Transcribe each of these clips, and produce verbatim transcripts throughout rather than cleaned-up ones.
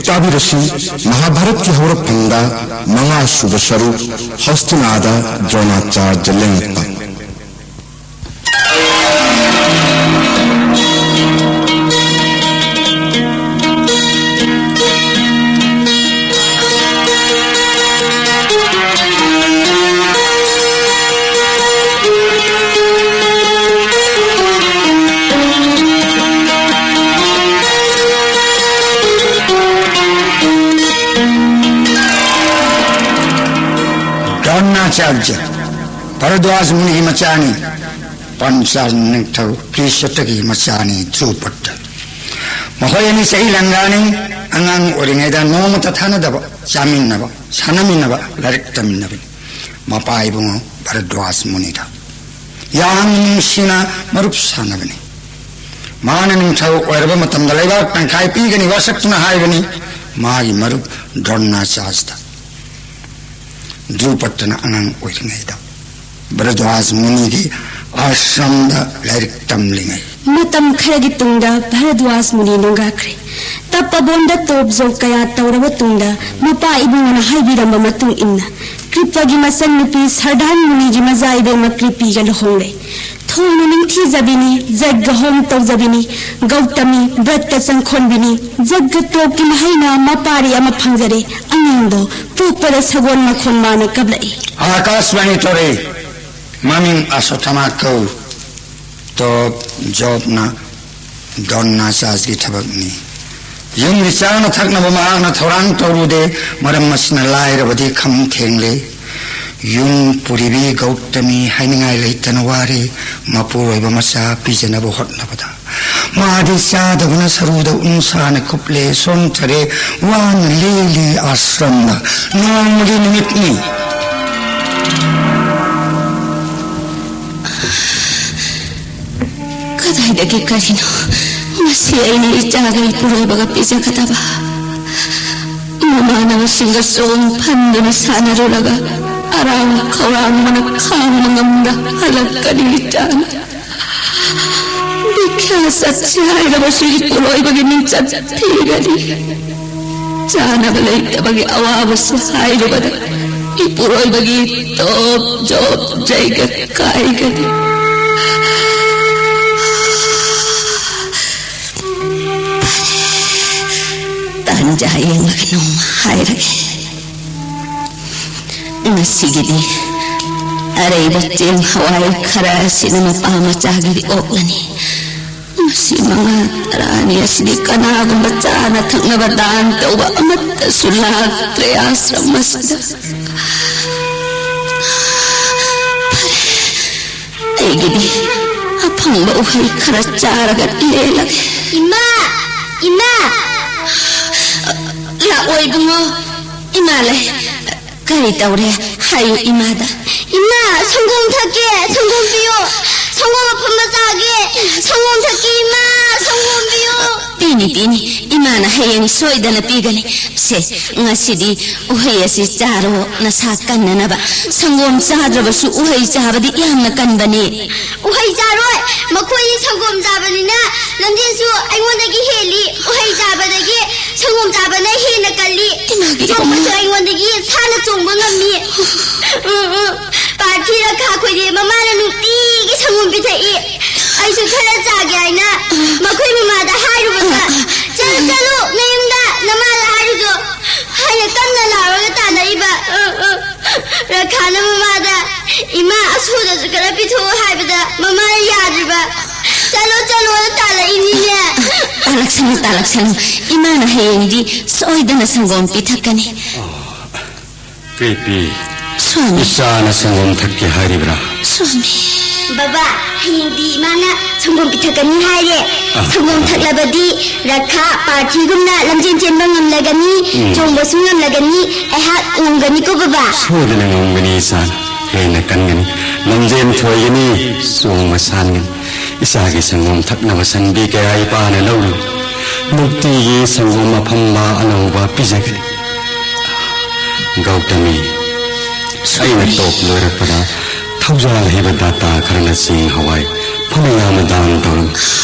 ꯇꯥꯕꯤꯔꯁꯤ, ꯃꯍꯥꯚꯥꯔꯠꯀꯤ ꯍꯧꯔꯛꯐꯝꯗ ꯃꯉꯥ ꯁꯨꯕ ꯁꯔꯨꯛ, ꯍꯧꯁꯇꯤꯅꯥꯗ ꯗ꯭ꯔꯣꯅꯥꯆꯥꯔꯖ ꯂꯦꯡꯉꯛꯄ꯫ ꯗ꯭ꯔꯣꯅꯥꯆꯥꯔꯖ ꯚꯔꯗ꯭ꯋꯥꯖ ꯃꯨꯅꯤꯒꯤ ꯃꯆꯥꯅꯤ꯫ ꯄꯟꯆꯥꯜ ꯅꯤꯡꯊꯧ ꯀ꯭ꯔꯤꯁꯇꯒꯤ ꯃꯆꯥꯅꯤ ꯙ꯭ꯔꯨꯄꯗ꯫ ꯃꯈꯣꯏ ꯑꯅꯤ ꯆꯍꯤ ꯂꯦꯡꯒꯥꯅꯤ꯫ ꯑꯉꯥꯡ ꯑꯣꯏꯔꯤꯉꯩꯗ ꯅꯣꯡꯃꯇ ꯊꯥꯅꯗꯕ, ꯆꯥꯃꯤꯟꯅꯕ, ꯁꯥꯟꯅꯃꯤꯟꯅꯕ, ꯂꯥꯏꯔꯤꯛ ꯇꯝꯃꯤꯟꯅꯕꯅꯤ꯫ ꯃꯄꯥ ꯏꯕꯨꯡꯉꯣ ꯚꯔꯗ꯭ꯋꯥꯖ ꯃꯨꯅꯤꯗ ꯌꯥꯝ ꯅꯨꯡꯁꯤꯅ ꯃꯔꯨꯞ ꯁꯥꯟꯅꯕꯅꯤ꯫ ꯃꯥꯅ ꯅꯤꯡꯊꯧ ꯑꯣꯏꯔꯕ ꯃꯇꯝꯗ ꯂꯩꯕꯥꯛ ꯇꯪꯈꯥꯏ ꯄꯤꯒꯅꯤ ꯋꯥꯁꯛꯇꯨꯅ ꯍꯥꯏꯕꯅꯤ ꯃꯥꯒꯤ ꯃꯔꯨꯞ ꯗ꯭ꯔꯣꯅꯥꯆꯥꯔꯖꯗ꯫ ꯙ꯭ꯔꯨꯄꯗꯅ ꯑꯉꯥꯡ ꯑꯣꯏꯔꯤꯉꯩꯗ ꯚꯔꯗ꯭ꯋꯥꯖ ꯃꯨꯅꯤꯒꯤ ꯑꯥꯁ꯭ꯔꯝꯗ ꯂꯥꯏꯔꯤꯛ ꯇꯝꯂꯤꯉꯩ꯫ ꯃꯇꯝ ꯈꯔꯒꯤ ꯇꯨꯡꯗ ꯚꯔꯗ꯭ꯋꯥꯖ ꯃꯨꯅꯤ ꯅꯣꯡꯒꯥꯈ꯭ꯔꯦ꯫ ꯇꯞ ꯑꯕꯣꯟꯗ ꯇꯣꯞ ꯖꯣꯞ ꯀꯌꯥ ꯇꯧꯔꯕ ꯇꯨꯡꯗ, ꯃꯄꯥ ꯏꯕꯨꯡꯉꯣꯅ ꯍꯥꯏꯕꯤꯔꯝꯕ ꯃꯇꯨꯡ ꯏꯟꯅ, ꯀ꯭ꯔꯤꯄꯒꯤ ꯃꯆꯟꯅꯨꯄꯤ ꯁꯔꯗꯥꯟ ꯃꯨꯅꯤꯒꯤ ꯃꯖꯥ ꯏꯕꯦꯝꯃ ꯀ꯭ꯔꯤꯄꯤꯒ ꯂꯨꯍꯣꯡꯂꯦ꯫ ꯊꯣꯏꯅ ꯅꯤꯡꯊꯤꯖꯕꯤꯅꯤ, ꯖꯒ ꯍꯣꯝ ꯇꯧꯖꯕꯤꯅꯤ, ꯒꯧꯇꯃꯤ ꯕ꯭ꯔꯠꯇ ꯆꯪꯈꯣꯟꯕꯤꯅꯤ꯫ ꯖꯒ ꯇꯣꯞꯀꯤ ꯃꯍꯩꯅ ꯃꯄꯥꯔꯤ ꯑꯃ ꯐꯪꯖꯔꯦ꯫ ꯑꯉꯥꯡꯗꯣ ꯄꯣꯛꯄꯗ ꯁꯒꯣꯜ ꯃꯈꯣꯟ ꯃꯥꯅ ꯀꯞꯂꯛꯏ꯫ ꯑꯥꯀꯥꯁꯕꯥꯅꯤ ꯇꯧꯔꯦ꯫ ꯃꯃꯤꯡ ꯑꯁꯣꯊꯃꯥ ꯀꯧ꯫ ꯇꯣꯞ ꯖꯣꯞꯅ ꯗ꯭ꯔꯣꯅꯥꯆꯥꯔꯖꯒꯤ ꯊꯕꯛꯅꯤ꯫ ꯌꯨꯝꯒꯤ ꯆꯥꯅ ꯊꯛꯅꯕ ꯃꯍꯥꯛꯅ ꯊꯧꯔꯥꯡ ꯇꯧꯔꯨꯗꯦ꯫ ꯃꯔꯝ ꯑꯁꯤꯅ ꯂꯥꯏꯔꯕꯗꯤ ꯈꯝ ꯊꯦꯡꯂꯦ꯫ ꯌꯨꯝ ꯄꯨꯔꯤꯕꯤ ꯒꯧꯇꯃꯤ ꯍꯥꯏꯅꯤꯡꯉꯥꯏ ꯂꯩꯇꯅ ꯋꯥꯔꯦ꯫ ꯃꯄꯨꯔꯣꯏꯕ ꯃꯆꯥ ꯄꯤꯖꯅꯕ ꯍꯣꯠꯅꯕꯗ ꯃꯥꯗꯤ ꯆꯥꯗꯕꯅ ꯁꯔꯨꯗ ꯎꯟꯁꯥꯅ ꯀꯨꯞꯂꯦ꯫ ꯁꯣꯟꯊꯔꯦ꯫ ꯋꯥꯅ ꯂꯦꯜꯂꯤ ꯑꯥꯁ꯭ꯔꯝꯗ꯫ ꯅꯣꯡꯃꯒꯤ ꯅꯨꯃꯤꯠꯅꯤ꯫ ꯀꯗꯥꯏꯗꯒꯤ ꯀꯔꯤꯅꯣ ꯃꯁꯤ ꯑꯩꯅ ꯏꯆꯥꯒ ꯏꯄꯨꯔꯣꯏꯕꯒ ꯄꯤꯖꯒꯗꯕ? ꯃꯃꯥꯟꯅꯕꯁꯤꯡꯒ ꯆꯣꯡ ꯐꯟꯗꯨꯅ ꯁꯥꯟꯅꯔꯨꯔꯒ ꯑꯔꯥꯡ ꯈꯧꯔꯥꯡꯕꯅ ꯈꯥꯡꯕ ꯉꯝꯗ ꯍꯜꯂꯛꯀꯅꯤ ꯏꯆꯥꯅ꯫ ꯕꯤꯈ꯭ꯌꯥ ꯆꯠꯁꯤ ꯍꯥꯏꯔꯕꯁꯨ ꯏꯄꯨꯔꯣꯏꯕꯒꯤ ꯃꯤꯡꯆꯠ ꯊꯤꯒꯅꯤ꯫ ꯆꯥꯅꯕ ꯂꯩꯇꯕꯒꯤ ꯑꯋꯥꯕꯁꯤ ꯍꯥꯏꯔꯨꯕꯗ ꯏꯄꯨꯔꯣꯏꯕꯒꯤ ꯇꯣꯞ ꯖꯣꯞ ꯖꯩꯒ ꯀꯥꯏꯒꯅꯤ꯫ ꯇꯥꯟꯖꯥ ꯌꯦꯡꯂꯒ ꯅꯣꯡꯃ ꯍꯥꯏꯔꯒꯦ꯫ ꯉꯁꯤꯒꯤꯗꯤ ꯑꯔꯩꯕ ꯆꯦꯡ ꯍꯋꯥꯏ ꯈꯔ ꯑꯁꯤꯅ ꯃꯄꯥ ꯃꯆꯥꯒꯤꯗꯤ ꯑꯣꯛꯂꯅꯤ꯫ ꯃꯁꯤ ꯃꯉꯥ ꯇꯔꯥꯅꯤ ꯑꯁꯤꯗꯤ ꯀꯅꯥꯒꯨꯝꯕ ꯆꯥꯅ ꯊꯛꯅꯕ ꯗꯥꯟ ꯇꯧꯕ ꯑꯃꯠꯇꯁꯨ ꯂꯥꯛꯇ꯭ꯔꯦ ꯑꯥꯁ꯭ꯔꯝ ꯑꯁꯤꯗ꯫ ꯐꯔꯦ, ꯑꯩꯒꯤꯗꯤ ꯑꯐꯪꯕ ꯎꯍꯩ ꯈꯔ ꯆꯥꯔꯒ ꯂꯦꯜꯂꯒꯦ꯫ ꯏꯃꯥ! ꯏꯃꯥ! ꯂꯥꯛꯑꯣ ꯏꯕꯨꯡꯉꯣ꯫ ꯏꯃꯥ ꯂꯩ꯫ ꯀꯔꯤ ꯇꯧꯔꯦ? ꯍꯥꯏꯌꯨ ꯏꯃꯥꯗ꯫ ꯏꯃꯥ, ꯁꯪꯒꯣꯝ ꯊꯛꯀꯦ, ꯁꯪꯒꯣꯝ ꯄꯤꯌꯣ꯫ ꯁꯪꯒꯣꯝ ꯑꯐꯝꯕ ꯆꯥꯒꯦ꯫ ꯁꯪꯒꯣꯝ ꯊꯛꯀꯦ ꯏꯃꯥ, ꯁꯪꯒꯣꯝ ꯄꯤꯌꯣ꯫ ꯄꯤꯅꯤ, ꯄꯤꯅꯤ꯫ ꯏꯃꯥꯅ ꯍꯌꯦꯡ ꯁꯣꯏꯗꯅ ꯄꯤꯒꯅꯤ꯫ ꯁꯦ, ꯉꯁꯤꯗꯤ ꯎꯍꯩ ꯑꯁꯤ ꯆꯥꯔꯣ, ꯅꯁꯥ ꯀꯟꯅꯅꯕ꯫ ꯁꯪꯒꯣꯝ ꯆꯥꯗ꯭ꯔꯕꯁꯨ ꯎꯍꯩ ꯆꯥꯕꯗꯤ ꯌꯥꯝꯅ ꯀꯟꯕꯅꯤ꯫ ꯎꯍꯩ ꯆꯥꯔꯣꯏ꯫ ꯃꯈꯣꯏꯗꯤ ꯁꯪꯒꯣꯝ ꯆꯥꯕꯅꯤꯅ ꯂꯝꯖꯦꯟꯁꯨ ꯑꯩꯉꯣꯟꯗꯒꯤ ꯍꯦꯜꯂꯤ꯫ ꯎꯍꯩ ꯆꯥꯕꯗꯒꯤ ꯁꯪꯒꯣꯝ ꯆꯥꯕꯅ ꯍꯦꯟꯅ ꯀꯜꯂꯤ꯫ ꯏꯃꯥꯒꯤ ꯆꯣꯡꯕꯁꯨ ꯏꯃꯥ꯫ ꯑꯩꯉꯣꯟꯗꯒꯤ ꯁꯥꯟꯅ ꯆꯣꯡꯕ ꯉꯝꯃꯤ꯫ ꯎꯝ, ꯎꯝ꯫ ꯄꯥꯔꯊꯤ ꯔꯈꯥ ꯈꯣꯏꯗꯤ ꯃꯃꯥꯅ ꯅꯨꯡꯇꯤꯒꯤ ꯁꯪꯒꯣꯝ ꯄꯤꯊꯛꯏ꯫ ꯑꯩꯁꯨ ꯈꯔ ꯆꯥꯒꯦ ꯍꯥꯏꯅ ꯃꯈꯣꯏ ꯃꯃꯥꯗ ꯍꯥꯏꯔꯨꯕꯗ, "ꯆꯠꯂꯨ, ꯆꯠꯂꯨ, ꯅꯌꯨꯝꯗ ꯅꯃꯥꯗ ꯍꯥꯏꯔꯨꯆꯣ" ꯍꯥꯏꯅ ꯀꯟꯅ ꯂꯥꯎꯔꯒ ꯇꯥꯟꯅꯔꯤꯕ꯫ ꯎꯝ, ꯎꯝ꯫ ꯔꯈꯥꯅ ꯃꯃꯥꯗ, "ꯏꯃꯥ, ꯑꯁꯣꯗꯁꯨ ꯈꯔ ꯄꯤꯊꯣꯛꯎ" ꯍꯥꯏꯕꯗ ꯃꯃꯥꯅ ꯌꯥꯗ꯭ꯔꯤꯕ꯫ "ꯆꯠꯂꯣ, ꯆꯠꯂꯣꯅ" ꯇꯥꯜꯂꯛꯏꯅꯤꯅꯦ꯫ ꯇꯥꯜꯂꯛꯁꯅꯨ, ꯇꯥꯜꯂꯛꯁꯅꯨ꯫ ꯏꯃꯥꯅ ꯍꯌꯦꯡꯗꯤ ꯁꯣꯏꯗꯅ ꯁꯪꯒꯣꯝ ꯄꯤꯊꯛꯀꯅꯤ꯫ ꯀ꯭ꯔꯤꯄꯤ, ꯁ꯭ꯋꯥꯃꯤ꯫ ꯏꯆꯥꯅ ꯁꯪꯒꯣꯝ ꯊꯛꯀꯦ ꯍꯥꯏꯔꯤꯕ꯭ꯔꯥ? ꯁ꯭ꯋꯥꯃꯤ꯫ ꯕꯕꯥ, ꯍꯌꯦꯡꯗꯤ ꯏꯃꯥꯅ ꯁꯪꯒꯣꯝ ꯄꯤꯊꯛꯀꯅꯤ ꯍꯥꯏꯔꯦ꯫ ꯑ, ꯁꯪꯒꯣꯝ ꯑ꯫ ꯊꯛꯂꯕꯗꯤ ꯔꯈꯥ ꯄꯥꯔꯊꯤꯒꯨꯝꯅ ꯂꯝꯖꯦꯟ ꯆꯦꯟꯕ ꯉꯝꯂꯒꯅꯤ, ꯎꯝ꯫ ꯆꯣꯡꯕꯁꯨ ꯉꯝꯂꯒꯅꯤ, ꯑꯩꯍꯥꯛ ꯉꯝꯒꯅꯤꯀꯣ ꯕꯕꯥ? ꯁꯣꯏꯗꯅ ꯉꯝꯒꯅꯤ ꯏꯆꯥ, ꯍꯦꯟꯅ ꯀꯟꯒꯅꯤ, ꯂꯝꯖꯦꯟ ꯊꯣꯏꯒꯅꯤ, ꯆꯣꯡꯕ ꯁꯥꯟꯒꯅꯤ꯫ ꯏꯆꯥꯒꯤ ꯁꯪꯒꯣꯝ ꯊꯛꯅꯕ ꯁꯟꯕꯤ ꯀꯌꯥ ꯏꯄꯥꯅ ꯂꯧꯔꯤ꯫ ꯅꯨꯡꯇꯤꯒꯤ ꯁꯪꯒꯣꯝ ꯑꯐꯝꯕ ꯑꯅꯧꯕ ꯄꯤꯖꯒꯅꯤ꯫ ꯒꯧꯇꯃꯤ, ꯑꯩꯅ ꯇꯣꯞ ꯂꯣꯏꯔꯛꯄꯗ ꯊꯧꯖꯥꯜ ꯍꯩꯕ ꯗꯥꯇꯥ ꯈꯔꯅ ꯆꯦꯡ ꯍꯋꯥꯏ ꯐꯅ ꯌꯥꯝꯅ ꯗꯥꯟ ꯇꯧꯔꯝꯃꯤ꯫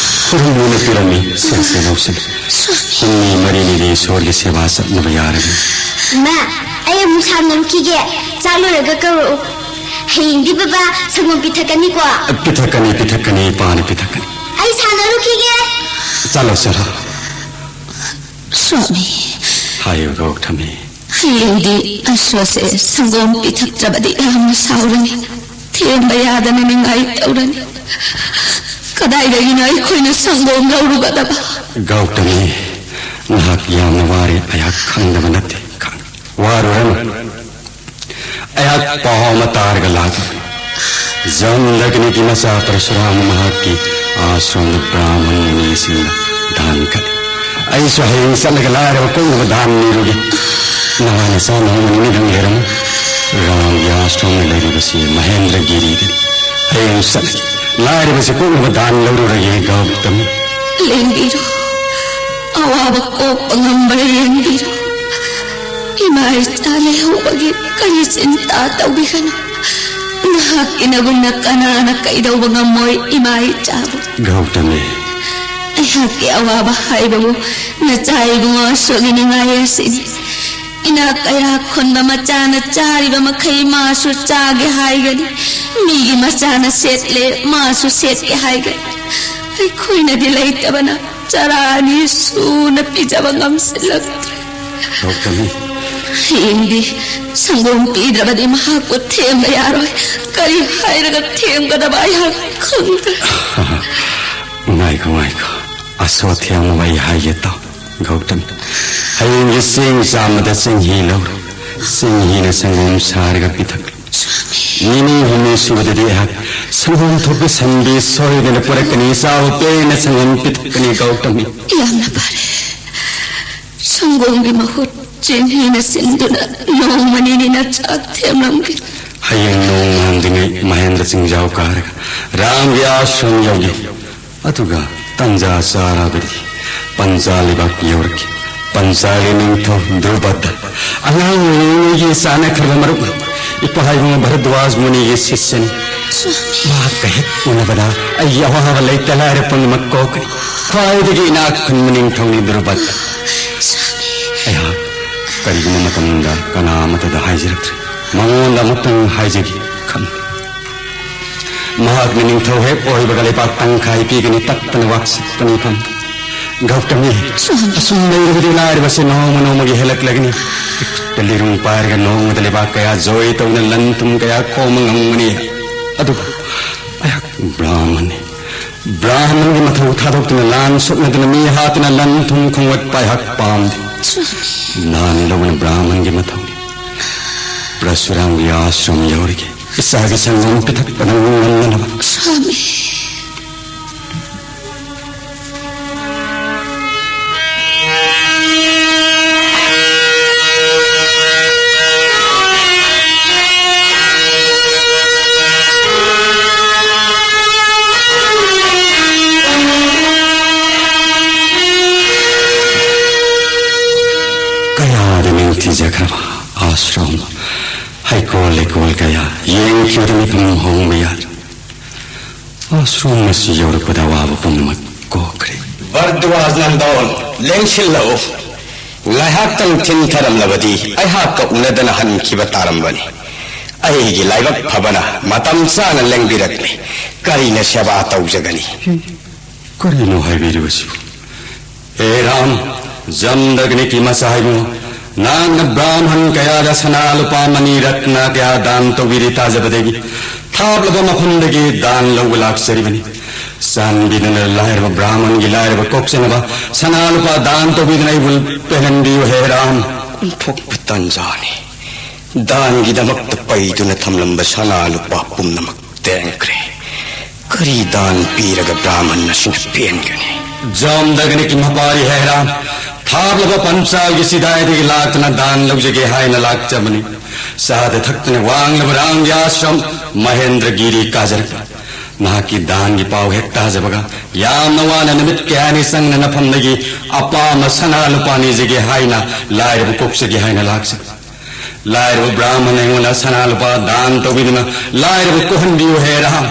ꯀꯔꯝꯅ ꯄꯤꯔꯝꯃꯤ? ꯁꯦ, ꯁꯦ, ꯂꯧꯁꯤꯜꯂꯨ꯫ ꯍꯨꯝꯅꯤ ꯃꯔꯤꯅꯤꯗꯤ ꯏꯁꯣꯔꯒꯤ ꯁꯦꯕꯥ ꯆꯠꯅꯕ ꯌꯥꯔꯅꯤ꯫ ꯏꯃꯥ, ꯑꯩ ꯑꯃꯨꯛ ꯁꯥꯟꯅꯔꯨꯈꯤꯒꯦ꯫ ꯆꯥꯛ ꯂꯣꯏꯔꯒ ꯀꯧꯔꯛꯎ꯫ ꯍꯌꯦꯡꯗꯤ ꯕꯕꯥ ꯁꯪꯒꯣꯝ ꯄꯤꯊꯛꯀꯅꯤꯀꯣ? ꯄꯤꯊꯛꯀꯅꯤ, ꯄꯤꯊꯛꯀꯅꯤ, ꯏꯄꯥꯅ ꯄꯤꯊꯛꯀꯅꯤ꯫ ꯑꯩ ꯁꯥꯟꯅꯔꯨꯈꯤꯒꯦ꯫ ꯆꯠꯂꯣ, ꯆꯠꯂꯣ꯫ ꯁ꯭ꯋꯥꯃꯤ꯫ ꯍꯥꯏꯌꯨ, ꯒꯧꯇꯃꯤ꯫ ꯍꯌꯦꯡꯗꯤ ꯑꯁꯣꯁꯦ ꯁꯪꯒꯣꯝ ꯄꯤꯊꯛꯇ꯭ꯔꯕꯗꯤ ꯌꯥꯝꯅ ꯁꯥꯎꯔꯅꯤ꯫ ꯊꯦꯝꯕ ꯌꯥꯗꯅ ꯅꯤꯡꯉꯥꯏ ꯇꯧꯔꯅꯤ꯫ ꯀꯗꯥꯏꯗꯒꯤꯅꯣ ꯑꯩꯈꯣꯏꯅ ꯁꯪꯒꯣꯝ ꯂꯧꯔꯨꯒꯗꯕ? ꯒꯧꯇꯃꯤ, ꯅꯍꯥꯛ ꯌꯥꯝꯅ ꯋꯥꯔꯦ, ꯑꯩꯍꯥꯛ ꯈꯪꯗꯕ ꯅꯠꯇꯦ꯫ ꯈꯪ-, ꯋꯥꯔꯨꯔꯅꯨ꯫ ꯑꯩꯍꯥꯛ ꯄꯥꯎ ꯑꯃ ꯇꯥꯔꯒ ꯂꯥꯛꯂꯤ꯫ ꯖꯝꯗꯒꯅꯤꯒꯤ ꯃꯆꯥ ꯄꯔꯁꯨꯔꯥꯝ ꯃꯍꯥꯛꯀꯤ ꯑꯥꯁ꯭ꯔꯝꯗ ꯕ꯭ꯔꯥꯍꯃꯟ ꯃꯨꯅꯤꯁꯤꯡꯅ ꯗꯥꯟ ꯀꯠꯂꯤ꯫ ꯑꯩꯁꯨ ꯍꯌꯦꯡ ꯆꯠꯂꯒ ꯂꯥꯏꯔꯕ ꯀꯣꯛꯅꯕ ꯗꯥꯟ ꯅꯤꯔꯨꯒꯦ꯫ ꯅꯍꯥꯟ ꯆꯥꯅ ꯅꯨꯃꯤꯠ ꯂꯩꯔꯝꯃꯨ꯫ ꯔꯥꯝꯒꯤ ꯑꯥꯁ꯭ꯔꯝꯅ ꯂꯩꯔꯤꯕꯁꯤ ꯃꯍꯦꯟꯗ꯭ꯔꯒꯤꯔꯤꯗꯅꯤ꯫ ꯍꯌꯦꯡ ꯆꯠꯂꯒꯦ꯫ ꯂꯥꯏꯔꯕꯁꯤ ꯀꯣꯛꯅꯕ ꯗꯥꯟ ꯂꯧꯔꯨꯔꯒꯦ, ꯒꯧꯇꯝ꯫ ꯂꯦꯡꯕꯤꯔꯣ꯫ ꯑꯋꯥꯕ ꯀꯣꯛꯄ ꯉꯝꯕ꯭ꯔꯥ ꯌꯦꯡꯕꯤꯔꯣ꯫ ꯏꯃꯥ ꯏꯆꯥ ꯂꯩꯍꯧꯕꯒꯤ ꯀꯔꯤ ꯆꯤꯟꯇꯥ ꯇꯧꯕꯤꯒꯅꯨ꯫ ꯅꯍꯥꯛꯀꯤ ꯅꯒꯨꯝꯅ ꯀꯅꯥꯅ ꯀꯩꯗꯧꯕ ꯉꯝꯃꯣꯏ ꯏꯃꯥ ꯏꯆꯥꯕꯨ? ꯒꯧꯇꯃꯤ꯫ ꯑꯩꯍꯥꯛꯀꯤ ꯑꯋꯥꯕ ꯍꯥꯏꯕꯕꯨ ꯅꯆꯥ ꯏꯕꯨꯡꯉꯣ ꯑꯁꯣꯛꯒꯤ ꯅꯤꯡꯉꯥꯏ ꯑꯁꯤꯅꯤ꯫ ꯏꯅꯥꯛ ꯀꯩꯔꯥꯛ ꯈꯨꯟꯕ ꯃꯆꯥꯅ ꯆꯥꯔꯤꯕ ꯃꯈꯩ ꯃꯥꯁꯨ ꯆꯥꯒꯦ ꯍꯥꯏꯒꯅꯤ꯫ ꯃꯤꯒꯤ ꯃꯆꯥꯅ ꯁꯦꯠꯂꯦ, ꯃꯥꯁꯨ ꯁꯦꯠꯀꯦ ꯍꯥꯏꯒꯅꯤ꯫ ꯑꯩꯈꯣꯏꯅꯗꯤ ꯂꯩꯇꯕꯅ ꯆꯔꯥ ꯑꯅꯤ ꯁꯨꯅ ꯄꯤꯖꯕ ꯉꯝꯁꯤꯜꯂꯛꯇ꯭ꯔꯦ꯫ ꯒꯧꯇꯃꯤ꯫ ꯍꯌꯦꯡꯗꯤ ꯁꯪꯒꯣꯝ ꯄꯤꯗ꯭ꯔꯕꯗꯤ ꯃꯍꯥꯛꯄꯨ ꯊꯦꯝꯕ ꯌꯥꯔꯣꯏ꯫ ꯀꯔꯤ ꯍꯥꯏꯔꯒ ꯊꯦꯝꯒꯗꯕ ꯑꯩꯍꯥꯛ ꯈꯪꯗ꯭ꯔꯦ꯫ ꯉꯥꯏꯈꯣ, ꯉꯥꯏꯈꯣ꯫ ꯑꯁꯣꯊ꯭ꯌꯥꯃꯕꯨ ꯑꯩ ꯍꯥꯏꯒꯦ ꯇꯥꯎ꯫ ꯒꯧꯇꯝ, ꯍꯌꯦꯡꯒꯤ ꯆꯦꯡ ꯆꯥꯝꯕꯗ ꯆꯦꯡꯍꯤ ꯂꯧꯔꯨ꯫ ꯆꯦꯡꯍꯤꯅ ꯁꯪꯒꯣꯝ ꯁꯥꯔꯒ ꯄꯤꯊꯛꯂꯨ꯫ ꯅꯤꯅꯤ ꯍꯨꯝꯅꯤ ꯁꯨꯕꯗꯗꯤ ꯑꯩꯍꯥꯛ ꯁꯪꯒꯣꯝ ꯊꯣꯛꯄ ꯁꯟꯕꯤ ꯁꯣꯏꯗꯅ ꯄꯨꯔꯛꯀꯅꯤ꯫ ꯆꯥꯎ, ꯄꯦꯟꯅ ꯁꯪꯒꯣꯝ ꯄꯤꯊꯛꯀꯅꯤ, ꯒꯧꯇꯃꯤ꯫ ꯌꯥꯝꯅ ꯐꯔꯦ꯫ ꯁꯪꯒꯣꯝꯒꯤ ꯃꯍꯨꯠ ꯆꯦꯡꯍꯤꯅ ꯁꯤꯟꯗꯨꯅ ꯅꯣꯡꯃ ꯅꯤꯅꯤ ꯅꯆꯥ ꯊꯦꯝꯂꯝꯒꯦ꯫ ꯍꯌꯦꯡ ꯅꯣꯡ ꯉꯥꯟꯗ꯭ꯔꯤꯉꯩ ꯃꯍꯦꯟꯗ꯭ꯔ ꯆꯤꯡꯖꯥꯎ ꯀꯥꯔꯒ ꯔꯥꯝꯒꯤ ꯑꯥꯁ꯭ꯔꯝ ꯌꯧꯒꯦ꯫ ꯑꯗꯨꯒ ꯇꯟꯖꯥ ꯆꯥꯔꯕꯗꯤ ꯄꯟꯆꯥ ꯂꯩꯕꯥꯛ ꯌꯧꯔꯛꯈꯤ꯫ ꯄꯟꯆꯥꯒꯤ ꯅꯤꯡꯊꯧ ꯗ꯭ꯔꯨꯄꯗ ꯑꯉꯥꯡ ꯑꯣꯏꯔꯤꯉꯩꯒꯤ ꯆꯥꯅꯈ꯭ꯔꯕ ꯃꯔꯨꯞ, ꯏꯄꯥ ꯏꯕꯨꯡ ꯚꯔꯗ꯭ꯋꯥꯖ ꯃꯨꯅꯤꯒꯤ ꯁꯤꯁ꯭ꯌꯅꯤ꯫ ꯃꯍꯥꯛꯀ ꯍꯦꯛ ꯎꯅꯕꯗ ꯑꯩꯒꯤ ꯑꯋꯥꯕ ꯂꯩꯇ ꯂꯥꯏꯔ ꯄꯨꯝꯅꯃꯛ ꯀꯣꯛꯀꯅꯤ꯫ ꯈ꯭ꯋꯥꯏꯗꯒꯤ ꯏꯅꯥꯛ ꯈꯨꯟꯕ ꯅꯤꯡꯊꯧꯅꯤ ꯗ꯭ꯔꯨꯄꯗ꯫ ꯑꯩꯍꯥꯛ ꯀꯔꯤꯒꯨꯝꯕ ꯃꯇꯝꯗ ꯀꯅꯥ ꯑꯃꯠꯇꯗ ꯍꯥꯏꯖꯔꯛꯇ꯭ꯔꯤ꯫ ꯃꯉꯣꯟꯗ ꯑꯃꯇꯪ ꯍꯥꯏꯖꯒꯦ ꯈꯟ꯫ ꯃꯍꯥꯛꯅ ꯅꯤꯡꯊꯧ ꯍꯦꯛ ꯑꯣꯏꯕꯒ ꯂꯩꯕꯥꯛ ꯇꯪꯈꯥꯏ ꯄꯤꯒꯅꯤ, ꯇꯠꯇꯅ ꯋꯥꯛꯁꯤꯠꯄꯅꯤ ꯐꯝ꯫ ꯒꯧꯇꯃꯤ, ꯑꯁꯨꯝ ꯂꯩꯔꯕꯗꯤ ꯂꯥꯏꯔꯕꯁꯦ ꯅꯣꯡꯃ ꯅꯣꯡꯃꯒꯤ ꯍꯦꯜꯂꯛꯂꯒꯅꯤ꯫ ꯈꯨꯠꯇ ꯂꯤꯔꯨꯡ ꯄꯥꯏꯔꯒ ꯅꯣꯡꯃꯗ ꯂꯩꯕꯥꯛ ꯀꯌꯥ ꯖꯣꯏ ꯇꯧꯅ ꯂꯟ ꯊꯨꯝ ꯀꯌꯥ ꯈꯣꯝꯕ ꯉꯝꯒꯅꯤ꯫ ꯑꯗꯨꯕꯨ ꯑꯩꯍꯥꯛ ꯕ꯭ꯔꯥꯍꯃꯟꯅꯤ꯫ ꯕ꯭ꯔꯥꯍꯃꯟꯒꯤ ꯃꯊꯧ ꯊꯥꯗꯣꯛꯇꯨꯅ ꯂꯥꯟ ꯁꯣꯛꯅꯗꯨꯅ ꯃꯤ ꯍꯥꯠꯇꯨꯅ ꯂꯟ ꯊꯨꯝ ꯈꯣꯝꯒꯠꯄ ꯑꯩꯍꯥꯛ ꯄꯥꯝꯗꯦ꯫ ꯂꯥꯟ ꯂꯧꯕꯅ ꯕ꯭ꯔꯥꯍꯃꯟꯒꯤ ꯃꯊꯧꯅꯤ꯫ ꯄ꯭ꯔꯁꯨꯔꯥꯝꯒꯤ ꯑꯥꯁ꯭ꯔꯝ ꯌꯧꯔꯒꯦ꯫ ꯏꯆꯥꯒꯤ ꯁꯪꯒꯣꯝ ꯄꯤꯊꯛꯄ ꯅꯪ ꯉꯝꯅꯅꯕ꯫ ꯁ꯭ꯋꯥꯃꯤ꯫ ꯀꯌꯥꯗ ꯅꯤꯡꯊꯤꯖꯈ꯭ꯔꯕ ꯑꯥꯁ꯭ꯔꯝ, ꯍꯩꯀꯣꯜ ꯂꯩꯀꯣꯜ ꯀꯌꯥ ꯌꯦꯡꯈꯤꯕꯗ ꯃꯤꯠꯐꯝ ꯍꯣꯡꯕ ꯌꯥꯗ꯭ꯔꯦ꯫ ꯑꯥꯁ꯭ꯔꯝ ꯑꯁꯤ ꯌꯧꯔꯛꯄꯗ ꯑꯋꯥꯕ ꯄꯨꯝꯅꯃꯛ ꯀꯣꯛꯈ꯭ꯔꯦ꯫ ꯚꯔꯗ꯭ꯋꯥꯖ ꯅꯟꯗꯣꯟ, ꯂꯦꯡꯁꯤꯜꯂꯛꯎ꯫ ꯉꯥꯏꯍꯥꯛꯇꯪ ꯊꯤꯟꯊꯔꯝꯂꯕꯗꯤ ꯑꯩꯍꯥꯛꯀ ꯎꯅꯗꯅ ꯍꯟꯈꯤꯕ ꯇꯥꯔꯝꯕꯅꯤ꯫ ꯑꯩꯒꯤ ꯂꯥꯏꯕꯛ ꯐꯕꯅ ꯃꯇꯝ ꯆꯥꯅ ꯂꯦꯡꯕꯤꯔꯛꯂꯦ꯫ ꯀꯔꯤꯅ ꯁꯦꯕꯥ ꯇꯧꯖꯒꯅꯤ? ꯀꯔꯤꯅꯣ ꯍꯥꯏꯕꯤꯔꯤꯕꯁꯤꯕꯨ? ꯍꯦ ꯔꯥꯝ, ꯖꯝꯗꯒ꯭ꯅꯤꯒꯤ ꯃꯆꯥ ꯏꯕꯨꯡꯉꯣ, ꯅꯍꯥꯛꯅ ꯕ꯭ꯔꯥꯍꯃꯟ ꯀꯌꯥꯗ ꯁꯅꯥ ꯂꯨꯄꯥ ꯃꯅꯤ ꯔꯠꯅ ꯀꯌꯥ ꯗꯥꯟ ꯇꯧꯕꯤꯔꯤ ꯇꯥꯖꯕꯗꯒꯤ ꯊꯥꯞꯂꯕ ꯃꯐꯝꯗꯒꯤ ꯗꯥꯟ ꯂꯧꯕ ꯂꯥꯛꯆꯔꯤꯕꯅꯤ꯫ ꯆꯥꯟꯕꯤꯗꯨꯅ ꯂꯥꯏꯔꯕ ꯕ꯭ꯔꯥꯍꯃꯟꯒꯤ ꯂꯥꯏꯔꯕ ꯀꯣꯛꯆꯅꯕ ꯁꯅꯥ ꯂꯨꯄꯥ ꯗꯥꯟ ꯇꯧꯕꯤꯗꯨꯅ ꯑꯩꯕꯨ ꯄꯦꯜꯍꯟꯕꯤꯌꯨ ꯍꯦ ꯔꯥꯝ꯫ ꯑꯣꯟꯊꯣꯛꯄ ꯇꯥꯟꯖꯥꯅꯤ꯫ ꯗꯥꯟꯒꯤꯗꯃꯛꯇ ꯄꯩꯗꯨꯅ ꯊꯝꯂꯝꯕ ꯁꯅꯥ ꯂꯨꯄꯥ ꯄꯨꯝꯅꯃꯛ ꯇꯦꯡꯈ꯭ꯔꯦ꯫ ꯀꯔꯤ ꯗꯥꯟ ꯄꯤꯔꯒ ꯕ꯭ꯔꯥꯍꯃꯟ ꯑꯁꯤꯅ ꯄꯦꯟꯒꯅꯤ? ꯖꯝꯗꯒ꯭ꯅꯤꯒꯤ ꯃꯄꯥꯔꯤ ꯍꯦ ꯔꯥꯝ, ꯊꯥꯞꯂꯕ ꯄꯟꯆꯥꯜꯒꯤ ꯆꯤꯗꯥꯏꯗꯒꯤ ꯂꯥꯛꯇꯨꯅ ꯗꯥꯟ ꯂꯧꯖꯒꯦ ꯍꯥꯏꯅ ꯂꯥꯛꯆꯕꯅꯤ꯫ ꯆꯥꯗ ꯊꯛꯇꯅ ꯋꯥꯡꯂꯕ ꯔꯥꯝꯒꯤ ꯑꯥꯁ꯭ꯔꯝ ꯃꯍꯦꯟꯗ꯭ꯔꯒꯤꯔꯤ ꯀꯥꯖꯔꯛꯄ꯫ ꯅꯍꯥꯛꯀꯤ ꯗꯥꯟꯒꯤ ꯄꯥꯎ ꯍꯦꯛ ꯇꯥꯖꯕꯒ ꯌꯥꯝꯅ ꯋꯥꯅ ꯅꯨꯃꯤꯠ ꯀꯌꯥꯅꯤ ꯆꯪꯅ ꯅꯐꯝꯗꯒꯤ ꯑꯄꯥꯝꯕ ꯁꯅꯥ ꯂꯨꯄꯥ ꯅꯤꯖꯒꯦ ꯍꯥꯏꯅ ꯂꯥꯏꯔꯕ ꯀꯣꯛꯆꯒꯦ ꯍꯥꯏꯅ ꯂꯥꯛꯆꯕꯅꯤ꯫ ꯂꯥꯏꯔꯕ ꯕ꯭ꯔꯥꯍꯃꯟ ꯑꯩꯉꯣꯟꯗ ꯁꯅꯥ ꯂꯨꯄꯥ ꯗꯥꯟ ꯇꯧꯕꯤꯗꯨꯅ ꯂꯥꯏꯔꯕ ꯀꯣꯛꯍꯟꯕꯤꯌꯨ ꯍꯦ ꯔꯥꯝ꯫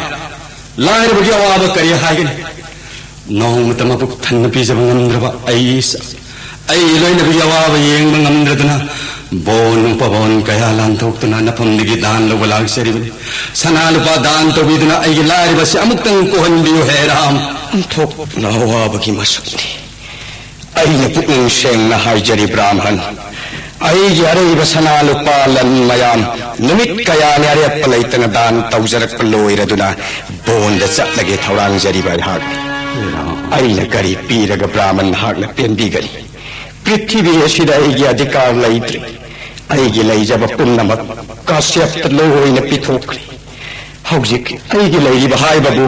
ꯂꯥꯏꯔꯕꯒꯤ ꯑꯋꯥꯕ ꯀꯔꯤ ꯍꯥꯏꯒꯅꯤ? ꯅꯣꯡꯃꯇ ꯃꯄꯨꯛ ꯊꯟꯅ ꯄꯤꯖꯕ ꯉꯝꯗ꯭ꯔꯕ ꯑꯩ ꯏꯁꯥ, ꯑꯩꯒꯤ ꯂꯣꯏꯅꯕꯒꯤ ꯑꯋꯥꯕ ꯌꯦꯡꯕ ꯉꯝꯗ꯭ꯔꯗꯨꯅ ꯕꯣꯟ ꯎꯄꯕꯣꯟ ꯀꯌꯥ ꯂꯥꯟꯊꯣꯛꯇꯨꯅ ꯅꯐꯝꯗꯒꯤ ꯗꯥꯟ ꯂꯧꯕ ꯂꯥꯛꯆꯔꯤꯕꯅꯤ꯫ ꯁꯅꯥ ꯂꯨꯄꯥ ꯗꯥꯟ ꯇꯧꯕꯤꯗꯨꯅ ꯑꯩꯒꯤ ꯂꯥꯏꯔꯕꯁꯤ ꯑꯃꯨꯛꯇꯪ ꯀꯣꯛꯍꯟꯕꯤꯌꯨ ꯍꯦ ꯔꯥꯝ꯫ ꯑꯣꯟꯊꯣꯛꯅ ꯑꯋꯥꯕꯒꯤ ꯃꯁꯛꯅꯤ꯫ ꯑꯩꯅ ꯄꯨꯛꯅꯤꯡ ꯁꯦꯡꯅ ꯍꯥꯏꯖꯔꯤ ꯕ꯭ꯔꯥꯍꯃꯟ, ꯑꯩꯒꯤ ꯑꯔꯩꯕ ꯁꯅꯥ ꯂꯨꯄꯥ ꯂꯟ ꯃꯌꯥꯝ ꯅꯨꯃꯤꯠ ꯀꯌꯥꯅꯤ ꯑꯔꯦꯞꯄ ꯂꯩꯇꯅ ꯗꯥꯟ ꯇꯧꯖꯔꯛꯄ ꯂꯣꯏꯔꯗꯨꯅ ꯕꯣꯟꯗ ꯆꯠꯂꯒꯦ ꯊꯧꯔꯥꯡꯖꯔꯤꯕ ꯑꯩꯍꯥꯛ꯫ ꯑꯩꯅ ꯀꯔꯤ ꯄꯤꯔꯒ ꯕ꯭ꯔꯥꯍꯃꯟ ꯅꯍꯥꯛꯅ ꯄꯦꯟꯕꯤꯒꯅꯤ? ꯄ꯭ꯔꯤꯊꯤꯕꯤ ꯑꯁꯤꯗ ꯑꯩꯒꯤ ꯑꯙꯤꯀꯥꯔ ꯂꯩꯇ꯭ꯔꯦ꯫ ꯑꯩꯒꯤ ꯂꯩꯖꯕ ꯄꯨꯝꯅꯃꯛ ꯀꯥꯁ꯭ꯌꯞꯇ ꯂꯣꯏꯅ ꯄꯤꯊꯣꯛꯈ꯭ꯔꯦ꯫ ꯍꯧꯖꯤꯛ ꯑꯩꯒꯤ ꯂꯩꯔꯤꯕ ꯍꯥꯏꯕꯕꯨ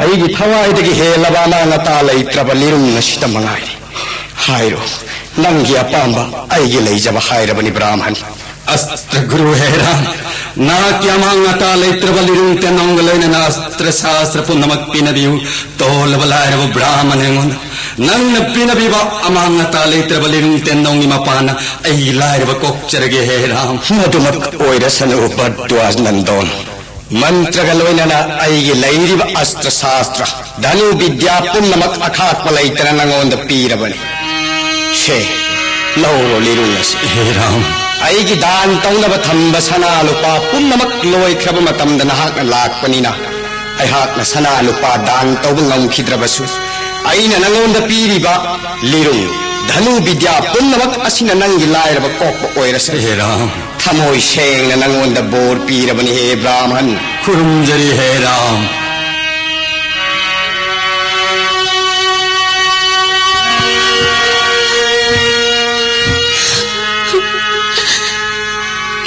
ꯑꯩꯒꯤ ꯊꯋꯥꯏꯗꯒꯤ ꯍꯦꯜꯂꯕ ꯑꯃꯥꯡ ꯑꯇꯥ ꯂꯩꯇ꯭ꯔꯕ ꯂꯤꯔꯨꯡ ꯑꯁꯤꯗ ꯃꯉꯥꯏꯔꯦ꯫ ꯍꯥꯏꯔꯣ, ꯅꯪꯒꯤ ꯑꯄꯥꯝꯕ ꯑꯩꯒꯤ ꯂꯩꯖꯕ ꯍꯥꯏꯔꯕꯅꯤ ꯕ꯭ꯔꯥꯍꯃꯟ꯫ ꯑꯁꯇ꯭ꯔ ꯒꯨꯔꯨ ꯍꯦ ꯔꯥꯝ, ꯅꯍꯥꯛꯀꯤ ꯑꯃꯥꯡ ꯑꯇꯥ ꯂꯩꯇ꯭ꯔꯕ ꯂꯤꯔꯨꯡ ꯇꯦꯟꯅꯣꯡꯒ ꯂꯣꯏꯅꯅ ꯑꯁꯇ꯭ꯔ ꯁꯥꯁꯇ꯭ꯔ ꯄꯨꯝꯅꯃꯛ ꯄꯤꯅꯕꯤꯌꯨ꯫ ꯇꯣꯜꯂꯕ ꯂꯥꯏꯔꯕ ꯕ꯭ꯔꯥꯍꯃꯟ ꯑꯩꯉꯣꯟꯗ ꯅꯪꯅ ꯄꯤꯅꯕꯤꯕ ꯑꯃꯥꯡ ꯑꯇꯥ ꯂꯩꯇ꯭ꯔꯕ ꯂꯤꯔꯨꯡ ꯇꯦꯟꯅꯣꯡꯒꯤ ꯃꯄꯥꯟꯅ ꯑꯩꯒꯤ ꯂꯥꯏꯔꯕ ꯀꯣꯛꯆꯔꯒꯦ ꯍꯦ ꯔꯥꯝ꯫ ꯃꯗꯨꯃꯛ ꯑꯣꯏꯔꯁꯅꯨ ꯚꯔꯗ꯭ꯋꯥꯖ ꯅꯟꯗꯣꯟ꯫ ꯃꯟꯇ꯭ꯔꯒ ꯂꯣꯏꯅꯅ ꯑꯩꯒꯤ ꯂꯩꯔꯤꯕ ꯑꯁꯇ꯭ꯔ ꯁꯥꯁꯇ꯭ꯔ, ꯙꯅꯨ ꯕꯤꯗ꯭ꯌꯥ ꯄꯨꯝꯅꯃꯛ ꯑꯈꯥꯛꯄ ꯂꯩꯇꯅ ꯅꯉꯣꯟꯗ ꯄꯤꯔꯕꯅꯤ꯫ ꯁꯦ, ꯂꯧꯔꯣ ꯂꯤꯔꯨꯡ ꯑꯁꯤ꯫ ꯍꯦ ꯔꯥꯝ꯫ ꯑꯩꯒꯤ ꯗꯥꯟ ꯇꯧꯅꯕ ꯊꯝꯕ ꯁꯅꯥ ꯂꯨꯄꯥ ꯄꯨꯝꯅꯃꯛ ꯂꯣꯏꯈ꯭ꯔꯕ ꯃꯇꯝꯗ ꯅꯍꯥꯛꯅ ꯂꯥꯛꯄꯅꯤꯅ ꯑꯩꯍꯥꯛꯅ ꯁꯅꯥ ꯂꯨꯄꯥ ꯗꯥꯟ ꯇꯧꯕ ꯉꯝꯈꯤꯗ꯭ꯔꯕꯁꯨ, ꯑꯩꯅ ꯅꯉꯣꯟꯗ ꯄꯤꯔꯤꯕ ꯂꯤꯔꯨꯡ, ꯙꯅꯨ ꯕꯤꯗ꯭ꯌꯥ ꯄꯨꯝꯅꯃꯛ ꯑꯁꯤꯅ ꯅꯪꯒꯤ ꯂꯥꯏꯔꯕ ꯀꯣꯛꯄ ꯑꯣꯏꯔꯁꯅꯨ꯫ ꯍꯦ ꯔꯥꯝ꯫ ꯊꯃꯣꯏ ꯁꯦꯡꯅ ꯅꯉꯣꯟꯗ ꯕꯣꯔ ꯄꯤꯔꯕꯅꯤ ꯍꯦ ꯕ꯭ꯔꯥꯍꯃꯟ꯫ ꯈꯨꯔꯨꯝꯖꯔꯤ ꯍꯦ ꯔꯥꯝ꯫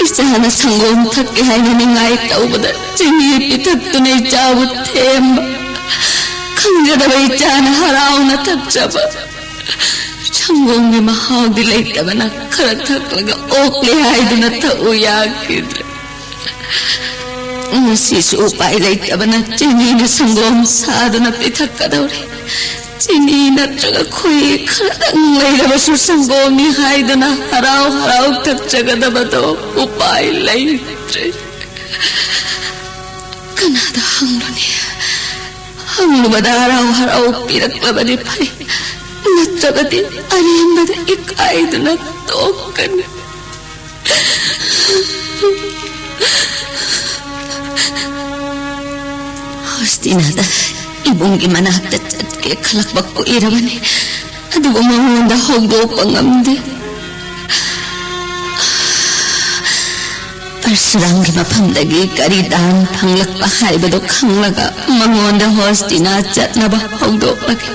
ꯏꯆꯥꯅ ꯁꯪꯒꯣꯝ ꯊꯛꯀꯦ ꯍꯥꯏꯅ ꯅꯤꯡꯉꯥꯏ ꯇꯧꯕꯗ ꯆꯤꯅꯤ ꯄꯤꯊꯛꯇꯨꯅ ꯏꯆꯥꯕꯨ ꯊꯦꯝꯕ, ꯈꯪꯖꯗꯕ ꯏꯆꯥꯅ ꯍꯔꯥꯎꯅ ꯊꯛꯆꯕ꯫ ꯁꯪꯒꯣꯝꯒꯤ ꯃꯍꯥꯎꯗꯤ ꯂꯩꯇꯕꯅ ꯈꯔ ꯊꯛꯂꯒ ꯑꯣꯛꯂꯦ ꯍꯥꯏꯗꯨꯅ ꯊꯛꯎ ꯌꯥꯈꯤꯗ꯭ꯔꯦ꯫ ꯉꯁꯤꯁꯨ ꯎꯄꯥꯏ ꯂꯩꯇꯕꯅ ꯆꯤꯅꯤꯅ ꯁꯪꯒꯣꯝ ꯁꯥꯗꯨꯅ ꯄꯤꯊꯛꯀꯗꯧꯔꯤ꯫ ꯆꯤꯅꯤ ꯅꯠꯇ꯭ꯔꯒ ꯈꯣꯏꯍꯤ ꯈꯔꯗꯪ ꯂꯩꯔꯕꯁꯨ ꯁꯪꯒꯣꯝꯅꯤ ꯍꯥꯏꯗꯨꯅ ꯍꯔꯥꯎ ꯍꯔꯥꯎ ꯊꯛꯆꯒꯗꯕꯗꯣ ꯎꯄꯥꯏ ꯂꯩꯇ꯭ꯔꯦ꯫ ꯀꯅꯥꯗ ꯍꯪꯂꯨꯅꯤ? ꯍꯪꯂꯨꯕꯗ ꯍꯔꯥꯎ ꯍꯔꯥꯎ ꯄꯤꯔꯛꯂꯕꯗꯤ ꯐꯩ, ꯅꯠꯇ꯭ꯔꯕꯗꯤ ꯑꯔꯦꯝꯕꯗ ꯏꯀꯥꯏꯗꯨꯅ ꯇꯣꯛꯀꯅꯤ꯫ ꯍꯣꯁꯇꯤꯅꯥꯗ ꯏꯕꯨꯡꯒꯤ ꯃꯅꯥꯛꯇ ꯆꯠꯀꯦ ꯈꯜꯂꯛꯄ ꯀꯨꯏꯔꯕꯅꯤ, ꯑꯗꯨꯕꯨ ꯃꯉꯣꯟꯗ ꯍꯧꯗꯣꯛꯄ ꯉꯝꯗꯦ꯫ ꯄꯔꯁꯨꯔꯥꯝꯒꯤ ꯃꯐꯝꯗꯒꯤ ꯀꯔꯤ ꯗꯥꯟ ꯐꯪꯂꯛꯄ ꯍꯥꯏꯕꯗꯨ ꯈꯪꯂꯒ ꯃꯉꯣꯟꯗ ꯍꯣꯁꯇꯤꯅꯥ ꯆꯠꯅꯕ ꯍꯧꯗꯣꯛꯂꯒꯦ꯫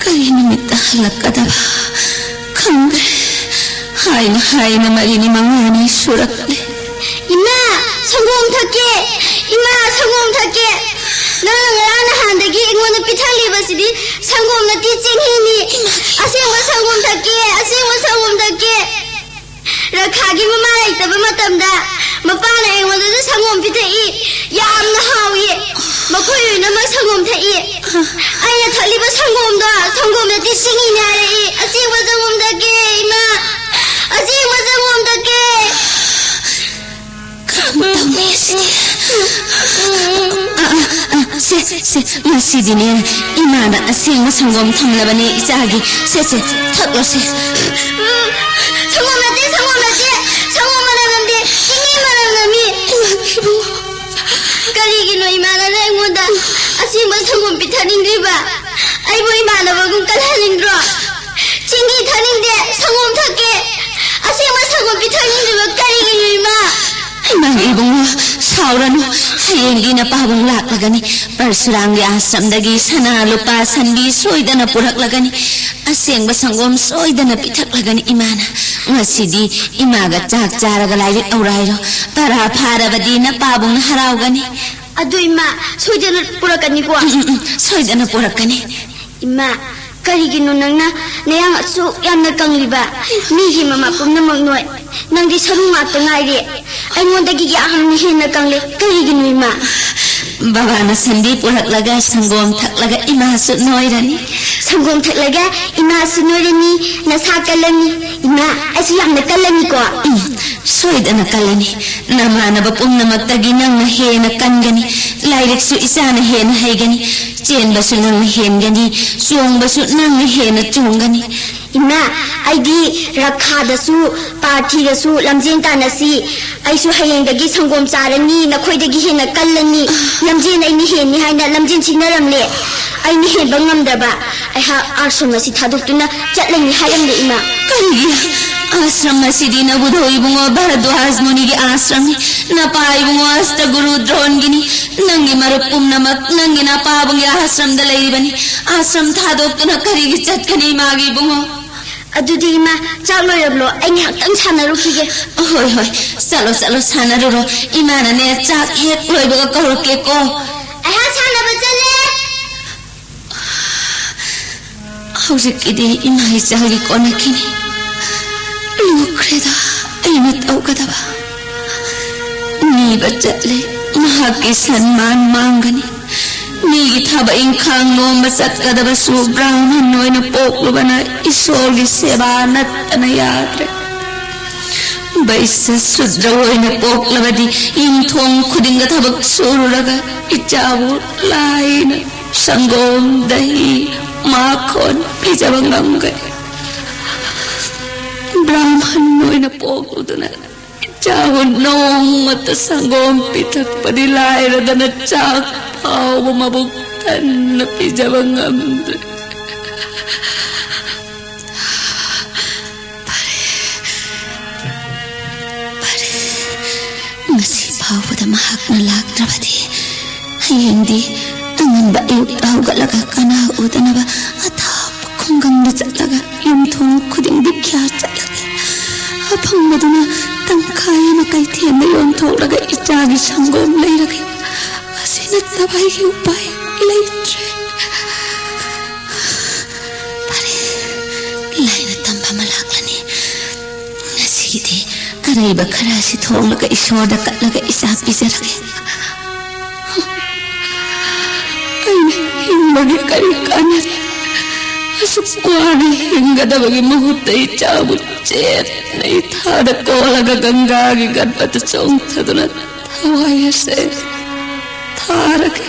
ꯀꯔꯤ ꯅꯨꯃꯤꯠꯇ ꯍꯜꯂꯛꯀꯗꯕ ꯈꯪꯗ꯭ꯔꯦ꯫ ꯍꯥꯏꯅ ꯍꯥꯏꯅ ꯃꯔꯤꯅꯤ ꯃꯉꯥꯅꯤ ꯁꯨꯔꯛꯂꯦ꯫ ꯏꯃꯥ, ꯁꯪꯒꯣꯝ ꯊꯛꯀꯦ꯫ ꯏꯃꯥ, ꯁꯪꯒꯣꯝ ꯊꯛꯀꯦ꯫ ꯅꯪꯅ ꯉꯔꯥꯡ ꯅꯍꯥꯟꯗꯒꯤ ꯑꯩꯉꯣꯟꯗ ꯄꯤꯊꯛꯂꯤꯕꯁꯤꯗꯤ ꯁꯪꯒꯣꯝ ꯅꯠꯇꯦ, ꯆꯦꯡꯍꯤꯅꯤ꯫ ꯑꯁꯦꯡꯕ ꯁꯪꯒꯣꯝ ꯊꯛꯀꯦ, ꯑꯁꯦꯡꯕ ꯁꯪꯒꯣꯝ ꯊꯛꯀꯦ꯫ ꯔꯈꯥꯒꯤ ꯃꯃꯥ ꯂꯩꯇꯕ ꯃꯇꯝꯗ ꯃꯄꯥꯅ ꯑꯩꯉꯣꯟꯗꯁꯨ ꯁꯪꯒꯣꯝ ꯄꯤꯊꯛꯏ꯫ ꯌꯥꯝꯅ ꯍꯥꯎꯏ꯫ ꯃꯈꯣꯏ ꯂꯣꯏꯅꯃꯛ ꯁꯪꯒꯣꯝ ꯊꯛꯏ꯫ ꯑꯩꯅ ꯊꯛꯂꯤꯕ ꯁꯪꯒꯣꯝꯗꯣ ꯁꯪꯒꯣꯝ ꯅꯠꯇꯦ, ꯆꯤꯅꯤꯅꯦ ꯍꯥꯏꯔꯛꯏ꯫ ꯑꯁꯦꯡꯕ ꯁꯪꯒꯣꯝ ꯊꯛꯀꯦ, ꯏꯃꯥ꯫ ꯑꯁꯦꯡꯕ ꯁꯪꯒꯣꯝ ꯊꯛꯀꯦ꯫ ꯀꯔꯝ ꯇꯧꯅꯤ ꯑꯁꯤꯗꯤ? ꯑ, ꯑ, ꯑ, ꯁꯦ, ꯁꯦ, ꯉꯁꯤꯗꯤꯅꯦ, ꯏꯃꯥꯅ ꯑꯁꯦꯡꯕ ꯁꯪꯒꯣꯝ ꯊꯝꯂꯕꯅꯦ ꯏꯆꯥꯒꯤ꯫ ꯁꯦ, ꯁꯦ, ꯊꯛꯂꯣ ꯁꯦ꯫ ꯎꯝ, ꯁꯪꯒꯣꯝ ꯅꯠꯇꯦ, ꯁꯪꯒꯣꯝ ꯅꯠꯇꯦ, ꯁꯪꯒꯣꯝ ꯃꯅꯝ ꯅꯝꯗꯦ, ꯆꯤꯅꯤ ꯃꯅꯝ ꯅꯝꯃꯤ꯫ ꯏꯃꯥ, ꯏꯕꯨꯡꯉꯣ꯫ ꯀꯔꯤꯒꯤꯅꯣ ꯏꯃꯥꯅ ꯑꯩꯉꯣꯟꯗ ꯑꯁꯦꯡꯕ ꯁꯪꯒꯣꯝ ꯄꯤꯊꯛꯅꯤꯡꯗ꯭ꯔꯤꯕ? ꯑꯩꯕꯨ ꯏꯃꯥꯟꯅꯕꯒꯨꯝ ꯀꯜꯍꯟꯅꯤꯡꯗ꯭ꯔꯣ? ꯆꯤꯅꯤ ꯊꯛꯅꯤꯡꯗꯦ, ꯁꯪꯒꯣꯝ ꯊꯛꯀꯦ꯫ ꯑꯁꯦꯡꯕ ꯁꯪꯒꯣꯝ ꯄꯤꯊꯛꯅꯤꯡꯗ꯭ꯔꯤꯕ ꯀꯔꯤꯒꯤꯅꯣ, ꯏꯃꯥ? ꯏꯃꯥ, ꯏꯕꯨꯡꯉꯣ, ꯁꯥꯎꯔꯅꯨ꯫ ꯍꯌꯦꯡꯗꯤ ꯅꯄꯥꯕꯨꯡ ꯂꯥꯛꯂꯒꯅꯤ꯫ ꯄꯔꯁꯨꯔꯥꯝꯒꯤ ꯑꯥꯁ꯭ꯔꯝꯗꯒꯤ ꯁꯅꯥ, ꯂꯨꯄꯥ, ꯁꯟꯕꯤ ꯁꯣꯏꯗꯅ ꯄꯨꯔꯛꯂꯒꯅꯤ꯫ ꯑꯁꯦꯡꯕ ꯁꯪꯒꯣꯝ ꯁꯣꯏꯗꯅ ꯄꯤꯊꯛꯂꯒꯅꯤ ꯏꯃꯥꯅ꯫ ꯉꯁꯤꯗꯤ ꯏꯃꯥꯒ ꯆꯥꯛ ꯆꯥꯔꯒ ꯂꯥꯏꯔꯤꯛ ꯂꯧꯔꯥꯏꯔꯣ꯫ ꯄꯔꯥ ꯐꯥꯔꯕꯗꯤ ꯅꯄꯥꯕꯨꯡꯅ ꯍꯔꯥꯎꯒꯅꯤ꯫ ꯑꯗꯨ ꯏꯃꯥ, ꯁꯣꯏꯗꯅ ꯄꯨꯔꯛꯀꯅꯤꯀꯣ? ꯎꯝ, ꯎꯝ, ꯎꯝ, ꯁꯣꯏꯗꯅ ꯄꯨꯔꯛꯀꯅꯤ꯫ ꯏꯃꯥ, ꯀꯔꯤꯒꯤꯅꯣ ꯅꯪꯅ ꯅꯌꯥꯡ ꯑꯁꯨꯛ ꯌꯥꯝꯅ ꯀꯪꯂꯤꯕ? ꯃꯤꯒꯤ ꯃꯃꯥ ꯄꯨꯝꯅꯃꯛ ꯅꯣꯏ, ꯅꯪꯗꯤ ꯁꯔꯨ ꯉꯥꯛꯇ ꯉꯥꯏꯔꯦ꯫ ꯑꯩꯉꯣꯟꯗꯒꯤ ꯌꯥꯝꯅ ꯍꯦꯟꯅ ꯀꯪꯂꯦ꯫ ꯀꯔꯤꯒꯤꯅꯣ, ꯏꯃꯥ? ꯕꯕꯥꯅ ꯁꯟꯗꯤ ꯄꯨꯔꯛꯂꯒ ꯁꯪꯒꯣꯝ ꯊꯛꯂꯒ ꯏꯃꯥꯁꯨ ꯅꯣꯏꯔꯅꯤ꯫ ꯁꯪꯒꯣꯝ ꯊꯛꯂꯒ ꯏꯃꯥꯁꯨ ꯅꯣꯏꯔꯅꯤ, ꯅꯁꯥ ꯀꯜꯂꯅꯤ꯫ ꯏꯃꯥ, ꯑꯩꯁꯨ ꯌꯥꯝꯅ ꯀꯜꯂꯅꯤꯀꯣ꯫ ꯎꯝ, ꯁꯣꯏꯗꯅ ꯀꯜꯂꯅꯤ꯫ ꯅꯃꯥꯟꯅꯕ ꯄꯨꯝꯅꯃꯛꯇꯒꯤ ꯅꯪꯅ ꯍꯦꯟꯅ ꯀꯟꯒꯅꯤ꯫ ꯂꯥꯏꯔꯤꯛꯁꯨ ꯏꯆꯥꯅ ꯍꯦꯟꯅ ꯍꯩꯒꯅꯤ꯫ ꯆꯦꯟꯕꯁꯨ ꯅꯪꯅ ꯍꯦꯟꯒꯅꯤ꯫ ꯆꯣꯡꯕꯁꯨ ꯅꯪꯅ ꯍꯦꯟꯅ ꯆꯣꯡꯒꯅꯤ꯫ ꯏꯃꯥ, ꯑꯩꯗꯤ ꯔꯈꯥꯗꯁꯨ ꯄꯥꯔꯊꯤꯗꯁꯨ ꯂꯝꯖꯦꯟ ꯇꯥꯟꯅꯁꯤ꯫ ꯑꯩꯁꯨ ꯍꯌꯦꯡꯗꯒꯤ ꯁꯪꯒꯣꯝ ꯆꯥꯔꯅꯤ, ꯅꯈꯣꯏꯗꯒꯤ ꯍꯦꯟꯅ ꯀꯜꯂꯅꯤ꯫ ꯂꯝꯖꯦꯟ ꯑꯩꯅ ꯍꯦꯟꯅꯤ ꯍꯥꯏꯅ ꯂꯝꯖꯦꯟ ꯁꯤꯟꯅꯔꯝꯂꯦ꯫ ꯑꯩꯅ ꯍꯦꯟꯕ ꯉꯝꯗ꯭ꯔꯕ ꯑꯩꯍꯥꯛ ꯑꯥꯁ꯭ꯔꯝ ꯑꯁꯤ ꯊꯥꯗꯣꯛꯇꯨꯅ ꯆꯠꯂꯅꯤ ꯍꯥꯏꯔꯝꯂꯦ, ꯏꯃꯥ꯫ ꯀꯔꯤꯒꯤ? ꯑꯥꯁ꯭ꯔꯝ ꯑꯁꯤꯗꯤ ꯅꯕꯨꯙꯧ ꯏꯕꯨꯡꯉꯣ ꯚꯥꯔꯗ꯭ꯋꯥꯖ ꯃꯨꯅꯤꯒꯤ ꯑꯥꯁ꯭ꯔꯝꯅꯤ꯫ ꯅꯄꯥ ꯏꯕꯨꯡꯉꯣ ꯑꯁ꯭ꯇꯒꯨꯔꯨ ꯗ꯭ꯔꯣꯟꯒꯤꯅꯤ꯫ ꯅꯪꯒꯤ ꯃꯔꯨꯞ ꯄꯨꯝꯅꯃꯛ ꯅꯪꯒꯤ ꯅꯄꯥꯕꯨꯡꯒꯤ ꯑꯥꯁ꯭ꯔꯝꯗ ꯂꯩꯔꯤꯕꯅꯤ꯫ ꯑꯥꯁ꯭ꯔꯝ ꯊꯥꯗꯣꯛꯇꯨꯅ ꯀꯔꯤꯒꯤ ꯆꯠꯀꯅꯤ, ꯏꯃꯥꯒꯤ ꯏꯕꯨꯡꯉꯣ? ꯑꯗꯨꯗꯤ ꯏꯃꯥ, ꯆꯥꯛ ꯂꯣꯏꯔꯕ꯭ꯔꯣ? ꯑꯩ ꯉꯥꯏꯍꯥꯛꯇꯪ ꯁꯥꯟꯅꯔꯨꯈꯤꯒꯦ꯫ ꯍꯣꯏ, ꯍꯣꯏ, ꯆꯠꯂꯣ, ꯆꯠꯂꯣ, ꯁꯥꯟꯅꯔꯨꯔꯣ꯫ ꯏꯃꯥꯅꯅꯦ, ꯆꯥꯛ ꯍꯦꯛ ꯂꯣꯏꯕꯒ ꯀꯧꯔꯛꯀꯦꯀꯣ꯫ ꯑꯩꯍꯥꯛ ꯁꯥꯟꯅꯕ ꯆꯠꯂꯦ꯫ ꯍꯧꯖꯤꯛꯀꯤꯗꯤ ꯏꯃꯥ ꯏꯆꯥꯒꯤ ꯀꯣꯟꯅꯈꯤꯅꯤ꯫ ꯂꯨꯈ꯭ꯔꯦꯗ ꯑꯩꯅ ꯇꯧꯒꯗꯕ꯫ ꯅꯤꯕ ꯆꯠꯂꯦ, ꯃꯍꯥꯛꯀꯤ ꯁꯟꯃꯥꯟ ꯃꯥꯡꯒꯅꯤ꯫ ꯃꯤꯒꯤ ꯊꯕꯛ ꯏꯪꯈꯥꯡ ꯅꯣꯝꯕ ꯆꯠꯀꯗꯕꯁꯨ ꯕ꯭ꯔꯥꯍꯃꯟ ꯑꯣꯏꯅ ꯄꯣꯛꯂꯨꯕꯅ ꯏꯁꯣꯔꯒꯤ ꯁꯦꯕꯥ ꯅꯠꯇꯅ ꯌꯥꯗ꯭ꯔꯦ꯫ ꯕꯩꯁ꯭ꯌ ꯁꯨꯗ꯭ꯔ ꯑꯣꯏꯅ ꯄꯣꯛꯂꯕꯗꯤ ꯌꯨꯝꯊꯣꯡ ꯈꯨꯗꯤꯡꯗ ꯊꯕꯛ ꯁꯨꯔꯨꯔꯒ ꯏꯆꯥꯕꯨ ꯂꯥꯏꯅ ꯁꯪꯒꯣꯝ, ꯗꯍꯤ, ꯃꯥꯈꯣꯟ ꯄꯤꯖꯕ ꯉꯝꯒꯅꯤ꯫ ꯕ꯭ꯔꯥꯍꯃꯟ ꯑꯣꯏꯅ ꯄꯣꯛꯂꯨꯗꯨꯅ ꯏꯆꯥꯕꯨ ꯅꯣꯡꯃꯇ ꯁꯪꯒꯣꯝ ꯄꯤꯊꯛꯄꯗꯤ ꯂꯥꯏꯔꯗꯅ ꯆꯥꯛ ꯐꯥꯎꯕ ꯃꯕꯨꯛ ꯊꯟꯅ ꯄꯤꯖꯕ ꯉꯝꯗ꯭ꯔꯦ꯫ ꯐꯔꯦ, ꯐꯔꯦ꯫ ꯉꯁꯤ ꯐꯥꯎꯕꯗ ꯃꯍꯥꯛꯅ ꯂꯥꯛꯇ꯭ꯔꯕꯗꯤ ꯍꯌꯦꯡꯗꯤ ꯑꯉꯟꯕ ꯑꯌꯨꯛꯇ ꯍꯧꯒꯠꯂꯒ ꯀꯅꯥ ꯎꯗꯅꯕ ꯑꯊꯥꯞꯄ ꯈꯨꯡꯒꯪꯗ ꯆꯠꯂꯒ ꯌꯨꯝꯊꯣꯡ ꯈꯨꯗꯤꯡ ꯚꯤꯈ꯭ꯌꯥ ꯆꯠꯂꯒꯦ꯫ ꯑꯐꯪꯕꯗꯨꯅ ꯇꯪꯈꯥꯏ ꯑꯃ ꯀꯩꯊꯦꯜꯗ ꯌꯣꯟꯊꯣꯛꯂꯒ ꯏꯆꯥꯒꯤ ꯁꯪꯒꯣꯝ ꯂꯩꯔꯒꯦ꯫ ꯑꯁꯤ ꯅꯠꯇꯕ ꯑꯩꯒꯤ ꯎꯄꯥꯏ ꯂꯩꯇ꯭ꯔꯦ꯫ ꯐꯔꯦ, ꯂꯥꯏꯅ ꯇꯝꯕ ꯑꯃ ꯂꯥꯛꯂꯅꯤ꯫ ꯉꯁꯤꯒꯤꯗꯤ ꯑꯔꯩꯕ ꯈꯔ ꯑꯁꯤ ꯊꯣꯡꯂꯒ ꯏꯁꯣꯔꯗ ꯀꯠꯂꯒ ꯏꯆꯥ ꯄꯤꯖꯔꯒꯦ꯫ ꯃꯥꯒꯤ ꯀꯔꯤ ꯀꯥꯟꯅꯔꯤ? ꯑꯁꯨꯛ ꯋꯥꯅ ꯍꯤꯡꯒꯗꯕꯒꯤ ꯃꯍꯨꯠꯇ ꯏꯆꯥꯕꯨ ꯆꯦꯠꯅ ꯏꯊꯥꯗ ꯀꯣꯜꯂꯒ ꯒꯪꯒꯥꯒꯤ ꯒꯠꯕꯗ ꯆꯣꯡꯊꯗꯨꯅ ꯊꯋꯥꯏ ꯑꯁꯦ ꯊꯥꯔꯒꯦ꯫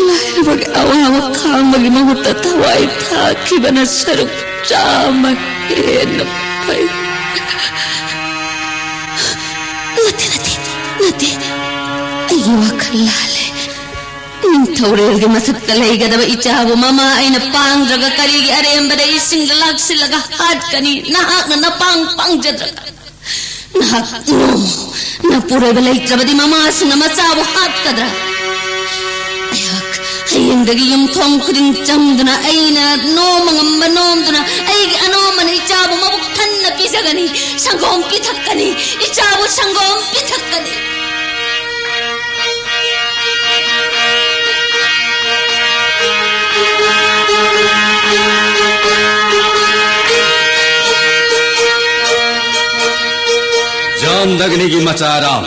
ꯂꯥꯏꯔꯕꯒꯤ ꯑꯋꯥꯕ ꯈꯥꯡꯕꯒꯤ ꯃꯍꯨꯠꯇ ꯊꯋꯥꯏ ꯊꯥꯈꯤꯕꯅ ꯁꯔꯨꯛ ꯆꯥꯝꯃ ꯍꯦꯟꯅ ꯐꯩ꯫ ꯅꯠꯇꯦ, ꯅꯠꯇꯦ, ꯅꯠꯇꯦ꯫ ꯑꯩꯒꯤ ꯋꯥꯈꯜ ꯂꯥꯜꯂꯦ꯫ ꯅꯤꯡꯊꯧꯔꯦꯜꯒꯤ ꯃꯊꯛꯇ ꯂꯩꯒꯗꯕ ꯏꯆꯥꯕꯨ ꯃꯃꯥ ꯑꯩꯅ ꯄꯥꯡꯗ꯭ꯔꯒ ꯀꯔꯤꯒꯤ ꯑꯔꯦꯝꯕꯗ ꯏꯁꯤꯡꯗ ꯂꯥꯛꯁꯤꯜꯂꯒ ꯍꯥꯠꯀꯅꯤ? ꯅꯍꯥꯛꯅ ꯅꯄꯥꯡ ꯄꯥꯡꯖꯗ꯭ꯔꯒ꯫ ꯅꯍꯥꯛ ꯅꯣꯝꯃꯨ꯫ ꯅꯄꯨꯔꯣꯏꯕ ꯂꯩꯇ꯭ꯔꯕꯗꯤ ꯃꯃꯥꯁꯤꯡꯅ ꯃꯆꯥꯕꯨ ꯍꯥꯠꯀꯗ꯭ꯔꯥ? ꯑꯩꯍꯥꯛ ꯍꯌꯦꯡꯗꯒꯤ ꯌꯨꯝꯊꯣꯡ ꯈꯨꯗꯤꯡ ꯆꯪꯗꯨꯅ ꯑꯩꯅ ꯅꯣꯝꯕ ꯉꯝꯕ ꯅꯣꯝꯗꯨꯅ ꯑꯩꯒꯤ ꯑꯅꯣꯝꯕꯅ ꯏꯆꯥꯕꯨ ꯃꯕꯨꯛ ꯊꯟꯅ ꯄꯤꯖꯒꯅꯤ꯫ ꯁꯪꯒꯣꯝ ꯄꯤꯊꯛꯀꯅꯤ꯫ ꯏꯆꯥꯕꯨ ꯁꯪꯒꯣꯝ ꯄꯤꯊꯛꯀꯅꯤ꯫ ꯖꯥꯟꯗꯒꯅꯤꯒꯤ ꯃꯆꯥ ꯔꯥꯝ,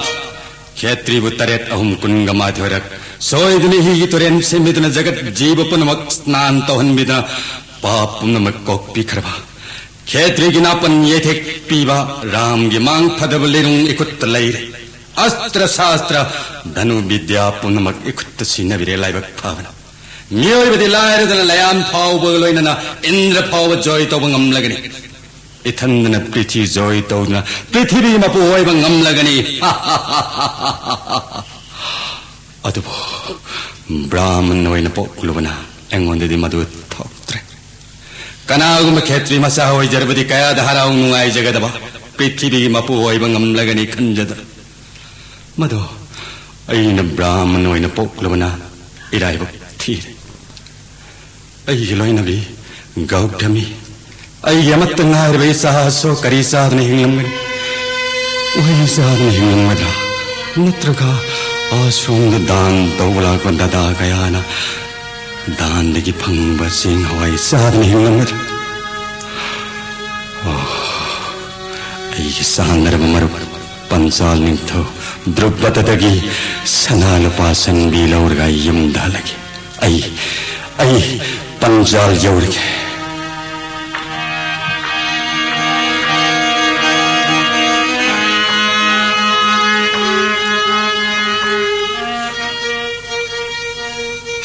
ꯈꯦꯇ꯭ꯔꯤꯕꯨ ꯇꯔꯦꯠ ꯑꯍꯨꯝ ꯀꯨꯟꯒ ꯃꯥꯊꯣꯏꯔꯛ ꯁꯣꯏꯗꯨꯅ ꯍꯤꯒꯤ ꯇꯨꯔꯦꯟ ꯁꯦꯝꯕꯤꯗꯨꯅ ꯖꯒꯠ ꯖꯤꯕ ꯄꯨꯝꯅꯃꯛ ꯁ꯭ꯅꯥꯟ ꯇꯧꯍꯟꯕꯤꯗꯨꯅ ꯄꯥꯞ ꯄꯨꯝꯅꯃꯛ ꯀꯣꯛꯄꯤꯈ꯭ꯔꯕ, ꯈꯦꯇ꯭ꯔꯤꯒꯤ ꯅꯥꯄꯟ ꯌꯩꯊꯦꯛ ꯄꯤꯕ ꯔꯥꯝꯒꯤ ꯃꯥꯡ ꯊꯥꯗꯕ ꯂꯩꯅꯨꯡ ꯏꯈꯨꯠꯇ ꯂꯩꯔꯦ꯫ ꯑꯁꯇ꯭ꯔ ꯁꯥꯁꯇ꯭ꯔ ꯙꯅꯨ ꯕꯤꯗ꯭ꯌꯥ ꯄꯨꯝꯅꯃꯛ ꯏꯈꯨꯠꯇ ꯁꯤꯟꯅꯕꯤꯔꯦ꯫ ꯂꯥꯏꯕꯛ ꯐꯕꯅ ꯃꯤꯑꯣꯏꯕꯗꯤ ꯂꯥꯏꯔꯗꯅ ꯂꯌꯥꯝ ꯐꯥꯎꯕꯒ ꯂꯣꯏꯅꯅ ꯏꯟꯗ꯭ꯔ ꯐꯥꯎꯕ ꯖꯣꯏ ꯇꯧꯕ ꯉꯝꯂꯒꯅꯤ꯫ ꯏꯊꯟꯗꯅ ꯄ꯭ꯔꯤꯊꯤ ꯖꯣꯏ ꯇꯧꯗꯨꯅ ꯄ꯭ꯔꯤꯊꯤꯕꯤꯒꯤ ꯃꯄꯨ ꯑꯣꯏꯕ ꯉꯝꯂꯒꯅꯤ꯫ ꯑꯗꯨꯕꯨ ꯕ꯭ꯔꯥꯍꯃꯟ ꯑꯣꯏꯅ ꯄꯣꯛꯂꯨꯕꯅ ꯑꯩꯉꯣꯟꯗꯗꯤ ꯃꯗꯨ ꯊꯣꯛꯇ꯭ꯔꯦ꯫ ꯀꯅꯥꯒꯨꯝꯕ ꯈꯦꯇ꯭ꯔꯤ ꯃꯆꯥ ꯑꯣꯏꯖꯔꯕꯗꯤ ꯀꯌꯥꯗ ꯍꯔꯥꯎ ꯅꯨꯡꯉꯥꯏꯖꯒꯗꯕ, ꯄ꯭ꯔꯤꯊꯤꯕꯤꯒꯤ ꯃꯄꯨ ꯑꯣꯏꯕ ꯉꯝꯂꯒꯅꯤ ꯈꯟꯖꯗ꯫ ꯃꯗꯨ ꯑꯩꯅ ꯕ꯭ꯔꯥꯍꯃꯟ ꯑꯣꯏꯅ ꯄꯣꯛꯂꯨꯕꯅ ꯏꯔꯥꯏꯕꯛ ꯊꯤꯔꯦ꯫ ꯑꯩꯒꯤ ꯂꯣꯏꯅꯕꯤ ꯒꯧꯇꯃꯤ, ꯑꯩꯒꯤ ꯑꯃꯠꯇ ꯉꯥꯏꯔꯕ ꯏꯆꯥꯁꯨ ꯀꯔꯤ ꯆꯥꯗꯅ ꯍꯤꯡꯂꯝꯒꯅꯤ? ꯎꯍꯩ ꯆꯥꯗꯅ ꯍꯤꯡꯂꯝꯒꯗ꯭ꯔꯥ? ꯅꯠꯇ꯭ꯔꯒ ꯑꯁꯣꯝꯗ ꯗꯥꯟ ꯇꯧꯕ ꯂꯥꯛꯄ ꯗꯗꯥ ꯀꯌꯥꯅ ꯗꯥꯟꯗꯒꯤ ꯐꯪꯕ ꯆꯦꯡ ꯍꯋꯥꯏ ꯆꯥꯗꯅ ꯍꯤꯡꯂꯝꯒꯗ꯭ꯔꯥ? ꯑꯣ, ꯑꯩꯒꯤ ꯆꯥꯟꯅꯔꯕ ꯃꯔꯨꯞ ꯄꯟꯆꯥꯜ ꯅꯤꯡꯊꯧ ꯗ꯭ꯔꯨꯄꯗꯗꯒꯤ ꯁꯅꯥ ꯂꯨꯄꯥ ꯁꯟꯕꯤ ꯂꯧꯔꯒ ꯑꯩ ꯌꯨꯝꯗ ꯍꯜꯂꯒꯦ꯫ ꯑꯩ ꯑꯩ ꯄꯟꯖꯥꯜ ꯌꯧꯔꯒꯦ꯫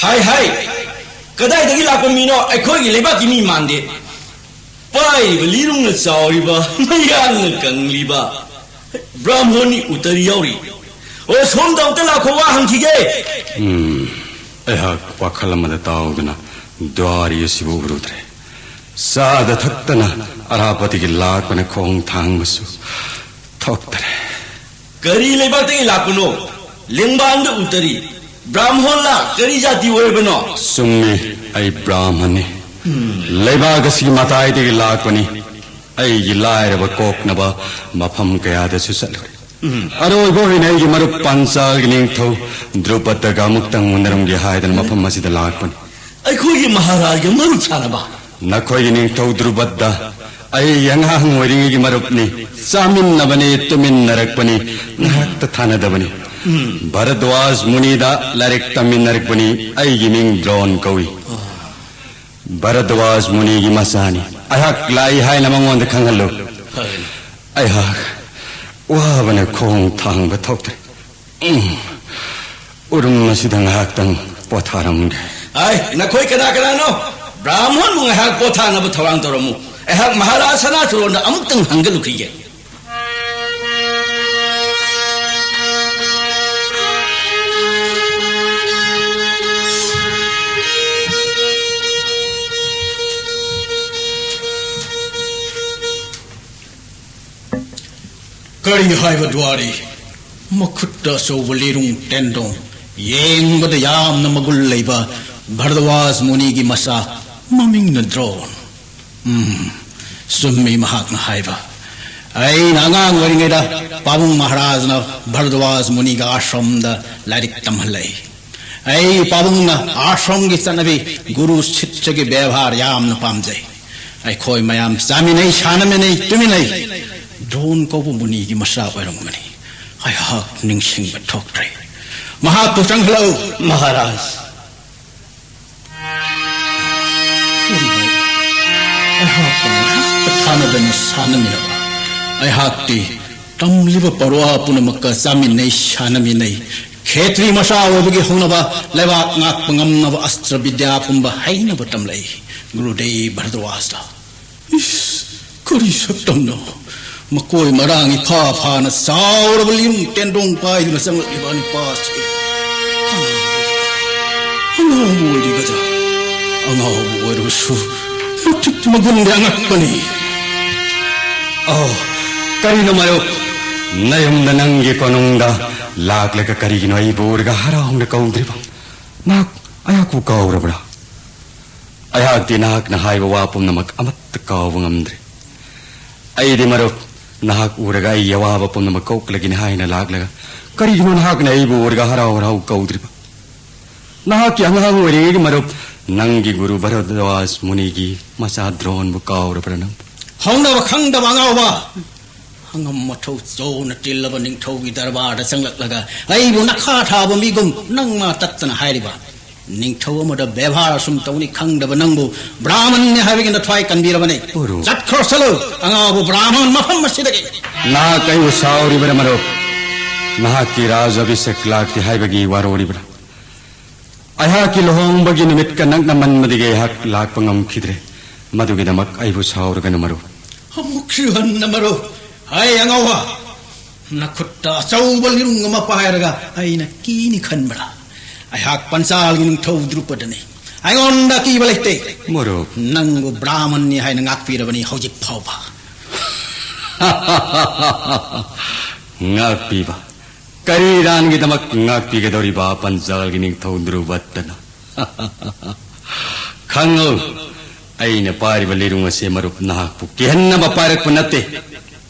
ꯍꯥꯏ ꯍꯥꯏ, ꯀꯗꯥꯏꯗꯒꯤ ꯂꯥꯛꯄ ꯃꯤꯅꯣ? ꯑꯩꯈꯣꯏꯒꯤ ꯂꯩꯕꯥꯛꯀꯤ ꯃꯤ ꯃꯥꯟꯗꯦ꯫ ꯄꯥꯏꯔꯤꯕ ꯂꯤꯔꯨꯡꯅ ꯆꯥꯎꯔꯤꯕ, ꯃꯌꯥꯡꯅ ꯀꯪꯂꯤꯕ ꯕ꯭ꯔꯥꯍꯃꯣꯟꯅꯤ ꯎꯇꯔꯤ ꯌꯥꯎꯔꯤ꯫ ꯑꯣ, ꯁꯣꯝꯗ ꯑꯝꯇ ꯂꯥꯛꯈꯣ, ꯋꯥ ꯍꯪꯈꯤꯒꯦ꯫ ꯎꯝ, ꯑꯩꯍꯥꯛ ꯋꯥꯈꯜ ꯑꯃꯗ ꯇꯥꯎꯗꯨꯅ ꯗ꯭ꯋꯥꯔꯤ ꯑꯁꯤꯕꯨ ꯎꯔꯨꯗ꯭ꯔꯦ꯫ ꯆꯥꯗ ꯊꯛꯇꯅ ꯑꯔꯥꯞꯄꯗꯒꯤ ꯂꯥꯛꯄꯅ ꯈꯣꯡ ꯊꯥꯡꯕꯁꯨ ꯊꯣꯛꯇꯔꯦ꯫ ꯀꯔꯤ ꯂꯩꯕꯥꯛꯇꯒꯤ ꯂꯥꯛꯄꯅꯣ? ꯂꯦꯡꯕꯥꯟꯗ ꯎꯇꯔꯤ꯫ ꯕ꯭ꯔꯥꯍꯃꯣꯟꯂꯥ? ꯀꯔꯤ ꯖꯥꯇꯤ ꯑꯣꯏꯔꯕꯅꯣ? ꯆꯨꯝꯃꯤ, ꯑꯩ ꯕ꯭ꯔꯥꯍꯃꯟꯅꯤ꯫ ꯂꯩꯕꯥꯛ ꯑꯁꯤꯒꯤ ꯃꯇꯥꯏꯗꯒꯤ ꯂꯥꯛꯄꯅꯤ꯫ ꯑꯩꯒꯤ ꯂꯥꯏꯔꯕ ꯀꯣꯛꯅꯕ ꯃꯐꯝ ꯀꯌꯥꯗꯁꯨ ꯆꯠꯂꯨꯔꯦ꯫ ꯑꯔꯣꯏꯕ ꯑꯣꯏꯅ ꯑꯩꯒꯤ ꯃꯔꯨꯞ ꯄꯥꯟꯆꯥꯜꯒꯤ ꯅꯤꯡꯊꯧ ꯗ꯭ꯔꯨꯄꯗꯒ ꯑꯃꯨꯛꯇꯪ ꯎꯅꯔꯝꯒꯦ ꯍꯥꯏꯗꯅ ꯃꯐꯝ ꯑꯁꯤꯗ ꯂꯥꯛꯄꯅꯤ꯫ ꯑꯩꯈꯣꯏꯒꯤ ꯃꯍꯥꯔꯥꯖꯒ ꯃꯔꯨꯞ ꯁꯥꯅꯕ? ꯅꯈꯣꯏꯒꯤ ꯅꯤꯡꯊꯧ ꯗ꯭ꯔꯨꯄꯗ ꯑꯩꯒꯤ ꯑꯉꯥꯡ ꯑꯣꯏꯔꯤꯉꯩꯒꯤ ꯃꯔꯨꯞꯅꯤ꯫ ꯆꯥꯃꯤꯟꯅꯕꯅꯤ, ꯇꯨꯃꯤꯟꯅꯔꯛꯄꯅꯤ, ꯉꯥꯏꯍꯥꯛꯇ ꯊꯥꯅꯗꯕꯅꯤ꯫ ꯚꯔꯗ꯭ꯋꯥꯖ ꯃꯨꯅꯤꯗ ꯂꯥꯏꯔꯤꯛ ꯇꯝꯃꯤꯟꯅꯔꯛꯄꯅꯤ꯫ ꯑꯩꯒꯤ ꯃꯤꯡ ꯗ꯭ꯔꯣꯟ ꯀꯧꯏ꯫ ꯚꯔꯗ꯭ꯋꯥꯖ ꯃꯨꯅꯤꯒꯤ ꯃꯆꯥꯅꯤ꯫ ꯑꯩꯍꯥꯛ ꯂꯥꯛꯏ ꯍꯥꯏꯅ ꯃꯉꯣꯟꯗ ꯈꯪꯍꯜꯂꯨ꯫ ꯑꯩꯍꯥꯛ ꯋꯥꯕꯅ ꯈꯣꯡ ꯊꯥꯡꯕ ꯊꯣꯛꯇ꯭ꯔꯦ꯫ ꯎꯝ꯫ ꯎꯔꯨꯝ ꯑꯁꯤꯗ ꯉꯥꯏꯍꯥꯛꯇꯪ ꯄꯣꯊꯥꯔꯝꯒꯦ꯫ ꯑꯥꯏ, ꯅꯈꯣꯏ ꯀꯅꯥ ꯀꯅꯥꯅꯣ? ꯕ꯭ꯔꯥꯍꯃꯣꯟꯕꯨ ꯉꯥꯏꯍꯥꯛ ꯄꯣꯊꯥꯅꯕ ꯊꯧꯔꯥꯡ ꯇꯧꯔꯝꯃꯨ꯫ ꯑꯩꯍꯥꯛ ꯃꯍꯥꯔꯥꯖ ꯁꯅꯥꯆꯨꯔꯣꯟꯗ ꯑꯃꯨꯛꯇꯪ ꯍꯪꯒꯠꯂꯨꯈꯤꯒꯦ꯫ ꯀꯔꯤ ꯍꯥꯏꯕ ꯗ꯭ꯋꯥꯔꯤ? ꯃꯈꯨꯠꯇ ꯑꯆꯧꯕ ꯂꯤꯔꯨꯡ ꯇꯦꯟꯗꯣꯡ, ꯌꯦꯡꯕꯗ ꯌꯥꯝꯅ ꯃꯒꯨꯟ ꯂꯩꯕ ꯚꯔꯗ꯭ꯋꯥꯖ ꯃꯨꯅꯤꯒꯤ ꯃꯆꯥ, ꯃꯃꯤꯡꯅ ꯗ꯭ꯔꯣꯟ꯫ ꯎꯝ, ꯆꯨꯝꯃꯤ ꯃꯍꯥꯛꯅ ꯍꯥꯏꯕ꯫ ꯑꯩꯅ ꯑꯉꯥꯡ ꯑꯣꯏꯔꯤꯉꯩꯗ ꯄꯥꯕꯨꯡ ꯃꯍꯥꯔꯥꯖꯅ ꯚꯔꯗ꯭ꯋꯥꯖ ꯃꯨꯅꯤꯒ ꯑꯥꯁ꯭ꯔꯝꯗ ꯂꯥꯏꯔꯤꯛ ꯇꯝꯍꯜꯂꯛꯏ꯫ ꯑꯩ ꯄꯥꯕꯨꯡꯅ ꯑꯥꯁ꯭ꯔꯝꯒꯤ ꯆꯠꯅꯕꯤ, ꯒꯨꯔꯨ ꯁꯤꯁ꯭ꯌꯒꯤ ꯕꯦꯕꯥꯔ ꯌꯥꯝꯅ ꯄꯥꯝꯖꯩ꯫ ꯑꯩꯈꯣꯏ ꯃꯌꯥꯝ ꯆꯥꯃꯤꯟꯅꯩ, ꯁꯥꯟꯅꯃꯤꯟꯅꯩ, ꯇꯨꯃꯤꯟꯅꯩ꯫ ꯗ꯭ꯔꯣꯟ ꯀꯧꯕ ꯃꯨꯅꯤꯒꯤ ꯃꯆꯥ ꯑꯣꯏꯔꯝꯒꯅꯤ꯫ ꯑꯩꯍꯥꯛ ꯅꯤꯡꯁꯤꯡꯕ ꯊꯣꯛꯇ꯭ꯔꯦ꯫ ꯃꯍꯥꯛꯄꯨ ꯆꯪꯍꯜꯂꯛꯎ꯫ ꯃꯍꯥꯔꯥꯖ꯫ ꯑꯩꯍꯥꯛꯀ ꯃꯔꯛꯇ ꯊꯥꯅꯗꯅ ꯁꯥꯟꯅꯃꯤꯟꯅꯕ꯫ ꯑꯩꯍꯥꯛꯇꯤ ꯇꯝꯂꯤꯕ ꯄꯔꯋꯥ ꯄꯨꯝꯅꯃꯛꯀ ꯆꯥꯃꯤꯟꯅꯩ, ꯁꯥꯟꯅꯃꯤꯟꯅꯩ꯫ ꯈꯦꯇ꯭ꯔꯤ ꯃꯆꯥ ꯑꯣꯏꯕꯒꯤ ꯍꯧꯅꯕ ꯂꯩꯕꯥꯛ ꯉꯥꯛꯄ ꯉꯝꯅꯕ ꯑꯁꯇ꯭ꯔ ꯕꯤꯗ꯭ꯌꯥ ꯄꯨꯝꯕ ꯍꯩꯅꯕ ꯇꯝꯂꯛꯏ ꯒꯨꯔꯨꯗꯦꯕ ꯚꯔꯗ꯭ꯋꯥꯖꯇ꯫ ꯏꯁ, ꯀꯔꯤ ꯁꯛꯇꯝꯅꯣ? ꯃꯀꯣꯏ ꯃꯔꯥꯡ ꯏꯐꯥ ꯐꯥꯅ ꯆꯥꯎꯔꯕ ꯂꯤꯔꯨꯡ ꯇꯦꯟꯗꯣꯡ ꯄꯥꯏꯗꯨꯅ ꯆꯪꯂꯛꯂꯤꯕ ꯅꯨꯄꯥꯁꯤ꯫ ꯑꯉꯥꯎꯕ ꯑꯣꯏꯔꯤꯒꯗ꯭ꯔꯥ? ꯑꯉꯥꯎꯕ ꯑꯣꯏꯔꯕꯁꯨ ꯃꯇꯤꯛ ꯃꯒꯨꯟꯗꯤ ꯑꯉꯛꯄꯅꯤ꯫ ꯑꯣ, ꯀꯔꯤꯅꯣ ꯃꯔꯨꯞ? ꯅꯌꯨꯝꯗ ꯅꯪꯒꯤ ꯀꯣꯅꯨꯡꯗ ꯂꯥꯛꯂꯒ ꯀꯔꯤꯒꯤꯅꯣ ꯑꯩꯕꯨ ꯎꯔꯒ ꯍꯔꯥꯎꯅ ꯀꯧꯗ꯭ꯔꯤꯕ? ꯅꯍꯥꯛ ꯑꯩꯍꯥꯛꯄꯨ ꯀꯥꯎꯔꯕ꯭ꯔꯥ? ꯑꯩꯍꯥꯛꯇꯤ ꯅꯍꯥꯛꯅ ꯍꯥꯏꯕ ꯋꯥ ꯄꯨꯝꯅꯃꯛ ꯑꯃꯠꯇ ꯀꯥꯎꯕ ꯉꯝꯗ꯭ꯔꯦ꯫ ꯑꯩꯗꯤ ꯃꯔꯨꯞ, ꯅꯍꯥꯛ ꯎꯔꯒ ꯑꯩꯒꯤ ꯑꯋꯥꯕ ꯄꯨꯝꯅꯃꯛ ꯀꯣꯛꯂꯒꯅꯤ ꯍꯥꯏꯅ ꯂꯥꯛꯂꯒ, ꯀꯔꯤꯒꯤꯅꯣ ꯅꯍꯥꯛꯅ ꯑꯩꯕꯨ ꯎꯔꯒ ꯍꯔꯥꯎ ꯍꯔꯥꯎ ꯀꯧꯗ꯭ꯔꯤꯕ? ꯅꯍꯥꯛꯀꯤ ꯑꯉꯥꯡ ꯑꯣꯏꯔꯤꯉꯩꯒꯤ ꯃꯔꯨꯞ, ꯅꯪꯒꯤ ꯒꯨꯔꯨ ꯚꯔꯗ꯭ꯋꯥꯖ ꯃꯨꯅꯤꯒꯤ ꯃꯆꯥ ꯗ꯭ꯔꯣꯟꯕꯨ ꯀꯥꯎꯔꯕ꯭ꯔꯥ ꯅꯪ? ꯍꯧꯅꯕ ꯈꯪꯗꯕ ꯑꯉꯥꯎꯕ! ꯑꯉꯝ ꯑꯊꯧ ꯆꯥꯎꯅ ꯇꯤꯜꯂꯕ ꯅꯤꯡꯊꯧꯒꯤ ꯗꯔꯕꯥꯔꯗ ꯆꯪꯂꯛꯂꯒ ꯑꯩꯕꯨ ꯅꯈꯥ ꯊꯥꯕ ꯃꯤꯒꯨꯝ ꯅꯪ ꯃꯥ ꯇꯠꯇꯅ ꯍꯥꯏꯔꯤꯕ꯫ ꯅꯤꯡꯊꯧ ꯑꯃꯗ ꯕꯦꯕꯥꯔ ꯑꯁꯨꯝ ꯇꯧꯅꯤ ꯈꯪꯗꯕ ꯅꯪꯕꯨ ꯕ꯭ꯔꯥꯍꯃꯟꯅꯤ ꯍꯥꯏꯕꯒꯤ ꯅꯊ꯭ꯋꯥꯏ ꯀꯟꯕꯤꯔꯕꯅꯤ꯫ ꯒꯨꯔꯨ꯫ ꯆꯠꯈ꯭ꯔꯣ ꯆꯠꯂꯨ, ꯑꯉꯥꯎꯕ ꯕ꯭ꯔꯥꯍꯃꯟ ꯃꯐꯝ ꯑꯁꯤꯗꯒꯤ꯫ ꯅꯍꯥꯛ ꯑꯩꯕꯨ ꯁꯥꯎꯔꯤꯕꯔꯥ ꯃꯔꯨꯞ? ꯅꯍꯥꯛꯀꯤ ꯔꯥꯖ ꯑꯚꯤꯁꯦꯛ ꯂꯥꯛꯇꯦ ꯍꯥꯏꯕꯒꯤ ꯋꯥꯔꯧꯔꯤꯕ꯭ꯔꯥ? ꯑꯩꯍꯥꯛꯀꯤ ꯂꯨꯍꯣꯡꯕꯒꯤ ꯅꯨꯃꯤꯠꯀ ꯅꯛꯅꯃꯟꯕꯗꯒꯤ ꯑꯩꯍꯥꯛ ꯂꯥꯛꯄ ꯉꯝꯈꯤꯗ꯭ꯔꯦ꯫ ꯃꯗꯨꯒꯤꯗꯃꯛ ꯑꯩꯕꯨ ꯁꯥꯎꯔꯒꯅꯨ ꯃꯔꯨꯞ꯫ ꯑꯃꯨꯛꯁꯨ ꯍꯟꯅ ꯃꯔꯨꯞ꯫ ꯍꯥꯏ ꯑꯉꯥꯎꯕ! ꯅꯈꯨꯠꯇ ꯑꯆꯧꯕ ꯂꯤꯔꯨꯡ ꯑꯃ ꯄꯥꯏꯔꯒ ꯑꯩꯅ ꯀꯤꯅꯤ ꯈꯟꯕ꯭ꯔꯥ? ꯑꯩꯍꯥꯛ ꯄꯟꯆꯥꯜꯒꯤ ꯅꯤꯡꯊꯧ ꯗ꯭ꯔꯨꯄꯗꯅꯤ꯫ ꯑꯩꯉꯣꯟꯗ ꯑꯀꯤꯕ ꯂꯩꯇꯦ꯫ ꯃꯔꯨꯞ꯫ ꯅꯪꯕꯨ ꯕ꯭ꯔꯥꯍꯃꯟꯅꯤ ꯍꯥꯏꯅ ꯉꯥꯛꯄꯤꯔꯕꯅꯤ ꯍꯧꯖꯤꯛ ꯐꯥꯎꯕ꯫ ꯉꯥꯛꯄꯤꯕ? ꯀꯔꯤ ꯏꯔꯥꯟꯒꯤꯗꯃꯛ ꯉꯥꯛꯄꯤꯒꯗꯧꯔꯤꯕ ꯄꯟꯆꯥꯜꯒꯤ ꯅꯤꯡꯊꯧ ꯗ꯭ꯔꯨꯕꯠꯇꯅ? ꯈꯪꯉꯨ, ꯑꯩꯅ ꯄꯥꯏꯔꯤꯕ ꯂꯤꯔꯨꯡ ꯑꯁꯤ ꯃꯔꯨꯞ ꯅꯍꯥꯛꯄꯨ ꯀꯤꯍꯟꯅꯕ ꯄꯥꯏꯔꯛꯄ ꯅꯠꯇꯦ꯫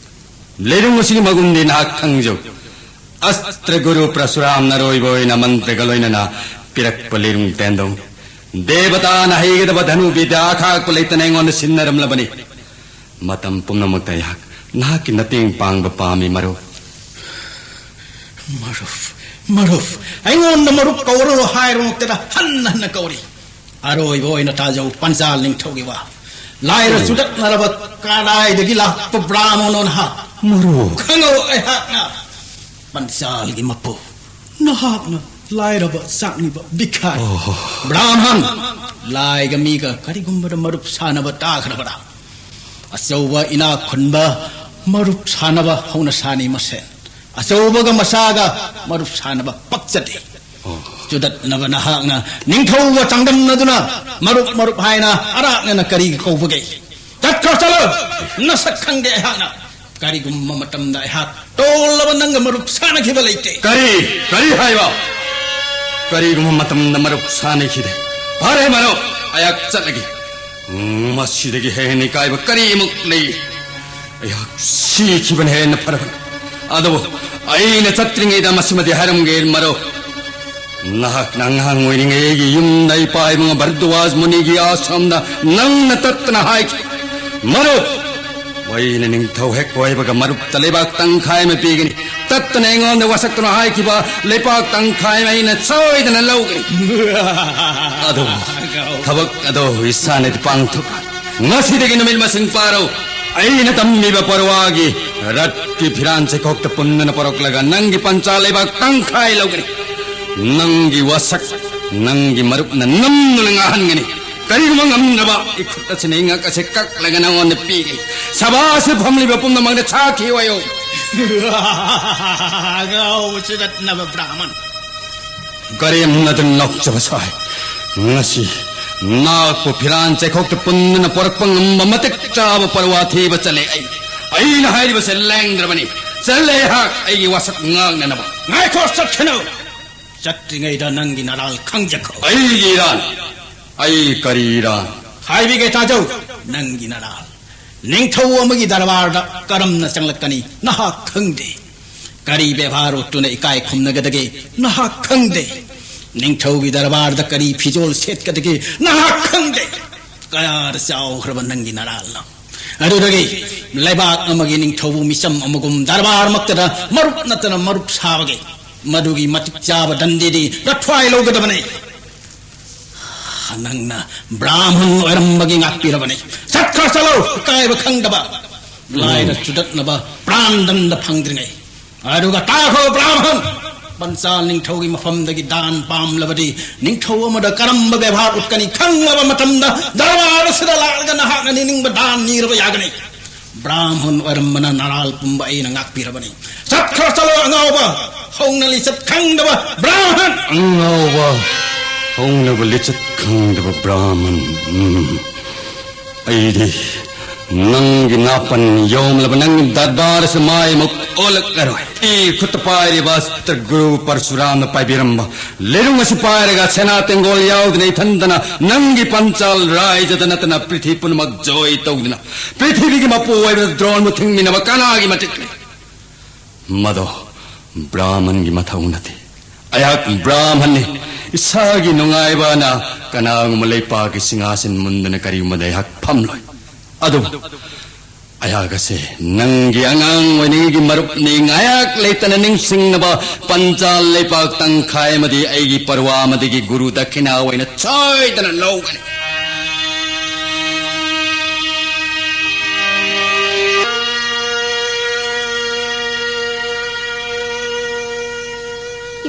ꯂꯤꯔꯨꯡ ꯑꯁꯤꯒꯤ ꯃꯒꯨꯟꯗꯤ ꯅꯍꯥꯛ ꯈꯪꯖꯧ꯫ ꯑꯁꯇ꯭ꯔ ꯒꯨꯔꯨ ꯄ꯭ꯔꯁꯨꯔꯥꯝꯅ ꯑꯔꯣꯏꯕ ꯑꯣꯏꯅ ꯃꯟꯇ꯭ꯔꯒ ꯂꯣꯏꯅꯅ ꯄꯤꯔꯛꯄ ꯂꯤꯔꯨꯡ ꯇꯦꯟꯗꯧꯅꯤ꯫ ꯗꯦꯕꯇꯥꯅ ꯍꯩꯒꯗꯕ ꯙꯅꯨ ꯕꯤꯗ꯭ꯌꯥ ꯑꯈꯥꯛꯄ ꯂꯩꯇꯅ ꯑꯩꯉꯣꯟꯗ ꯁꯤꯟꯅꯔꯝꯂꯕꯅꯤ꯫ ꯃꯇꯝ ꯄꯨꯝꯅꯃꯛꯇ ꯑꯩꯍꯥꯛ ꯅꯍꯥꯛꯀꯤ ꯃꯇꯦꯡ ꯄꯥꯡꯕ ꯄꯥꯝꯃꯤ ꯃꯔꯨꯞ꯫ ꯃꯔꯨꯞ, ꯃꯔꯨꯞ, ꯑꯩꯉꯣꯟꯗ ꯃꯔꯨꯞ ꯀꯧꯔꯅꯨ ꯍꯥꯏꯔꯃꯛꯇꯗ ꯍꯟꯅ ꯍꯟꯅ ꯀꯧꯔꯤ꯫ ꯑꯔꯣꯏꯕ ꯑꯣꯏꯅ ꯇꯥꯖꯧ ꯄꯟꯆꯥꯜ ꯅꯤꯡꯊꯧꯒꯤ ꯋꯥ꯫ ꯂꯥꯏꯔ ꯆꯨꯗꯠꯅꯔꯕ ꯀꯗꯥꯏꯗꯒꯤ ꯂꯥꯛꯄ ꯕ꯭ꯔꯥꯍꯃꯣꯟꯅꯣ ꯅꯍꯥꯛ? ꯃꯔꯨꯞ꯫ ꯈꯪꯉꯧ ꯑꯩꯍꯥꯛꯅ ꯄꯟꯆꯥꯜꯒꯤ ꯃꯄꯨ꯫ ꯅꯍꯥꯛꯅ ꯂꯥꯏꯔꯕ ꯆꯥꯛꯅꯤꯕ ꯚꯤꯈꯥꯔꯤ꯫ ꯑꯣ꯫ ꯕ꯭ꯔꯥꯍꯃꯟ, ꯂꯥꯏꯒ ꯃꯤꯒ ꯀꯔꯤꯒꯨꯝꯕꯗ ꯃꯔꯨꯞ ꯁꯥꯟꯅꯕ ꯇꯥꯈ꯭ꯔꯕꯔꯥ? ꯑꯆꯧꯕ ꯏꯅꯥꯛ ꯈꯨꯟꯕ ꯃꯔꯨꯞ ꯁꯥꯟꯅꯕ ꯍꯧꯅ ꯁꯥꯅꯤ ꯃꯁꯦꯟ꯫ ꯑꯆꯧꯕꯒ ꯃꯆꯥꯒ ꯃꯔꯨꯞ ꯁꯥꯟꯅꯕ ꯄꯛꯆꯗꯦ꯫ ꯑꯣ꯫ ꯆꯨꯗꯠꯅꯕ ꯅꯍꯥꯛꯅ ꯅꯤꯡꯊꯧꯒ ꯆꯥꯡꯗꯝꯅꯗꯨꯅ ꯃꯔꯨꯞ ꯃꯔꯨꯞ ꯍꯥꯏꯅ ꯑꯔꯥꯛꯅꯅ ꯀꯔꯤꯒꯤ ꯀꯧꯕꯒꯦ? ꯆꯠꯈ꯭ꯔꯣ, ꯆꯠꯂꯣ! ꯅꯁꯛ ꯈꯪꯗꯦ ꯑꯩꯍꯥꯛꯅ꯫ ꯀꯔꯤꯒꯨꯝꯕ ꯃꯇꯝꯗ ꯑꯩꯍꯥꯛ ꯇꯣꯜꯂꯕ ꯅꯪꯒ ꯃꯔꯨꯞ ꯁꯥꯟꯅꯈꯤꯕ ꯂꯩꯇꯦ꯫ ꯀꯔꯤ? ꯀꯔꯤ ꯍꯥꯏꯕ? ꯀꯔꯤꯒꯨꯝꯕ ꯃꯇꯝꯗ ꯃꯔꯨꯞ ꯁꯥꯟꯅꯈꯤꯗꯦ? ꯐꯔꯦ ꯃꯔꯨꯞ, ꯑꯩꯍꯥꯛ ꯆꯠꯂꯒꯦ꯫ ꯎꯝ, ꯃꯁꯤꯗꯒꯤ ꯍꯦꯟꯅ ꯏꯀꯥꯏꯕ ꯀꯔꯤꯃꯨꯛ ꯂꯩ? ꯑꯩꯍꯥꯛ ꯁꯤꯈꯤꯕꯅ ꯍꯦꯟꯅ ꯐꯔꯕꯅꯤ꯫ ꯑꯗꯨꯕꯨ ꯑꯩꯅ ꯆꯠꯇ꯭ꯔꯤꯉꯩꯗ ꯃꯁꯤꯃꯗꯤ ꯍꯥꯏꯔꯝꯒꯦ ꯃꯔꯨꯞ꯫ ꯅꯍꯥꯛꯅ ꯑꯉꯥꯡ ꯑꯣꯏꯔꯤꯉꯩ ꯑꯩꯒꯤ ꯌꯨꯝꯗ ꯏꯄꯥ ꯏꯕꯨꯡ ꯚꯔꯗ꯭ꯋꯥꯖ ꯃꯨꯅꯤꯒꯤ ꯑꯥꯁ꯭ꯔꯝꯗ ꯅꯪꯅ ꯇꯠꯇꯅ ꯍꯥꯏꯈꯤ, "ꯃꯔꯨꯞ, ꯑꯩꯅ ꯅꯤꯡꯊꯧ ꯍꯦꯛ ꯑꯣꯏꯕꯒ ꯃꯔꯨꯞꯇ ꯂꯩꯕꯥꯛ ꯇꯪꯈꯥꯏ ꯑꯃ ꯄꯤꯒꯅꯤ꯫ ꯇꯠꯇꯅ ꯑꯩꯉꯣꯟꯗ ꯋꯥꯁꯛꯇꯨꯅ ꯍꯥꯏꯈꯤꯕ ꯂꯩꯕꯥꯛ ꯇꯪꯈꯥꯏ ꯑꯃ ꯑꯩꯅ ꯁꯣꯏꯗꯅ ꯂꯧꯒꯅꯤ"꯫ ꯑꯗꯨꯕꯨ ꯊꯕꯛ ꯑꯗꯨ ꯏꯁꯥꯅꯗꯤ ꯄꯥꯡꯊꯣꯛ ꯉꯁꯤꯗꯒꯤ ꯅꯨꯃꯤꯠ ꯃꯁꯤꯡ ꯄꯥꯔꯣ꯫ ꯑꯩꯅ ꯇꯝꯃꯤꯕ ꯄꯔꯋꯥꯒꯤ ꯔꯠꯀꯤ ꯐꯤꯔꯥꯟ ꯆꯩꯈꯣꯛꯇ ꯄꯨꯟꯗꯨꯅ ꯄꯣꯔꯛꯂꯒ ꯅꯪꯒꯤ ꯄꯟꯆꯥ ꯂꯩꯕꯥꯛ ꯇꯪꯈꯥꯏ ꯂꯧꯒꯅꯤ꯫ ꯅꯪꯒꯤ ꯋꯥꯁꯛ ꯅꯪꯒꯤ ꯃꯔꯨꯞꯅ ꯅꯝꯗꯨꯅ ꯉꯥꯍꯟꯒꯅꯤ꯫ ꯀꯔꯤꯒꯨꯝꯕ ꯉꯝꯗ꯭ꯔꯕ, ꯏꯈꯨꯠ ꯑꯁꯤꯅ ꯏꯉꯛ ꯑꯁꯤ ꯀꯛꯂꯒ ꯅꯉꯣꯟꯗ ꯄꯤꯒꯅꯤ꯫ ꯁꯚꯥꯁꯤ ꯐꯝꯂꯤꯕ ꯄꯨꯝꯅꯃꯛꯅ ꯁꯥꯈꯤ ꯑꯣꯏꯌꯨ꯫ ꯑꯉꯥꯎꯕ ꯆꯨꯗꯠꯅꯕ ꯕ꯭ꯔꯥꯍꯃꯟ꯫ ꯀꯔꯦꯝꯅꯗꯨꯅ ꯅꯣꯛꯆꯕ ꯁꯥꯏ꯫ ꯉꯁꯤ ꯅꯥꯛꯄꯨ ꯐꯤꯔꯥꯟ ꯆꯩꯈꯣꯛꯇ ꯄꯨꯟꯗꯨꯅ ꯄꯣꯔꯛꯄ ꯉꯝꯕ ꯃꯇꯤꯛ ꯆꯥꯕ ꯄꯔꯋꯥ ꯊꯤꯕ ꯆꯠꯂꯦ ꯑꯩ꯫ ꯑꯩꯅ ꯍꯥꯏꯔꯤꯕꯁꯦ ꯂꯦꯡꯗ꯭ꯔꯕꯅꯤ꯫ ꯆꯠꯂꯦ ꯑꯩꯍꯥꯛ ꯑꯩꯒꯤ ꯋꯥꯁꯛ ꯉꯥꯛꯅꯅꯕ꯫ ꯉꯥꯏꯈꯣ, ꯆꯠꯈꯤꯅꯨ꯫ ꯆꯠꯇ꯭ꯔꯤꯉꯩꯗ ꯅꯪꯒꯤ ꯅꯔꯥꯜ ꯈꯪꯖꯈꯣ꯫ ꯑꯩꯒꯤ ꯏꯔꯥꯜ? ꯑꯩ ꯀꯔꯤ ꯏꯔꯥꯜ? ꯍꯥꯏꯕꯤꯒꯦ ꯇꯥꯖꯧ, ꯅꯪꯒꯤ ꯅꯔꯥꯜ꯫ ꯅꯤꯡꯊꯧ ꯑꯃꯒꯤ ꯗꯔꯕꯥꯔꯗ ꯀꯔꯝꯅ ꯆꯪꯂꯛꯀꯅꯤ ꯅꯍꯥꯛ ꯈꯪꯗꯦ꯫ ꯀꯔꯤ ꯕꯦꯕꯥꯔ ꯎꯠꯇꯨꯅ ꯏꯀꯥꯏ ꯈꯨꯝꯅꯒꯗꯒꯦ ꯅꯍꯥꯛ ꯈꯪꯗꯦ꯫ ꯅꯤꯡꯊꯧꯒꯤ ꯗꯔꯕꯥꯔꯗ ꯀꯔꯤ ꯐꯤꯖꯣꯜ ꯁꯦꯠꯀꯗꯒꯦ ꯅꯍꯥꯛ ꯈꯪꯗꯦ꯫ ꯀꯌꯥꯗ ꯆꯥꯎꯈ꯭ꯔꯕ ꯅꯪꯒꯤ ꯅꯔꯥꯜꯅꯣ? ꯑꯗꯨꯗꯒꯤ ꯂꯩꯕꯥꯛ ꯑꯃꯒꯤ ꯅꯤꯡꯊꯧꯕꯨ ꯃꯤꯆꯝ ꯑꯃꯒꯨꯝ ꯗꯔꯕꯥꯔꯃꯛꯇꯗ ꯃꯔꯨꯞ ꯅꯠꯇꯅ ꯃꯔꯨꯞ ꯁꯥꯕꯒꯦ꯫ ꯃꯗꯨꯒꯤ ꯃꯇꯤꯛ ꯆꯥꯕ ꯗꯟꯗꯤꯗꯤ ꯔꯊ꯭ꯋꯥꯏ ꯂꯧꯒꯗꯕꯅꯤ꯫ ꯅꯪꯅ ꯕ꯭ꯔꯥꯍꯃꯟ ꯑꯣꯏꯔꯝꯕꯒꯤ ꯉꯥꯛꯄꯤꯔꯕꯅꯤ꯫ ꯆꯠꯈ꯭ꯔ ꯆꯠꯂꯣ, ꯏꯀꯥꯏꯕ ꯈꯪꯗꯕ꯫ ꯂꯥꯏꯔ ꯆꯨꯗꯠꯅꯕ ꯄ꯭ꯔꯥꯟꯗꯟꯗ ꯐꯪꯗ꯭ꯔꯤꯉꯩ꯫ ꯑꯗꯨꯒ ꯇꯥꯈꯣ ꯕ꯭ꯔꯥꯍꯃꯟ, ꯄꯟꯆꯥꯜ ꯅꯤꯡꯊꯧꯒꯤ ꯃꯐꯝꯗꯒꯤ ꯗꯥꯟ ꯄꯥꯝꯂꯕꯗꯤ ꯅꯤꯡꯊꯧ ꯑꯃꯗ ꯀꯔꯝꯕ ꯕꯦꯕꯥꯔ ꯎꯠꯀꯅꯤ ꯈꯪꯂꯕ ꯃꯇꯝꯗ ꯗꯔꯕꯥꯔ ꯑꯁꯤꯗ ꯂꯥꯛꯂꯒ ꯅꯍꯥꯛꯅ ꯅꯤꯡꯅꯤꯡꯕ ꯗꯥꯟ ꯅꯤꯔꯕ ꯌꯥꯒꯅꯤ꯫ ꯕ꯭ꯔꯥꯍꯃꯟ ꯑꯣꯏꯔꯝꯕꯅ ꯅꯔꯥꯜ ꯄꯨꯝꯕ ꯑꯩꯅ ꯉꯥꯛꯄꯤꯔꯕꯅꯤ꯫ ꯆꯠꯈ꯭ꯔ ꯆꯠꯂꯣ ꯑꯉꯥꯎꯕ, ꯍꯧꯅ ꯂꯤꯆꯠ ꯈꯪꯗꯕ ꯕ꯭ꯔꯥꯍꯃꯟ! ꯑꯉꯥꯎꯕ, ꯍꯧꯅꯕ ꯂꯤꯆꯠ ꯈꯪꯗꯕ ꯕ꯭ꯔꯥꯍꯃꯟ꯫ ꯎꯝ꯫ ꯑꯩꯗꯤ ꯅꯪꯒꯤ ꯅꯥꯄꯟ ꯌꯣꯝꯂꯕ ꯅꯪꯒꯤ ꯗꯔꯕꯥꯔ ꯑꯁꯤ ꯃꯥꯏꯃꯨꯛ ꯑꯣꯜꯂꯛꯂꯔꯣꯏ꯫ ꯏ ꯈꯨꯠꯇ ꯄꯥꯏꯔꯤꯕ ꯑꯁꯇ꯭ꯔ ꯒꯨꯔꯨ ꯄꯔꯁꯨꯔꯥꯝꯅ ꯄꯥꯏꯕꯤꯔꯝꯕ ꯂꯩꯅꯨꯡ ꯑꯁꯤ ꯄꯥꯏꯔꯒ ꯁꯦꯅꯥ ꯇꯦꯡꯒꯣꯜ ꯌꯥꯎꯗꯅ ꯏꯊꯟꯗꯅ ꯅꯪꯒꯤ ꯄꯟꯆꯥꯜ ꯔꯥꯏꯖꯗ ꯅꯠꯇꯅ ꯄ꯭ꯔꯤꯊꯤ ꯄꯨꯝꯅꯃꯛ ꯖꯣꯏ ꯇꯧꯗꯨꯅ ꯄ꯭ꯔꯤꯊꯤꯕꯤꯒꯤ ꯃꯄꯨ ꯑꯣꯏꯕ ꯗ꯭ꯔꯣꯟꯕꯨ ꯊꯤꯡꯃꯤꯟꯅꯕ ꯀꯅꯥꯒꯤ ꯃꯇꯤꯛꯅꯤ? ꯃꯗꯣ ꯕ꯭ꯔꯥꯍꯃꯟꯒꯤ ꯃꯊꯧ ꯅꯠꯇꯦ꯫ ꯑꯩꯍꯥꯛ ꯕ꯭ꯔꯥꯍꯃꯟꯅꯤ꯫ ꯏꯁꯥꯒꯤ ꯅꯨꯡꯉꯥꯏꯕꯅ ꯀꯅꯥꯒꯨꯝꯕ ꯂꯩꯄꯥꯛꯀꯤ ꯁꯤꯡꯍꯥꯁꯟ ꯃꯨꯟꯗꯅ ꯀꯔꯤꯒꯨꯝꯕꯗ ꯑꯩꯍꯥꯛ ꯐꯝꯂꯣꯏ꯫ ꯑꯗꯨꯕꯨ ꯑꯩꯍꯥꯛ ꯑꯁꯦ ꯅꯪꯒꯤ ꯑꯉꯥꯡ ꯑꯣꯏꯔꯤꯉꯩꯒꯤ ꯃꯔꯨꯞꯅꯤ꯫ ꯉꯥꯏꯍꯥꯛ ꯂꯩꯇꯅ ꯅꯤꯡꯁꯤꯡꯅꯕ ꯄꯟꯆꯥꯜ ꯂꯩꯄꯥꯛ ꯇꯪꯈꯥꯏ ꯑꯃꯗꯤ ꯑꯩꯒꯤ ꯄꯔꯋꯥ ꯑꯃꯗꯒꯤ ꯒꯨꯔꯨ ꯗꯈꯤꯅꯥ ꯑꯣꯏꯅ ꯁꯣꯏꯗꯅ ꯂꯧꯒꯅꯤ꯫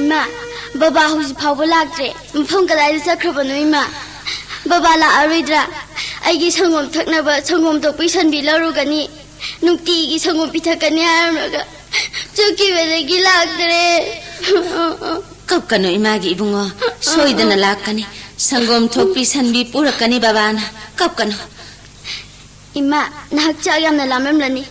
ꯏꯃꯥ, ꯕꯕꯥ ꯍꯧꯖꯤꯛ ꯐꯥꯎꯕ ꯂꯥꯛꯇ꯭ꯔꯦ꯫ ꯃꯐꯝ ꯀꯗꯥꯏꯗ ꯆꯠꯈ꯭ꯔꯕꯅꯣ ꯏꯃꯥ? ꯕꯕꯥ ꯂꯥꯛꯑꯔꯣꯏꯗ꯭ꯔꯥ? ꯑꯩꯒꯤ ꯁꯪꯒꯣꯝ ꯊꯛꯅꯕ ꯁꯪꯒꯣꯝ ꯊꯣꯛꯄꯤ ꯁꯟꯕꯤ ꯂꯧꯔꯨꯒꯅꯤ꯫ ꯅꯨꯡꯇꯤꯒꯤ ꯁꯪꯒꯣꯝ ꯄꯤꯊꯛꯀꯅꯤ ꯍꯥꯏꯔꯝꯂꯒ ꯆꯠꯈꯤꯕꯗꯒꯤ ꯂꯥꯛꯇ꯭ꯔꯦ꯫ ꯀꯞꯀꯅꯨ ꯏꯃꯥꯒꯤ ꯏꯕꯨꯡꯉꯣ, ꯁꯣꯏꯗꯅ ꯂꯥꯛꯀꯅꯤ꯫ ꯁꯪꯒꯣꯝ ꯊꯣꯛꯄꯤ ꯁꯟꯕꯤ ꯄꯨꯔꯛꯀꯅꯤ ꯕꯕꯥꯅ꯫ ꯀꯞꯀꯅꯨ꯫ ꯏꯃꯥ, ꯅꯍꯥꯛ ꯆꯥꯛ ꯌꯥꯝꯅ ꯂꯥꯝꯂꯝꯂꯅꯤ꯫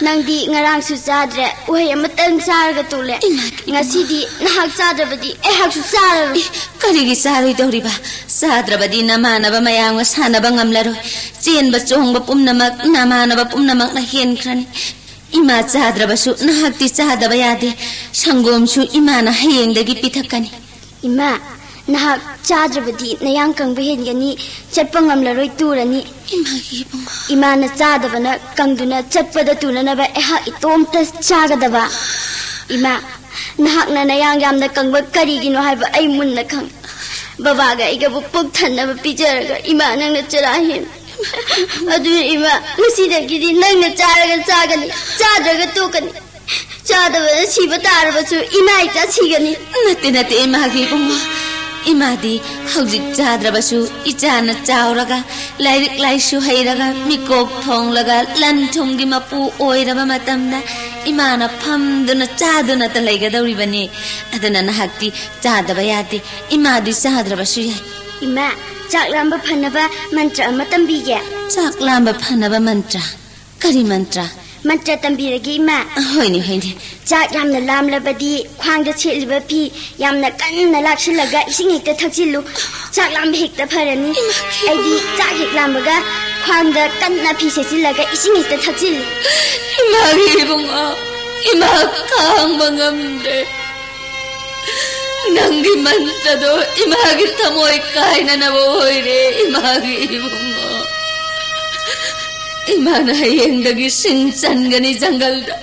ꯅꯪꯗꯤ ꯉꯔꯥꯡꯁꯨ ꯆꯥꯗ꯭ꯔꯦ, ꯎꯍꯩ ꯑꯃꯇꯪ ꯆꯥꯔꯒ ꯇꯣꯛꯂꯦ꯫ ꯏꯃꯥ, ꯏꯃꯥ꯫ ꯉꯁꯤꯗꯤ ꯅꯍꯥꯛ ꯆꯥꯗ꯭ꯔꯕꯗꯤ ꯑꯩꯍꯥꯛꯁꯨ ꯆꯥꯔꯔꯣꯏ꯫ ꯏ, ꯀꯔꯤꯒꯤ ꯆꯥꯔꯣꯏꯗꯧꯔꯤꯕ? ꯆꯥꯗ꯭ꯔꯕꯗꯤ ꯅꯃꯥꯟꯅꯕ ꯃꯌꯥꯝꯒ ꯁꯥꯟꯅꯕ ꯉꯝꯂꯔꯣꯏ꯫ ꯆꯦꯟꯕ ꯆꯣꯡꯕ ꯄꯨꯝꯅꯃꯛ ꯅꯃꯥꯟꯅꯕ ꯄꯨꯝꯅꯃꯛꯅ ꯍꯦꯟꯈ꯭ꯔꯅꯤ꯫ ꯏꯃꯥ ꯆꯥꯗ꯭ꯔꯕꯁꯨ ꯅꯍꯥꯛꯇꯤ ꯆꯥꯗꯕ ꯌꯥꯗꯦ꯫ ꯁꯪꯒꯣꯝꯁꯨ ꯏꯃꯥꯅ ꯍꯌꯦꯡꯗꯒꯤ ꯄꯤꯊꯛꯀꯅꯤ꯫ ꯏꯃꯥ, ꯅꯍꯥꯛ ꯆꯥꯗ꯭ꯔꯕꯗꯤ ꯅꯌꯥꯡ ꯀꯪꯕ ꯍꯦꯟꯒꯅꯤ, ꯆꯠꯄ ꯉꯝꯂꯔꯣꯏ, ꯇꯨꯔꯅꯤ꯫ ꯏꯃꯥꯒꯤ ꯏꯕꯨꯡꯉꯣ꯫ ꯏꯃꯥꯅ ꯆꯥꯗꯕꯅ ꯀꯪꯗꯨꯅ ꯆꯠꯄꯗ ꯇꯨꯅꯅꯕ ꯑꯩꯍꯥꯛ ꯏꯇꯣꯝꯇ ꯆꯥꯒꯗꯕ꯫ ꯏꯃꯥ, ꯅꯍꯥꯛꯅ ꯅꯌꯥꯡ ꯌꯥꯝꯅ ꯀꯪꯕ ꯀꯔꯤꯒꯤꯅꯣ ꯍꯥꯏꯕ ꯑꯩ ꯃꯨꯟꯅ ꯈꯪꯏ꯫ ꯕꯕꯥꯒ ꯑꯩꯒꯕꯨ ꯄꯨꯛ ꯊꯟꯅꯕ ꯄꯤꯖꯔꯒ ꯏꯃꯥ ꯅꯪꯅ ꯆꯔꯥ ꯍꯦꯟ꯫ ꯑꯗꯨꯅ ꯏꯃꯥ, ꯉꯁꯤꯗꯒꯤꯗꯤ ꯅꯪꯅ ꯆꯥꯔꯒ ꯆꯥꯒꯅꯤ, ꯆꯥꯗ꯭ꯔꯒ ꯇꯣꯛꯀꯅꯤ꯫ ꯆꯥꯗꯕꯅ ꯁꯤꯕ ꯇꯥꯔꯕꯁꯨ ꯏꯃꯥ ꯏꯆꯥ ꯁꯤꯒꯅꯤ꯫ ꯅꯠꯇꯦ, ꯅꯠꯇꯦ, ꯏꯃꯥꯒꯤ ꯏꯕꯨꯡꯉꯣ꯫ ꯏꯃꯥꯗꯤ ꯍꯧꯖꯤꯛ ꯆꯥꯗ꯭ꯔꯕꯁꯨ ꯏꯆꯥꯅ ꯆꯥꯎꯔꯒ, ꯂꯥꯏꯔꯤꯛ ꯂꯥꯏꯁꯨ ꯍꯩꯔꯒ, ꯃꯤꯀꯣꯛ ꯊꯣꯡꯂꯒ, ꯂꯟ ꯊꯨꯝꯒꯤ ꯃꯄꯨ ꯑꯣꯏꯔꯕ ꯃꯇꯝꯗ ꯏꯃꯥꯅ ꯐꯝꯗꯨꯅ ꯆꯥꯗꯨꯅꯇ ꯂꯩꯒꯗꯧꯔꯤꯕꯅꯤ꯫ ꯑꯗꯨꯅ ꯅꯍꯥꯛꯇꯤ ꯆꯥꯗꯕ ꯌꯥꯗꯦ꯫ ꯏꯃꯥꯗꯤ ꯆꯥꯗ꯭ꯔꯕꯁꯨ ꯌꯥꯏ꯫ ꯏꯃꯥ, ꯆꯥꯛ ꯂꯥꯝꯕ ꯐꯅꯕ ꯃꯟꯇ꯭ꯔ ꯑꯃ ꯇꯝꯕꯤꯒꯦ꯫ ꯆꯥꯛ ꯂꯥꯝꯕ ꯐꯅꯕ ꯃꯟꯇ꯭ꯔ? ꯀꯔꯤ ꯃꯟꯇ꯭ꯔ? ꯃꯟꯇ꯭ꯔ ꯇꯝꯕꯤꯔꯒꯦ, ꯏꯃꯥ꯫ ꯍꯣꯏꯅꯦ, ꯍꯣꯏꯅꯦ꯫ ꯆꯥꯛ ꯌꯥꯝꯅ ꯂꯥꯝꯂꯕꯗꯤ ꯈ꯭ꯋꯥꯡꯗ ꯁꯦꯠꯂꯤꯕ ꯐꯤ ꯌꯥꯝꯅ ꯀꯟꯅ ꯂꯥꯛꯁꯤꯜꯂꯒ ꯏꯁꯤꯡ ꯍꯦꯛꯇ ꯊꯛꯆꯤꯜꯂꯨ꯫ ꯆꯥꯛ ꯂꯥꯝꯕ ꯍꯦꯛꯇ ꯐꯔꯅꯤ꯫ ꯏꯃꯥꯒꯤ ꯑꯩꯗꯤ ꯆꯥꯛ ꯍꯦꯛ ꯂꯥꯝꯕꯒ ꯈ꯭ꯋꯥꯡꯗ ꯀꯟꯅ ꯐꯤ ꯁꯦꯠꯆꯤꯜꯂꯒ ꯏꯁꯤꯡ ꯍꯦꯛꯇ ꯊꯛꯆꯤꯜꯂꯤ꯫ ꯏꯃꯥꯒꯤ ꯏꯕꯨꯡꯉꯣ, ꯏꯃꯥ ꯈꯥꯡꯕ ꯉꯝꯗ꯭ꯔꯦ꯫ ꯅꯪꯒꯤ ꯃꯟꯇ꯭ꯔꯗꯣ ꯏꯃꯥꯒꯤ ꯊꯃꯣꯏ ꯀꯥꯏꯅꯅꯕ ꯑꯣꯏꯔꯦ, ꯏꯃꯥꯒꯤ ꯏꯕꯨꯡꯉꯣ꯫ ꯏꯃꯥꯅ ꯍꯌꯦꯡꯗꯒꯤ ꯁꯤꯡ ꯆꯟꯒꯅꯤ ꯖꯪꯒꯜꯗ꯫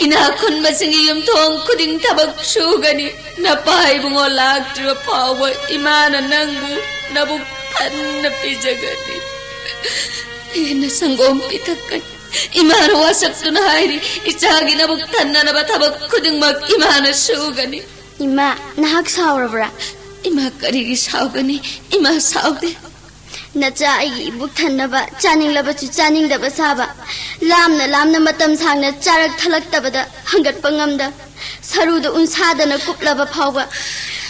ꯏꯅꯥꯛ ꯈꯨꯟꯕꯁꯤꯡꯒꯤ ꯌꯨꯝꯊꯣꯡ ꯈꯨꯗꯤꯡ ꯊꯕꯛ ꯁꯨꯒꯅꯤ꯫ ꯅꯄꯥ ꯏꯕꯨꯡꯉꯣ ꯂꯥꯛꯇ꯭ꯔꯤꯕ ꯐꯥꯎꯕ ꯏꯃꯥꯅ ꯅꯪꯕꯨ ꯅꯕꯨꯛ ꯊꯟꯅ ꯄꯤꯖꯒꯅꯤ꯫ ꯍꯦꯟꯅ ꯁꯪꯒꯣꯝ ꯄꯤꯊꯛꯀꯅꯤ꯫ ꯏꯃꯥꯅ ꯋꯥꯁꯛꯇꯨꯅ ꯍꯥꯏꯔꯤ, ꯏꯆꯥꯒꯤ ꯅꯕꯨꯛ ꯊꯟꯅꯅꯕ ꯊꯕꯛ ꯈꯨꯗꯤꯡꯃꯛ ꯏꯃꯥꯅ ꯁꯨꯒꯅꯤ꯫ ꯏꯃꯥ, ꯅꯍꯥꯛ ꯁꯥꯎꯔꯕ꯭ꯔꯥ? ꯏꯃꯥ ꯀꯔꯤꯒꯤ ꯁꯥꯎꯒꯅꯤ? ꯏꯃꯥ ꯁꯥꯎꯗꯦ꯫ ꯅꯆꯥ ꯑꯩꯒꯤ ꯏꯕꯨꯛ ꯊꯟꯅꯕ ꯆꯥꯅꯤꯡꯂꯕꯁꯨ ꯆꯥꯅꯤꯡꯗꯕ ꯁꯥꯕ, ꯂꯥꯝꯅ ꯂꯥꯝꯅ ꯃꯇꯝ ꯁꯥꯡꯅ ꯆꯥꯔꯛ ꯊꯛꯂꯛꯇꯕꯗ ꯍꯪꯒꯠꯄ ꯉꯝꯗ, ꯁꯔꯨꯗ ꯎꯟꯁꯥꯗꯅ ꯀꯨꯞꯂꯕ ꯐꯥꯎꯕ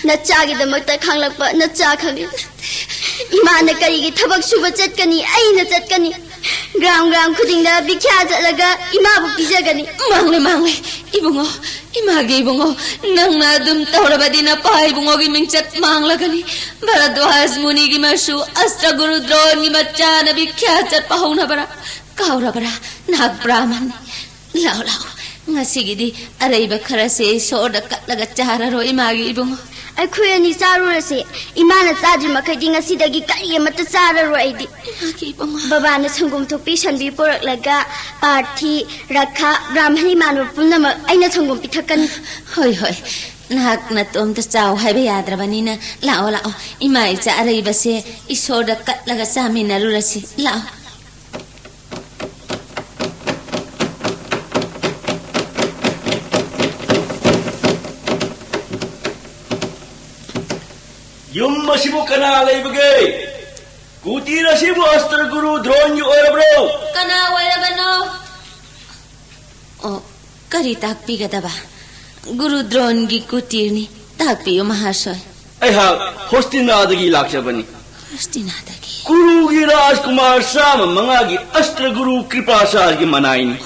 ꯅꯆꯥꯒꯤꯗꯃꯛꯇ ꯈꯥꯡꯂꯛꯄ ꯅꯆꯥ ꯈꯪꯏ꯫ ꯏꯃꯥꯅ ꯀꯔꯤꯒꯤ ꯊꯕꯛ ꯁꯨꯕ ꯆꯠꯀꯅꯤ? ꯑꯩꯅ ꯆꯠꯀꯅꯤ꯫ ꯒ꯭ꯔꯥꯝ ꯒ꯭ꯔꯥꯝ ꯈꯨꯗꯤꯡꯗ ꯚꯤꯈ꯭ꯌꯥ ꯆꯠꯂꯒ ꯏꯃꯥꯕꯨ ꯄꯤꯖꯒꯅꯤ꯫ ꯃꯥꯡꯂꯦ, ꯃꯥꯡꯂꯦ, ꯏꯕꯨꯡꯉꯣ, ꯏꯃꯥꯒꯤ ꯏꯕꯨꯡꯉꯣ, ꯅꯪꯅ ꯑꯗꯨꯝ ꯇꯧꯔꯕꯗꯤ ꯅꯄꯥ ꯏꯕꯨꯡꯉꯣꯒꯤ ꯃꯤꯡꯆꯠ ꯃꯥꯡꯂꯒꯅꯤ꯫ ꯚꯔꯗ꯭ꯋꯥꯖ ꯃꯨꯅꯤꯒꯤ ꯃꯁꯨ ꯑꯁꯇ꯭ꯔꯒꯨꯔꯨ ꯗ꯭ꯔꯣꯟꯒꯤ ꯃꯆꯥꯅ ꯚꯤꯈ꯭ꯌꯥ ꯆꯠꯄ ꯍꯧꯅꯕ꯭ꯔꯥ? ꯀꯥꯎꯔꯕ꯭ꯔꯥ? ꯅꯍꯥꯛ ꯕ꯭ꯔꯥꯍꯃꯟꯅꯤ꯫ ꯂꯥꯛꯑꯣ, ꯂꯥꯛꯑꯣ, ꯉꯁꯤꯒꯤꯗꯤ ꯑꯔꯩꯕ ꯈꯔꯁꯦ ꯏꯁꯣꯔꯗ ꯀꯠꯂꯒ ꯆꯥꯔꯔꯣ, ꯏꯃꯥꯒꯤ ꯏꯕꯨꯡꯉꯣ꯫ ꯑꯩꯈꯣꯏ ꯑꯅꯤ ꯆꯥꯔꯨꯔꯁꯦ꯫ ꯏꯃꯥꯅ ꯆꯥꯗ꯭ꯔꯤ ꯃꯈꯩꯗꯤ ꯉꯁꯤꯗꯒꯤ ꯀꯔꯤ ꯑꯃꯠꯇ ꯆꯥꯔꯔꯣꯏ ꯑꯩꯗꯤ꯫ ꯏꯃꯥꯒꯤ ꯏꯕꯨꯡꯉꯣ꯫ ꯕꯕꯥꯅ ꯁꯪꯒꯣꯝ ꯊꯣꯛꯄꯤ ꯁꯟꯕꯤ ꯄꯨꯔꯛꯂꯒ ꯄꯥꯔꯊꯤ, ꯔꯈꯥ, ꯕ꯭ꯔꯥꯍꯃꯟ ꯏꯃꯥꯟꯅꯕ ꯄꯨꯝꯅꯃꯛ ꯑꯩꯅ ꯁꯪꯒꯣꯝ ꯄꯤꯊꯛꯀꯅꯤ꯫ ꯍꯣꯏ, ꯍꯣꯏ꯫ ꯅꯍꯥꯛ ꯅꯇꯣꯝꯇ ꯆꯥꯎ ꯍꯥꯏꯕ ꯌꯥꯗ꯭ꯔꯕꯅꯤꯅ ꯂꯥꯛꯑꯣ, ꯂꯥꯛꯑꯣ꯫ ꯏꯃꯥ ꯏꯆꯥ ꯑꯔꯩꯕꯁꯦ ꯏꯁꯣꯔꯗ ꯀꯠꯂꯒ ꯆꯥꯃꯤꯟꯅꯔꯨꯔꯁꯤ꯫ ꯂꯥꯛꯑꯣ꯫ ꯌꯨꯝ ꯑꯁꯤꯕꯨ ꯀꯅꯥ ꯂꯩꯕꯒꯦ? ꯀꯨꯇꯤꯔ ꯑꯁꯤꯕꯨ ꯑꯁꯇ꯭ꯔ ꯒꯨꯔꯨ ꯗ꯭ꯔꯣꯟꯒꯤ ꯑꯣꯏꯔꯕ꯭ꯔꯣ? ꯀꯅꯥ ꯑꯣꯏꯔꯕꯅꯣ? ꯑꯣ, ꯀꯔꯤ ꯇꯥꯛꯄꯤꯒꯗꯕ? ꯒꯨꯔꯨ ꯗ꯭ꯔꯣꯟꯒꯤ ꯀꯨꯇꯤꯔꯅꯤ꯫ ꯇꯥꯛꯄꯤꯌꯨ, ꯃꯍꯥꯁꯣꯏ꯫ ꯑꯩꯍꯥꯛ ꯍꯣꯁꯇꯤꯅꯥꯗꯒꯤ ꯂꯥꯛꯆꯕꯅꯤ꯫ ꯍꯣꯁꯇꯤꯅꯥꯗꯒꯤ? ꯀꯨꯔꯨꯒꯤ ꯔꯥꯖꯀꯨꯃꯥꯔ ꯆꯥꯝꯃ ꯃꯉꯥꯒꯤ ꯑꯁꯇ꯭ꯔ ꯒꯨꯔꯨ ꯀ꯭ꯔꯤꯄꯥꯆꯥꯔꯒꯤ ꯃꯅꯥꯏꯅꯤ꯫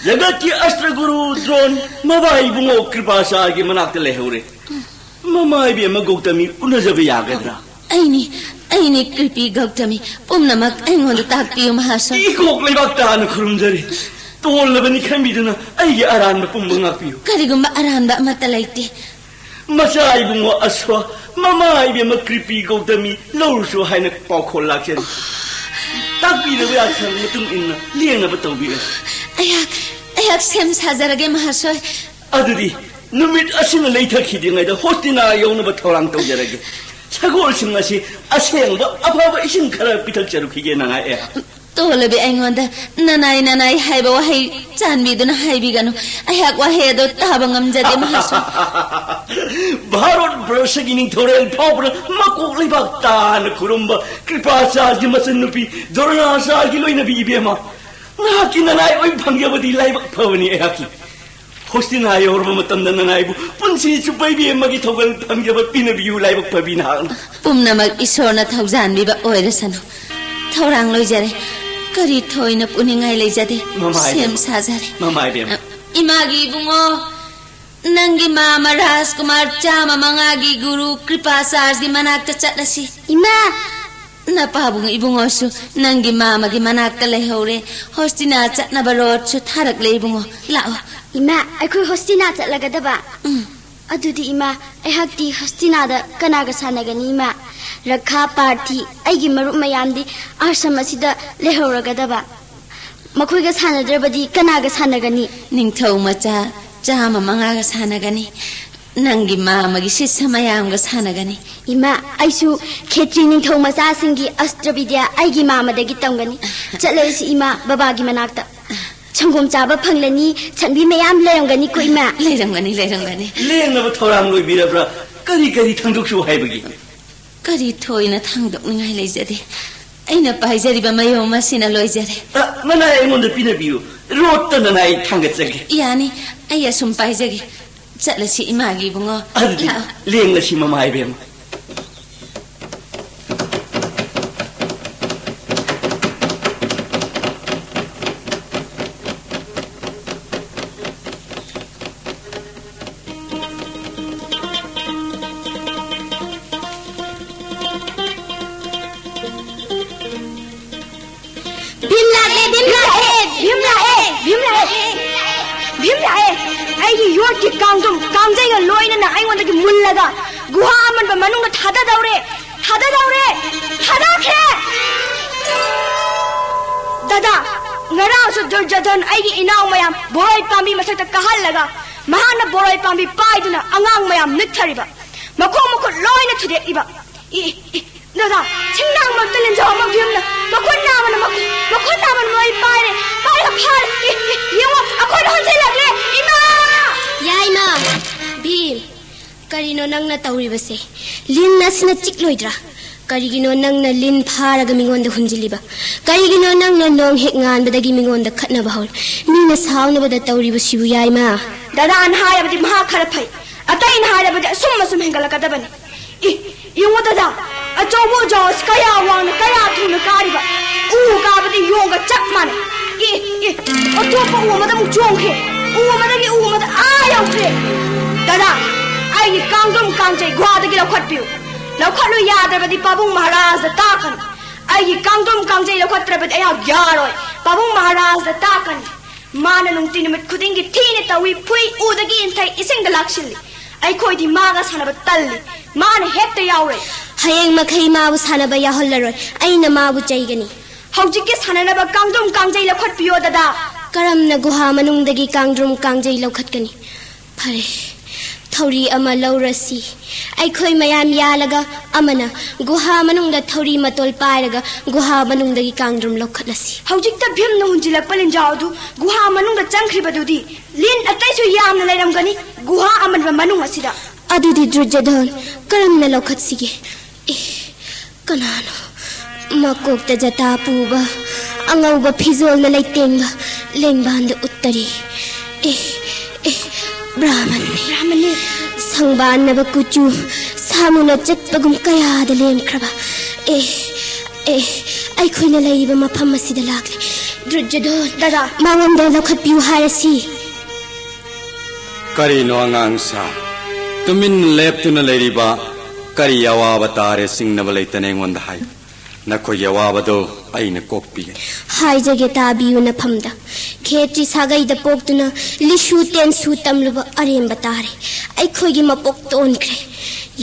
ꯖꯒꯠꯀꯤ ꯑꯁꯇ꯭ꯔ ꯒꯨꯔꯨ ꯗ꯭ꯔꯣꯟ ꯃꯕꯥ ꯏꯕꯨꯡꯉꯣ ꯀ꯭ꯔꯤꯄꯥꯆꯥꯔꯒꯤ ꯃꯅꯥꯛꯇ ꯂꯩꯍꯧꯔꯦ꯫ ꯃꯃꯥ ꯏꯕꯦꯝꯃ ꯒꯧꯇꯃꯤ ꯎꯅꯖꯕ ꯌꯥꯒꯗ꯭ꯔꯥ? ꯑꯩꯅꯤ, ꯑꯩꯅꯤ ꯀ꯭ꯔꯤꯄꯤ ꯒꯧꯇꯃꯤ꯫ ꯄꯨꯝꯅꯃꯛ ꯑꯩꯉꯣꯟꯗ ꯇꯥꯛꯄꯤꯌꯨ, ꯃꯍꯥꯁꯣꯏ꯫ ꯏꯀꯣꯛ ꯂꯩꯕꯥꯛ ꯇꯥꯅ ꯈꯨꯔꯨꯝꯖꯔꯤ꯫ ꯇꯣꯜꯂꯕꯅꯤ ꯈꯟꯕꯤꯗꯨꯅ ꯑꯩꯒꯤ ꯑꯔꯥꯟꯕ ꯄꯨꯝꯕ ꯉꯥꯛꯄꯤꯌꯨ꯫ ꯀꯔꯤꯒꯨꯝꯕ ꯑꯔꯥꯟꯕ ꯑꯃꯠꯇ ꯂꯩꯇꯦ꯫ ꯃꯆꯥ ꯏꯕꯨꯡꯉꯣ ꯑꯁ꯭ꯋ, ꯃꯃꯥ ꯏꯕꯦꯝꯃ ꯀ꯭ꯔꯤꯄꯤ ꯒꯧꯇꯃꯤ ꯂꯧꯔꯨꯁꯨ ꯍꯥꯏꯅ ꯄꯥꯎꯈꯣꯜ ꯂꯥꯛꯆꯔꯤ꯫ ꯇꯥꯛꯄꯤꯔꯕ ꯌꯥꯊꯪ ꯃꯇꯨꯡ ꯏꯟꯅ ꯂꯦꯡꯅꯕ ꯇꯧꯕꯤꯔꯁꯤ꯫ ꯑꯩꯍꯥꯛ, ꯑꯩꯍꯥꯛ ꯁꯦꯝ ꯁꯥꯖꯔꯒꯦ, ꯃꯍꯥꯁꯣꯏ꯫ ꯑꯗꯨꯗꯤ ꯅꯨꯃꯤꯠ ꯑꯁꯤꯅ ꯂꯩꯊꯈꯤꯗ꯭ꯔꯤꯉꯩꯗ ꯍꯣꯁꯇꯤꯅꯥ ꯌꯧꯅꯕ ꯊꯧꯔꯥꯡ ꯇꯧꯖꯔꯒꯦ꯫ ꯁꯒꯣꯜꯁꯤꯡ ꯑꯁꯤ ꯑꯁꯦꯡꯕ ꯑꯐꯕ ꯏꯁꯤꯡ ꯈꯔ ꯄꯤꯊꯛꯆꯔꯨꯈꯤꯒꯦ, ꯅꯉꯥꯏ ꯑꯩꯍꯥꯛ꯫ ꯇꯣꯜꯂꯕꯤ ꯑꯩꯉꯣꯟꯗ "ꯅꯅꯥꯏ, ꯅꯅꯥꯏ" ꯍꯥꯏꯕ ꯋꯥꯍꯩ ꯆꯥꯟꯕꯤꯗꯨꯅ ꯍꯥꯏꯕꯤꯒꯅꯨ꯫ ꯑꯩꯍꯥꯛ ꯋꯥꯍꯩ ꯑꯗꯨ ꯇꯥꯕ ꯉꯝꯖꯗꯦ, ꯃꯍꯥꯁꯣꯏ꯫ ꯚꯥꯔꯠ ꯕꯔꯁꯒꯤ ꯅꯤꯡꯊꯧꯔꯦꯜ ꯐꯥꯎꯕꯅ ꯃꯀꯣꯛ ꯂꯩꯕꯥꯛ ꯇꯥꯅ ꯈꯨꯔꯨꯝꯕ ꯀ꯭ꯔꯤꯄꯥꯆꯥꯔꯒꯤ ꯃꯆꯟꯅꯨꯄꯤ ꯗ꯭ꯔꯣꯅꯥꯆꯥꯔꯒꯤ ꯂꯣꯏꯅꯕꯤ ꯏꯕꯦꯝꯃ, ꯅꯍꯥꯛꯀꯤ ꯅꯅꯥꯏ ꯑꯣꯏ ꯐꯪꯖꯕꯗꯤ ꯂꯥꯏꯕꯛ ꯐꯕꯅꯤ ꯑꯩꯍꯥꯛꯀꯤ꯫ ꯍꯣꯁꯇꯤꯅꯥ ꯌꯧꯔꯕ ꯃꯇꯝꯗ ꯅꯅꯥꯏꯕꯨ ꯄꯨꯟꯁꯤ ꯆꯨꯞꯄ ꯏꯕꯦꯝꯃꯒꯤ ꯊꯧꯒꯜ ꯐꯪꯖꯕ ꯄꯤꯅꯕꯤꯌꯨ, ꯂꯥꯏꯕꯛ ꯐꯕꯤ ꯅꯍꯥꯛꯅ꯫ ꯄꯨꯝꯅꯃꯛ ꯏꯁꯣꯔꯅ ꯊꯧꯖꯥꯟꯕꯤꯕ ꯑꯣꯏꯔꯁꯅꯨ꯫ ꯊꯧꯔꯥꯡ ꯂꯣꯏꯖꯔꯦ꯫ ꯀꯔꯤ ꯊꯣꯏꯅ ꯄꯨꯅꯤꯡꯉꯥꯏ ꯂꯩꯖꯗꯦ꯫ ꯃꯃꯥ ꯁꯦꯝ ꯏꯕꯦꯝꯃ꯫ ꯁꯥꯖꯔꯦ꯫ ꯃꯃꯥ ꯏꯕꯦꯝꯃ꯫ ꯏꯃꯥꯒꯤ ꯏꯕꯨꯡꯉꯣ, ꯅꯪꯒꯤ ꯃꯥꯃ ꯔꯥꯖꯀꯨꯃꯥꯔ ꯆꯥꯝꯃ ꯃꯉꯥꯒꯤ ꯒꯨꯔꯨ ꯀ꯭ꯔꯤꯄꯥꯆꯥꯔꯖꯒꯤ ꯃꯅꯥꯛꯇ ꯆꯠꯂꯁꯤ꯫ ꯏꯃꯥ! ꯅꯄꯥꯕꯨꯡ ꯏꯕꯨꯡꯉꯣꯁꯨ ꯅꯪꯒꯤ ꯃꯥꯃꯒꯤ ꯃꯅꯥꯛꯇ ꯂꯩꯍꯧꯔꯦ꯫ ꯍꯣꯁꯇꯤꯅꯥ ꯆꯠꯅꯕ ꯔꯣꯠꯁꯨ ꯊꯥꯔꯛꯂꯦ ꯏꯕꯨꯡꯉꯣ꯫ ꯂꯥꯛꯑꯣ꯫ ꯏꯃꯥ, ꯑꯩꯈꯣꯏ ꯍꯣꯁꯇꯤꯅꯥ ꯆꯠꯂꯒꯗꯕ? ꯎꯝ꯫ ꯑꯗꯨꯗꯤ ꯏꯃꯥ, ꯑꯩꯍꯥꯛꯇꯤ ꯍꯁꯇꯤꯅꯥꯗ ꯀꯅꯥꯒ ꯁꯥꯟꯅꯒꯅꯤ ꯏꯃꯥ? ꯔꯈꯥ, ꯄꯥꯔꯊꯤ, ꯑꯩꯒꯤ ꯃꯔꯨꯞ ꯃꯌꯥꯝꯗꯤ ꯑꯥꯁ꯭ꯔꯝ ꯑꯁꯤꯗ ꯂꯩꯍꯧꯔꯒꯗꯕ꯫ ꯃꯈꯣꯏꯒ ꯁꯥꯟꯅꯗ꯭ꯔꯕꯗꯤ ꯀꯅꯥꯒ ꯁꯥꯟꯅꯒꯅꯤ? ꯅꯤꯡꯊꯧ ꯃꯆꯥ ꯆꯥꯝꯃ ꯃꯉꯥꯒ ꯁꯥꯟꯅꯒꯅꯤ꯫ ꯅꯪꯒꯤ ꯃꯥꯃꯒꯤ ꯁꯤꯁ꯭ꯌ ꯃꯌꯥꯝꯒ ꯁꯥꯟꯅꯒꯅꯤ꯫ ꯏꯃꯥ, ꯑꯩꯁꯨ ꯈꯦꯇ꯭ꯔꯤ ꯅꯤꯡꯊꯧ ꯃꯆꯥꯁꯤꯡꯒꯤ ꯑꯁꯇ꯭ꯔ ꯕꯤꯗ꯭ꯌꯥ ꯑꯩꯒꯤ ꯃꯥꯃꯗꯒꯤ ꯇꯝꯒꯅꯤ꯫ ꯆꯠꯂꯁꯤ ꯏꯃꯥ, ꯕꯕꯥꯒꯤ ꯃꯅꯥꯛꯇ꯫ ꯁꯪꯒꯣꯝ ꯆꯥꯕ ꯐꯪꯂꯅꯤ, ꯁꯟꯕꯤ ꯃꯌꯥꯝ ꯂꯩꯔꯝꯒꯅꯤꯀꯣ ꯏꯃꯥ꯫ ꯂꯩꯔꯝꯒꯅꯤ, ꯂꯩꯔꯝꯒꯅꯤ꯫ ꯂꯦꯡꯅꯕ ꯊꯧꯔꯥꯡ ꯂꯣꯏꯕꯤꯔꯕ꯭ꯔꯥ? ꯀꯔꯤ ꯀꯔꯤ ꯊꯥꯡꯗꯣꯛꯁꯨ ꯍꯥꯏꯕꯒꯦ? ꯀꯔꯤ ꯊꯣꯏꯅ ꯊꯥꯡꯗꯣꯛꯅꯤꯡꯉꯥꯏ ꯂꯩꯖꯗꯦ꯫ ꯑꯩꯅ ꯄꯥꯏꯖꯔꯤꯕ ꯃꯌꯣꯝ ꯑꯁꯤꯅ ꯂꯣꯏꯖꯔꯦ꯫ ꯑ, ꯃꯅꯥꯏ ꯑꯩꯉꯣꯟꯗ ꯄꯤꯅꯕꯤꯌꯨ꯫ ꯔꯣꯠꯇꯅ ꯅꯥꯏ ꯊꯥꯡꯒꯠꯆꯒꯦ꯫ ꯌꯥꯅꯤ, ꯑꯩ ꯑꯁꯨꯝ ꯄꯥꯏꯖꯒꯦ꯫ ꯆꯠꯂꯁꯤ ꯏꯃꯥꯒꯤ ꯏꯕꯨꯡꯉꯣ꯫ ꯑꯗꯨꯗꯤ ꯂꯥꯛꯑꯣ꯫ ꯂꯦꯡꯂꯁꯤ ꯃꯃꯥ ꯏꯕꯦꯝꯃ꯫ ꯚꯤꯝ ꯂꯥꯛꯂꯦ, ꯚꯤꯝ ꯂꯥꯛꯂꯦ, ꯚꯤꯝ ꯂꯥꯛꯑꯦ, ꯚꯤꯝ ꯂꯥꯛꯑꯦ, ꯚꯤꯝ ꯂꯥꯛꯑꯦ꯫ ꯑꯩꯒꯤ ꯌꯣꯠꯀꯤ ꯀꯥꯡꯗ꯭ꯔꯨꯝ ꯀꯥꯡꯖꯩꯒ ꯂꯣꯏꯅꯅ ꯑꯩꯉꯣꯟꯗꯒꯤ ꯃꯨꯜꯂꯒ ꯒꯨꯍꯥ ꯑꯃꯟꯕ ꯃꯅꯨꯡꯗ ꯊꯥꯗꯗꯧꯔꯦ, ꯊꯥꯗꯗꯧꯔꯦ, ꯊꯥꯗꯈ꯭ꯔꯦ꯫ ꯗꯗꯥ, ꯉꯔꯥꯡꯁꯨ ꯗꯨꯔꯖꯣꯙꯟ ꯑꯩꯒꯤ ꯏꯅꯥꯎ ꯃꯌꯥꯝ ꯕꯣꯔꯣꯏ ꯄꯥꯝꯕꯤ ꯃꯊꯛꯇ ꯀꯥꯍꯜꯂꯒ ꯃꯍꯥꯛꯅ ꯕꯣꯔꯣꯏ ꯄꯥꯝꯕꯤ ꯄꯥꯏꯗꯨꯅ ꯑꯉꯥꯡ ꯃꯌꯥꯝ ꯅꯤꯛꯊꯔꯤꯕ, ꯃꯈꯣꯡ ꯃꯈꯨꯠ ꯂꯣꯏꯅ ꯊꯨꯗꯦꯛꯏꯕ꯫ ꯏ, ꯏ, ꯗꯗꯥ, ꯁꯤꯡꯅꯥꯡ ꯃꯔꯛꯇ ꯂꯦꯟꯖꯥꯎ ꯑꯃ ꯚꯤꯝꯅ ꯃꯈꯨꯠ ꯅꯥꯝꯃꯅ ꯃꯈꯨ-, ꯃꯈꯨꯠ ꯅꯥꯝꯃꯅ ꯂꯣꯏ ꯄꯥꯏꯔꯦ꯫ ꯄꯥꯏꯔꯒ ꯐꯥꯔꯦ꯫ ꯏ, ꯏ, ꯌꯦꯡꯉꯣ, ꯑꯩꯈꯣꯏꯗ ꯍꯟꯖꯤꯜꯂꯛꯂꯦ꯫ ꯏꯃꯥ! ꯌꯥꯏꯃ! ꯚꯤꯝ, ꯀꯔꯤꯅꯣ ꯅꯪꯅ ꯇꯧꯔꯤꯕꯁꯦ? ꯂꯤꯟ ꯑꯁꯤꯅ ꯆꯤꯛꯂꯣꯏꯗ꯭ꯔꯥ? ꯀꯔꯤꯒꯤꯅꯣ ꯅꯪꯅ ꯂꯤꯟ ꯐꯥꯔꯒ ꯃꯤꯉꯣꯟꯗ ꯍꯨꯟꯖꯤꯜꯂꯤꯕ? ꯀꯔꯤꯒꯤꯅꯣ ꯅꯪꯅ ꯅꯣꯡ ꯍꯦꯛ ꯉꯥꯟꯕꯗꯒꯤ ꯃꯤꯉꯣꯟꯗ ꯈꯠꯅꯕ ꯍꯧꯔꯤ? ꯃꯤꯅ ꯁꯥꯎꯅꯕꯗ ꯇꯧꯔꯤꯕꯁꯤꯕꯨ, ꯌꯥꯏꯃ? ꯗꯗꯥꯅ ꯍꯥꯏꯔꯕꯗꯤ ꯃꯍꯥꯛ ꯈꯔ ꯐꯩ, ꯑꯇꯩꯅ ꯍꯥꯏꯔꯕꯗꯤ ꯑꯁꯨꯝ ꯑꯁꯨꯝ ꯍꯦꯟꯒꯠꯂꯛꯀꯗꯕꯅꯤ꯫ ꯏ, ꯌꯦꯡꯉꯨ ꯗꯗꯥ, ꯑꯆꯧꯕ ꯎꯖꯥꯎ ꯑꯁꯤ ꯀꯌꯥ ꯋꯥꯡꯅ, ꯀꯌꯥ ꯊꯨꯅ ꯀꯥꯔꯤꯕ! ꯎ ꯀꯥꯕꯗꯤ ꯌꯣꯡꯒ ꯆꯞ ꯃꯥꯟꯅꯩ꯫ ꯏ, ꯏ, ꯑꯇꯣꯞꯄ ꯎ ꯑꯃꯗ ꯑꯃꯨꯛ ꯆꯣꯡꯈ꯭ꯔꯦ꯫ ꯎ ꯑꯃꯗꯒꯤ ꯎ ꯑꯃꯗ ꯑꯥ ꯌꯧꯈ꯭ꯔꯦ꯫ ꯗꯗꯥ, ꯑꯩꯒꯤ ꯀꯥꯡꯗ꯭ꯔꯨꯝ ꯀꯥꯡꯖꯩ ꯒꯨꯍꯥꯗꯒꯤ ꯂꯧꯈꯠꯄꯤꯌꯨ꯫ ꯂꯧꯈꯠꯂꯨ ꯌꯥꯗ꯭ꯔꯕꯗꯤ ꯄꯥꯕꯨꯡ ꯃꯍꯥꯔꯥꯖꯗ ꯇꯥꯛꯀꯅꯤ꯫ ꯑꯩꯒꯤ ꯀꯥꯡꯗ꯭ꯔꯨꯝ ꯀꯥꯡꯖꯩ ꯂꯧꯈꯠꯇ꯭ꯔꯕꯗꯤ ꯑꯩꯍꯥꯛ ꯌꯥꯔꯣꯏ꯫ ꯄꯥꯕꯨꯡ ꯃꯍꯥꯔꯥꯖꯗ ꯇꯥꯛꯀꯅꯤ꯫ ꯃꯥꯅ ꯅꯨꯡꯇꯤ ꯅꯨꯃꯤꯠ ꯈꯨꯗꯤꯡꯒꯤ ꯊꯤꯅ ꯇꯧꯏ, ꯐꯨꯏ, ꯎꯗꯒꯤ ꯏꯟꯊꯩ, ꯏꯁꯤꯡꯗ ꯂꯥꯛꯁꯤꯜꯂꯤ꯫ ꯑꯩꯈꯣꯏꯗꯤ ꯃꯥꯒ ꯁꯥꯟꯅꯕ ꯇꯜꯂꯤ꯫ ꯃꯥꯅ ꯍꯦꯛꯇ ꯌꯥꯎꯔꯦ꯫ ꯍꯌꯦꯡ ꯃꯈꯩ ꯃꯥꯕꯨ ꯁꯥꯟꯅꯕ ꯌꯥꯎꯍꯜꯂꯔꯣꯏ꯫ ꯑꯩꯅ ꯃꯥꯕꯨ ꯆꯩꯒꯅꯤ꯫ ꯍꯧꯖꯤꯛꯀꯤ ꯁꯥꯟꯅꯅꯕ ꯀꯥꯡꯗ꯭ꯔꯨꯝ ꯀꯥꯡꯖꯩ ꯂꯧꯈꯠꯄꯤꯌꯣ, ꯗꯗꯥ꯫ ꯀꯔꯝꯅ ꯒꯨꯍꯥ ꯃꯅꯨꯡꯗꯒꯤ ꯀꯥꯡꯗ꯭ꯔꯨꯝ ꯀꯥꯡꯖꯩ ꯂꯧꯈꯠꯀꯅꯤ? ꯐꯔꯦ, ꯊꯧꯔꯤ ꯑꯃ ꯂꯧꯔꯁꯤ꯫ ꯑꯩꯈꯣꯏ ꯃꯌꯥꯝ ꯌꯥꯜꯂꯒ ꯑꯃꯅ ꯒꯨꯍꯥ ꯃꯅꯨꯡꯗ ꯊꯧꯔꯤ ꯃꯇꯣꯜ ꯄꯥꯏꯔꯒ ꯒꯨꯍꯥ ꯃꯅꯨꯡꯗꯒꯤ ꯀꯥꯡꯗ꯭ꯔꯨꯝ ꯂꯧꯈꯠꯂꯁꯤ꯫ ꯍꯧꯖꯤꯛꯇ ꯚꯤꯝꯅ ꯍꯨꯟꯖꯤꯜꯂꯛꯄ ꯂꯤꯟꯖꯥꯎ ꯑꯗꯨ ꯒꯨꯍꯥ ꯃꯅꯨꯡꯗ ꯆꯪꯈ꯭ꯔꯤꯕꯗꯨꯗꯤ ꯂꯤꯟ ꯑꯇꯩꯁꯨ ꯌꯥꯝꯅ ꯂꯩꯔꯝꯒꯅꯤ ꯒꯨꯍꯥ ꯑꯃꯟꯕ ꯃꯅꯨꯡ ꯑꯁꯤꯗ꯫ ꯑꯗꯨꯗꯤ ꯗ꯭ꯔꯨꯖꯗꯣꯟ ꯀꯔꯝꯅ ꯂꯧꯈꯠꯁꯤꯒꯦ? ꯑꯦ, ꯀꯅꯥꯅꯣ? ꯃꯀꯣꯛꯇ ꯖꯇꯥ ꯄꯨꯕ, ꯑꯉꯧꯕ ꯐꯤꯖꯣꯜꯅ ꯂꯩꯇꯦꯡꯕ ꯂꯦꯡꯕꯥꯟꯗ ꯎꯠꯇꯔꯤ꯫ ꯑꯦ, ꯑꯦ, ꯕ꯭ꯔꯥꯍꯃꯟꯅꯤ꯫ ꯕ꯭ꯔꯥꯍꯃꯟꯅꯤ꯫ ꯁꯪꯕꯥꯟꯅꯕ ꯀꯨꯆꯨ, ꯁꯥꯃꯨꯅ ꯆꯠꯄꯒꯨꯝ ꯀꯌꯥꯗ ꯂꯦꯝꯈ꯭ꯔꯕ꯫ ꯑꯦ, ꯑꯦ, ꯑꯩꯈꯣꯏꯅ ꯂꯩꯔꯤꯕ ꯃꯐꯝ ꯑꯁꯤꯗ ꯂꯥꯛꯂꯦ꯫ ꯗ꯭ꯔꯨꯖꯗꯣꯟ, ꯗꯗꯥ꯫ ꯃꯉꯣꯟꯗ ꯂꯧꯈꯠꯄꯤꯌꯨ ꯍꯥꯏꯔꯁꯤ꯫ ꯀꯔꯤꯅꯣ ꯑꯉꯥꯡ ꯁꯥ? ꯇꯨꯃꯤꯟꯅ ꯂꯦꯞꯇꯨꯅ ꯂꯩꯔꯤꯕ ꯀꯔꯤ ꯑꯋꯥꯕ ꯇꯥꯔꯦ ꯆꯤꯡꯅꯕ ꯂꯩꯇꯅ ꯑꯩꯉꯣꯟꯗ ꯍꯥꯏ꯫ ꯅꯈꯣꯏꯒꯤ ꯑꯋꯥꯕꯗꯣ ꯑꯩꯅ ꯀꯣꯛꯄꯤꯒꯅꯤ꯫ ꯍꯥꯏꯖꯒꯦ, ꯇꯥꯕꯤꯌꯨ ꯅꯐꯝꯗ꯫ ꯈꯦꯇ꯭ꯔꯤ ꯁꯥꯒꯩꯗ ꯄꯣꯛꯇꯨꯅ ꯂꯤꯁꯨ ꯇꯦꯟꯁꯨ ꯇꯝꯂꯨꯕ ꯑꯔꯦꯝꯕ ꯇꯥꯔꯦ꯫ ꯑꯩꯈꯣꯏꯒꯤ ꯃꯄꯣꯛ ꯇꯣꯟꯈ꯭ꯔꯦ꯫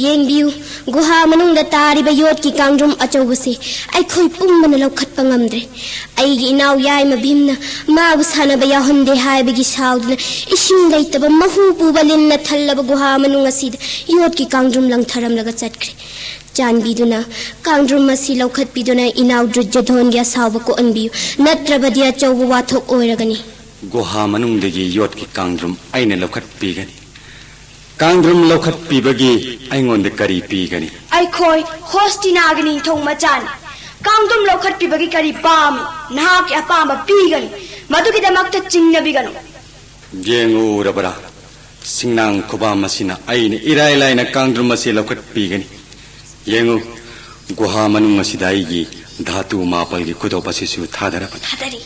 ꯌꯦꯡꯕꯤꯌꯨ, ꯒꯨꯍꯥ ꯃꯅꯨꯡꯗ ꯇꯥꯔꯤꯕ ꯌꯣꯠꯀꯤ ꯀꯥꯡꯗ꯭ꯔꯨꯝ ꯑꯆꯧꯕꯁꯦ ꯑꯩꯈꯣꯏ ꯄꯨꯝꯕꯅ ꯂꯧꯈꯠꯄ ꯉꯝꯗ꯭ꯔꯦ꯫ ꯑꯩꯒꯤ ꯏꯅꯥꯎ ꯌꯥꯏꯃ ꯚꯤꯝꯅ ꯃꯥꯕꯨ ꯁꯥꯟꯅꯕ ꯌꯥꯎꯍꯟꯗꯦ ꯍꯥꯏꯕꯒꯤ ꯁꯥꯎꯗꯨꯅ ꯏꯁꯤꯡ ꯂꯩꯇꯕ ꯃꯍꯨ ꯄꯨꯕ ꯂꯤꯟꯅ ꯊꯜꯂꯕ ꯒꯨꯍꯥ ꯃꯅꯨꯡ ꯑꯁꯤꯗ ꯌꯣꯠꯀꯤ ꯀꯥꯡꯗ꯭ꯔꯨꯝ ꯂꯪꯊꯔꯝꯂꯒ ꯆꯠꯈ꯭ꯔꯦ꯫ ꯆꯥꯟꯕꯤꯗꯨꯅ ꯀꯥꯡꯗ꯭ꯔꯨꯝ ꯑꯁꯤ ꯂꯧꯈꯠꯄꯤꯗꯨꯅ ꯏꯅꯥꯎ ꯗ꯭ꯔꯨꯖꯗꯣꯟꯒꯤ ꯑꯁꯥꯎꯕ ꯀꯣꯛꯍꯟꯕꯤꯌꯨ, ꯅꯠꯇ꯭ꯔꯕꯗꯤ ꯑꯆꯧꯕ ꯋꯥꯊꯣꯛ ꯑꯣꯏꯔꯒꯅꯤ꯫ ꯒꯨꯍꯥ ꯃꯅꯨꯡꯗꯒꯤ ꯌꯣꯠꯀꯤ ꯀꯥꯡꯗ꯭ꯔꯨꯝ ꯑꯩꯅ ꯂꯧꯈꯠꯄꯤꯒꯅꯤ꯫ ꯀꯥꯡꯗ꯭ꯔꯨꯝ ꯂꯧꯈꯠꯄꯤꯕꯒꯤ ꯑꯩꯉꯣꯟꯗ ꯀꯔꯤ ꯄꯤꯒꯅꯤ? ꯑꯩꯈꯣꯏ ꯍꯣꯁꯇꯤꯅꯥꯒꯤ ꯅꯤꯡꯊꯧ ꯃꯆꯥꯅꯤ꯫ ꯀꯥꯡꯗ꯭ꯔꯨꯝ ꯂꯧꯈꯠꯄꯤꯕꯒꯤ ꯀꯔꯤ ꯄꯥꯝꯃꯤ? ꯅꯍꯥꯛꯀꯤ ꯑꯄꯥꯝꯕ ꯄꯤꯒꯅꯤ꯫ ꯃꯗꯨꯒꯤꯗꯃꯛꯇ ꯆꯤꯡꯅꯕꯤꯒꯅꯨ꯫ ꯌꯦꯡꯉꯨ, ꯎꯔꯕ꯭ꯔꯥ? ꯁꯤꯡꯅꯥꯡ ꯈꯨꯕꯥꯝ ꯑꯁꯤꯅ ꯑꯩꯅ ꯏꯔꯥꯏ ꯂꯥꯏꯅ ꯀꯥꯡꯗ꯭ꯔꯨꯝ ꯑꯁꯤ ꯂꯧꯈꯠꯄꯤꯒꯅꯤ꯫ ꯌꯦꯡꯉꯨ, ꯒꯨꯍꯥ ꯃꯅꯨꯡ ꯑꯁꯤꯗ ꯑꯩꯒꯤ ꯙꯥꯇꯨ ꯃꯥꯄꯜꯒꯤ ꯈꯨꯗꯣꯞ ꯑꯁꯤꯁꯨ ꯊꯥꯗꯔꯕꯅꯤ꯫ ꯊꯥꯗꯔꯤ꯫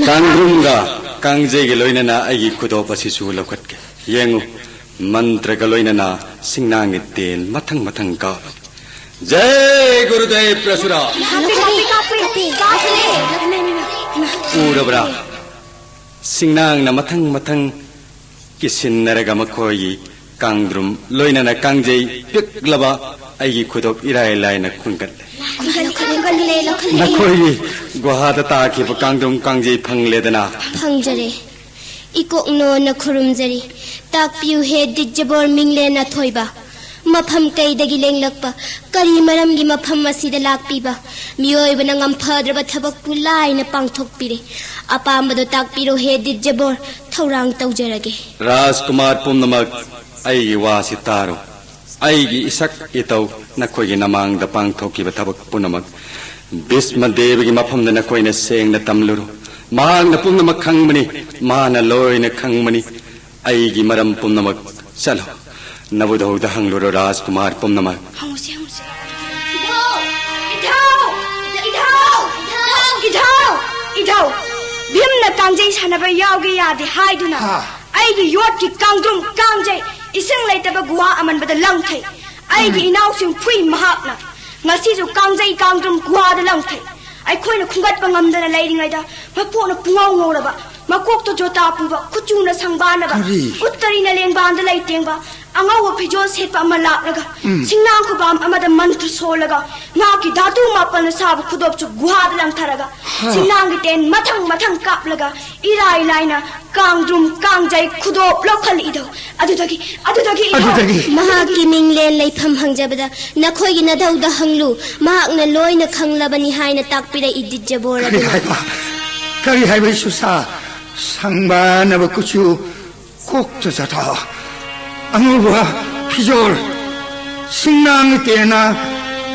ꯀꯥꯡꯗ꯭ꯔꯨꯝꯒ ꯀꯥꯡꯖꯩꯒ ꯂꯣꯏꯅꯅ ꯑꯩꯒꯤ ꯈꯨꯗꯣꯞ ꯑꯁꯤꯁꯨ ꯂꯧꯈꯠꯀꯦ꯫ ꯌꯦꯡꯉꯨ, ꯃꯟꯇ꯭ꯔꯒ ꯂꯣꯏꯅꯅ ꯁꯤꯡꯅꯥꯡꯒꯤ ꯇꯦꯟ ꯃꯊꯪ ꯃꯊꯪ ꯀꯥꯞꯂꯤ꯫ ꯖꯩ ꯒꯨꯔꯨꯗꯦꯕ ꯄ꯭ꯔꯁꯨꯔꯥ꯫ ꯎꯔꯕ꯭ꯔꯥ? ꯁꯤꯡꯅꯥꯡꯅ ꯃꯊꯪ ꯃꯊꯪ ꯀꯤꯁꯤꯟꯅꯔꯒ ꯃꯈꯣꯏꯒꯤ ꯀꯥꯡꯗ꯭ꯔꯨꯝ ꯂꯣꯏꯅꯅ ꯀꯥꯡꯖꯩ ꯄꯤꯛꯂꯕ ꯑꯩꯒꯤ ꯈꯨꯗꯣꯞ ꯏꯔꯥꯏ ꯂꯥꯏꯅ ꯈꯨꯟꯒꯠꯂꯦ꯫ ꯈꯨꯟꯒꯠꯂꯦ, ꯈꯨꯟꯒꯠꯂꯦ, ꯂꯧꯈꯠꯂꯦ꯫ ꯅꯈꯣꯏꯒꯤ ꯒꯨꯍꯥꯗ ꯇꯥꯈꯤꯕ ꯀꯥꯡꯗ꯭ꯔꯨꯝ ꯀꯥꯡꯖꯩ ꯐꯪꯂꯦꯗꯅ꯫ ꯐꯪꯖꯔꯦ꯫ ꯏꯀꯣꯛꯅꯣꯅ ꯈꯨꯔꯨꯝꯖꯔꯤ꯫ ꯇꯥꯛꯄꯤꯌꯨ ꯍꯦ ꯗꯤꯠꯖꯕꯣꯔ ꯃꯤꯡꯂꯦꯟ ꯑꯊꯣꯏꯕ꯫ ꯃꯐꯝ ꯀꯩꯗꯒꯤ ꯂꯦꯡꯂꯛꯄ, ꯀꯔꯤ ꯃꯔꯝꯒꯤ ꯃꯐꯝ ꯑꯁꯤꯗ ꯂꯥꯛꯄꯤꯕ? ꯃꯤꯑꯣꯏꯕꯅ ꯉꯝꯐꯗ꯭ꯔꯕ ꯊꯕꯛꯄꯨ ꯂꯥꯏꯅ ꯄꯥꯡꯊꯣꯛꯄꯤꯔꯦ꯫ ꯑꯄꯥꯝꯕꯗꯣ ꯇꯥꯛꯄꯤꯔꯣ ꯍꯦ ꯗꯤꯠꯖꯕꯣꯔ, ꯊꯧꯔꯥꯡ ꯇꯧꯖꯔꯒꯦ꯫ ꯔꯥꯖꯀꯨꯃꯥꯔ ꯄꯨꯝꯅꯃꯛ, ꯑꯩꯒꯤ ꯋꯥꯁꯤ ꯇꯥꯔꯣ꯫ ꯑꯩꯒꯤ ꯏꯁꯛ ꯏꯇꯧ ꯅꯈꯣꯏꯒꯤ ꯅꯃꯥꯡꯗ ꯄꯥꯡꯊꯣꯛꯈꯤꯕ ꯊꯕꯛ ꯄꯨꯝꯅꯃꯛ ꯚꯤꯁꯃ ꯗꯦꯕꯒꯤ ꯃꯐꯝꯗ ꯅꯈꯣꯏꯅ ꯁꯦꯡꯅ ꯇꯝꯂꯨꯔꯣ꯫ ꯃꯍꯥꯛꯅ ꯄꯨꯝꯅꯃꯛ ꯈꯪꯕꯅꯤ, ꯃꯥꯅ ꯂꯣꯏꯅ ꯈꯪꯕꯅꯤ꯫ ꯑꯩꯒꯤ ꯃꯔꯝ ꯄꯨꯝꯅꯃꯛ ꯆꯠꯂꯣ꯫ ꯅꯕꯨꯙꯧꯗ ꯍꯪꯂꯨꯔꯣ ꯔꯥꯖꯀꯨꯃꯥꯔ ꯄꯨꯝꯅꯃꯛ꯫ ꯍꯪꯉꯨꯁꯤ, ꯍꯪꯉꯨꯁꯤ꯫ ꯏꯙꯧ! ꯏꯙꯧ! ꯏꯙꯧ! ꯏꯙꯧ! ꯏꯙꯧ! ꯚꯤꯝꯅ ꯀꯥꯡꯖꯩ ꯁꯥꯟꯅꯕ ꯌꯥꯎꯒꯦ ꯌꯥꯗꯦ ꯍꯥꯏꯗꯨꯅ ꯍꯥ꯫ ꯑꯩꯒꯤ ꯌꯣꯠꯀꯤ ꯀꯥꯡꯗ꯭ꯔꯨꯝ ꯀꯥꯡꯖꯩ ꯏꯁꯤꯡ ꯂꯩꯇꯕ ꯒꯨꯍꯥ ꯑꯃꯟꯕꯗ ꯂꯪꯊꯩ꯫ ꯑꯩꯒꯤ ꯎꯝ꯫ ꯏꯅꯥꯎꯁꯤꯡ ꯐꯨꯏ ꯃꯍꯥꯛꯅ꯫ ꯉꯁꯤꯁꯨ ꯀꯥꯡꯖꯩ ꯀꯥꯡꯗ꯭ꯔꯨꯝ ꯒꯨꯍꯥꯗ ꯂꯪꯊꯩ꯫ ꯑꯩꯈꯣꯏꯅ ꯈꯨꯝꯒꯠꯄ ꯉꯝꯗꯅ ꯂꯩꯔꯤꯉꯩꯗ ꯃꯄꯣꯛꯅ ꯄꯨꯡꯉꯧ ꯉꯧꯔꯕ, ꯃꯀꯣꯛꯇ ꯖꯣꯇꯥ ꯄꯨꯕ, ꯀꯨꯆꯨꯅ ꯁꯪꯕꯥꯅꯕ, ꯀꯔꯤ? ꯎꯠꯇꯔꯤꯅ ꯂꯦꯡꯕꯥꯟꯗ ꯂꯩꯇꯦꯡꯕ, ꯑꯉꯧꯕ ꯐꯤꯖꯣꯜ ꯁꯦꯠꯄ ꯑꯃ ꯂꯥꯛꯂꯒ, ꯎꯝ꯫ ꯁꯤꯡꯅꯥꯡ ꯈꯨꯕꯥꯝ ꯑꯃꯗ ꯃꯟꯇ꯭ꯔ ꯁꯣꯜꯂꯒ, ꯉꯥꯀꯤ ꯙꯥꯇꯨ ꯃꯥꯄꯜꯅ ꯁꯥꯕ ꯈꯨꯗꯣꯞꯁꯨ ꯒꯨꯍꯥꯗ ꯂꯪꯊꯔꯒ, ꯍꯥ꯫ ꯁꯤꯡꯅꯥꯡꯒꯤ ꯇꯦꯟ ꯃꯊꯪ ꯃꯊꯪ ꯀꯥꯞꯂꯒ, ꯏꯔꯥꯏ ꯂꯥꯏꯅ ꯀꯥꯡꯗ꯭ꯔꯨꯝ ꯀꯥꯡꯖꯩ ꯈꯨꯗꯣꯞ ꯂꯧꯈꯠꯂꯛꯏꯗꯣ꯫ ꯑꯗꯨꯗꯒꯤ, ꯑꯗꯨꯗꯒꯤ ꯏꯙꯧ꯫ ꯑꯗꯨꯗꯒꯤ? ꯃꯍꯥꯛꯀꯤ ꯃꯤꯡꯂꯦꯟ ꯂꯩꯐꯝ ꯍꯪꯖꯕꯗ, ꯅꯈꯣꯏꯒꯤ ꯅꯙꯧꯗ ꯍꯪꯂꯨ, ꯃꯍꯥꯛꯅ ꯂꯣꯏꯅ ꯈꯪꯂꯕꯅꯤ ꯍꯥꯏꯅ ꯇꯥꯛꯄꯤꯔꯛꯏ ꯗꯤꯠꯖꯕꯣꯔ ꯀꯔꯤ ꯑꯗꯨꯅ꯫ ꯍꯥꯏꯕ? ꯀꯔꯤ ꯍꯥꯏꯕ ꯏꯁꯨꯁꯥ? ꯁꯪꯕꯥꯅꯕ ꯀꯨꯆꯨ, ꯀꯣꯛꯇ ꯖꯇꯥ, ꯑꯉꯧꯕ ꯐꯤꯖꯣꯜ, ꯁꯤꯡꯅꯥꯡ ꯇꯦꯟꯅ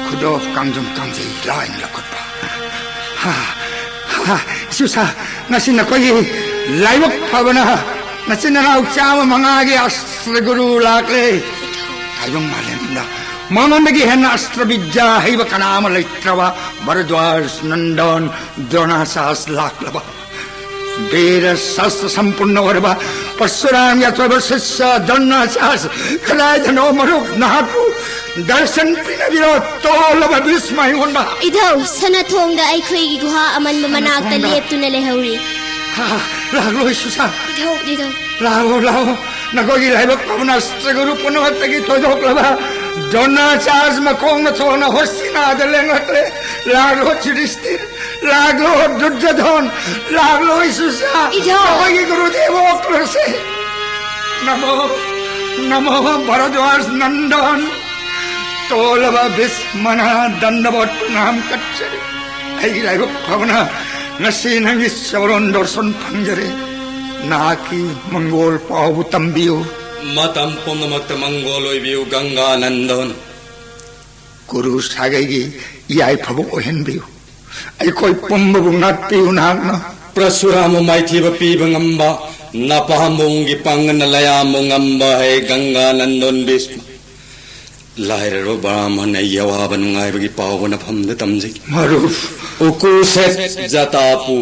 ꯈꯨꯗꯣꯞ ꯀꯥꯡꯗ꯭ꯔꯨꯝ ꯀꯥꯡꯖꯩ ꯂꯥꯏꯅ ꯂꯧꯈꯠꯄ꯫ ꯍꯥ, ꯍꯥ, ꯏꯁꯨꯁꯥ, ꯉꯁꯤ ꯅꯈꯣꯏꯒꯤ ꯂꯥꯏꯕꯛ ꯐꯕꯅ ꯅꯆꯤꯟ ꯅꯅꯥꯎ ꯆꯥꯝꯃ ꯃꯉꯥꯒꯤ ꯑꯁꯇ꯭ꯔ ꯒꯨꯔꯨ ꯂꯥꯛꯂꯦ꯫ ꯇꯥꯏꯕꯪ ꯃꯥꯂꯦꯝꯗ ꯃꯉꯣꯟꯗꯒꯤ ꯍꯦꯟꯅ ꯑꯁꯇ꯭ꯔ ꯕꯤꯗ꯭ꯌꯥ ꯍꯩꯕ ꯀꯅꯥ ꯑꯃ ꯂꯩꯇ꯭ꯔꯕ ꯚꯔꯗ꯭ꯋꯥꯖ ꯅꯟꯗꯟ ꯗ꯭ꯔꯣꯅꯥꯆꯥꯔꯖ ꯂꯥꯛꯂꯕ꯫ ꯕꯤꯔ ꯁꯥꯁꯇ꯭ꯔ ꯁꯝꯄꯨꯔꯅ ꯑꯣꯏꯔꯕ ꯄꯔꯁꯨꯔꯥꯝꯒꯤ ꯑꯆꯣꯏꯕ ꯁꯤꯁ꯭ꯌ ꯗ꯭ꯔꯣꯅꯥꯆꯥꯔꯖ ꯀꯗꯥꯏꯗꯅꯣ ꯃꯔꯨꯞ? ꯅꯍꯥꯛꯄꯨ ꯗꯔꯁꯟ ꯄꯤꯅꯕꯤꯔꯣ, ꯇꯣꯜꯂꯕ ꯚꯤꯁꯃ ꯑꯩꯉꯣꯟꯗ꯫ ꯏꯙꯧ, ꯁꯅꯊꯣꯡꯗ ꯑꯩꯈꯣꯏꯒꯤ ꯒꯨꯍꯥ ꯑꯃꯟꯕ ꯃꯅꯥꯛꯇ ꯁꯅꯊꯣꯡꯗ? ꯂꯦꯞꯇꯨꯅ ꯂꯩꯍꯧꯔꯤ꯫ ꯂꯥꯛꯂꯣꯏ ꯁꯨꯁꯥ꯫ ꯏꯙꯧ, ꯏꯙꯧ꯫ ꯂꯥꯛꯂꯣ, ꯂꯥꯛꯂꯣ꯫ ꯅꯈꯣꯏꯒꯤ ꯂꯥꯏꯕꯛ ꯐꯕꯅ ꯑꯁꯇ꯭ꯔꯒꯨꯔꯨ ꯄꯨꯝꯅꯃꯛꯇꯒꯤ ꯊꯣꯏꯗꯣꯛꯂꯕ ꯗ꯭ꯔꯣꯅꯥꯆꯥꯔꯖ ꯃꯈꯣꯡꯅ ꯊꯣꯟꯅ ꯍꯣꯁꯇꯤꯅꯥꯗ ꯂꯦꯡꯂꯛꯂꯦ꯫ ꯂꯥꯛꯂꯣ ꯌꯨꯙꯤꯁꯇꯤꯔ, ꯂꯥꯛꯂꯣ ꯗꯨꯔꯖꯣꯙꯣꯟ, ꯂꯥꯛꯂꯣ ꯁꯨꯁꯥ꯫ ꯏꯙꯧ꯫ ꯅꯈꯣꯏꯒꯤ ꯒꯨꯔꯨꯗꯦꯕ ꯑꯣꯛꯂꯁꯦ꯫ ꯅꯃꯣ, ꯅꯃꯣ ꯚꯔꯗ꯭ꯋꯥꯖ ꯅꯟꯗꯟ꯫ ꯇꯣꯜꯂꯕ ꯚꯤꯁꯃꯅ ꯗꯟꯗꯕꯣꯠ ꯄ꯭ꯔꯅꯥꯝ ꯀꯠꯆꯔꯤ꯫ ꯑꯩꯒꯤ ꯂꯥꯏꯕꯛ ꯐꯕꯅ ꯉꯁꯤ ꯅꯪꯒꯤ ꯆꯔꯣꯟ ꯗꯣꯔꯁꯣꯟ ꯐꯪꯖꯔꯦ꯫ ꯅꯍꯥꯛꯀꯤ ꯃꯪꯒꯣꯜ ꯄꯥꯎꯕꯨ ꯇꯝꯕꯤꯌꯨ꯫ ꯃꯇꯝ ꯄꯨꯝꯅꯃꯛꯇ ꯃꯪꯒꯣꯜ ꯑꯣꯏꯕꯤꯌꯨ ꯒꯪꯒꯥ ꯅꯟꯗꯟ꯫ ꯒꯨꯔꯨ ꯁꯥꯒꯩꯒꯤ ꯌꯥꯏꯐꯕ ꯑꯣꯏꯍꯟꯕꯤꯌꯨ꯫ ꯑꯩꯈꯣꯏ ꯄꯨꯝꯕꯕꯨ ꯉꯥꯛꯄꯤꯌꯨ ꯅꯍꯥꯛꯅ꯫ ꯄ꯭ꯔꯁꯨꯔꯥꯝꯕꯨ ꯃꯥꯏꯊꯤꯕ ꯄꯤꯕ ꯉꯝꯕ, ꯅꯄꯥꯝꯕꯣꯝꯒꯤ ꯄꯥꯡꯒꯜꯅ ꯂꯌꯥꯝꯕꯨ ꯉꯝꯕ ꯍꯦ ꯒꯪꯒꯥ ꯅꯟꯗꯣꯟ ꯚꯤꯁꯃ꯫ ꯂꯥꯏꯔꯔꯕ ꯕ꯭ꯔꯥꯍꯃꯟ ꯑꯩꯒꯤ ꯑꯋꯥꯕ ꯅꯨꯡꯉꯥꯏꯕꯒꯤ ꯄꯥꯎꯕ ꯅꯐꯝꯗ ꯇꯝꯖꯒꯦ꯫ ꯃꯔꯨꯞ꯫ ꯎꯀꯨ ꯁꯦꯠ ꯖꯇꯥꯄꯨ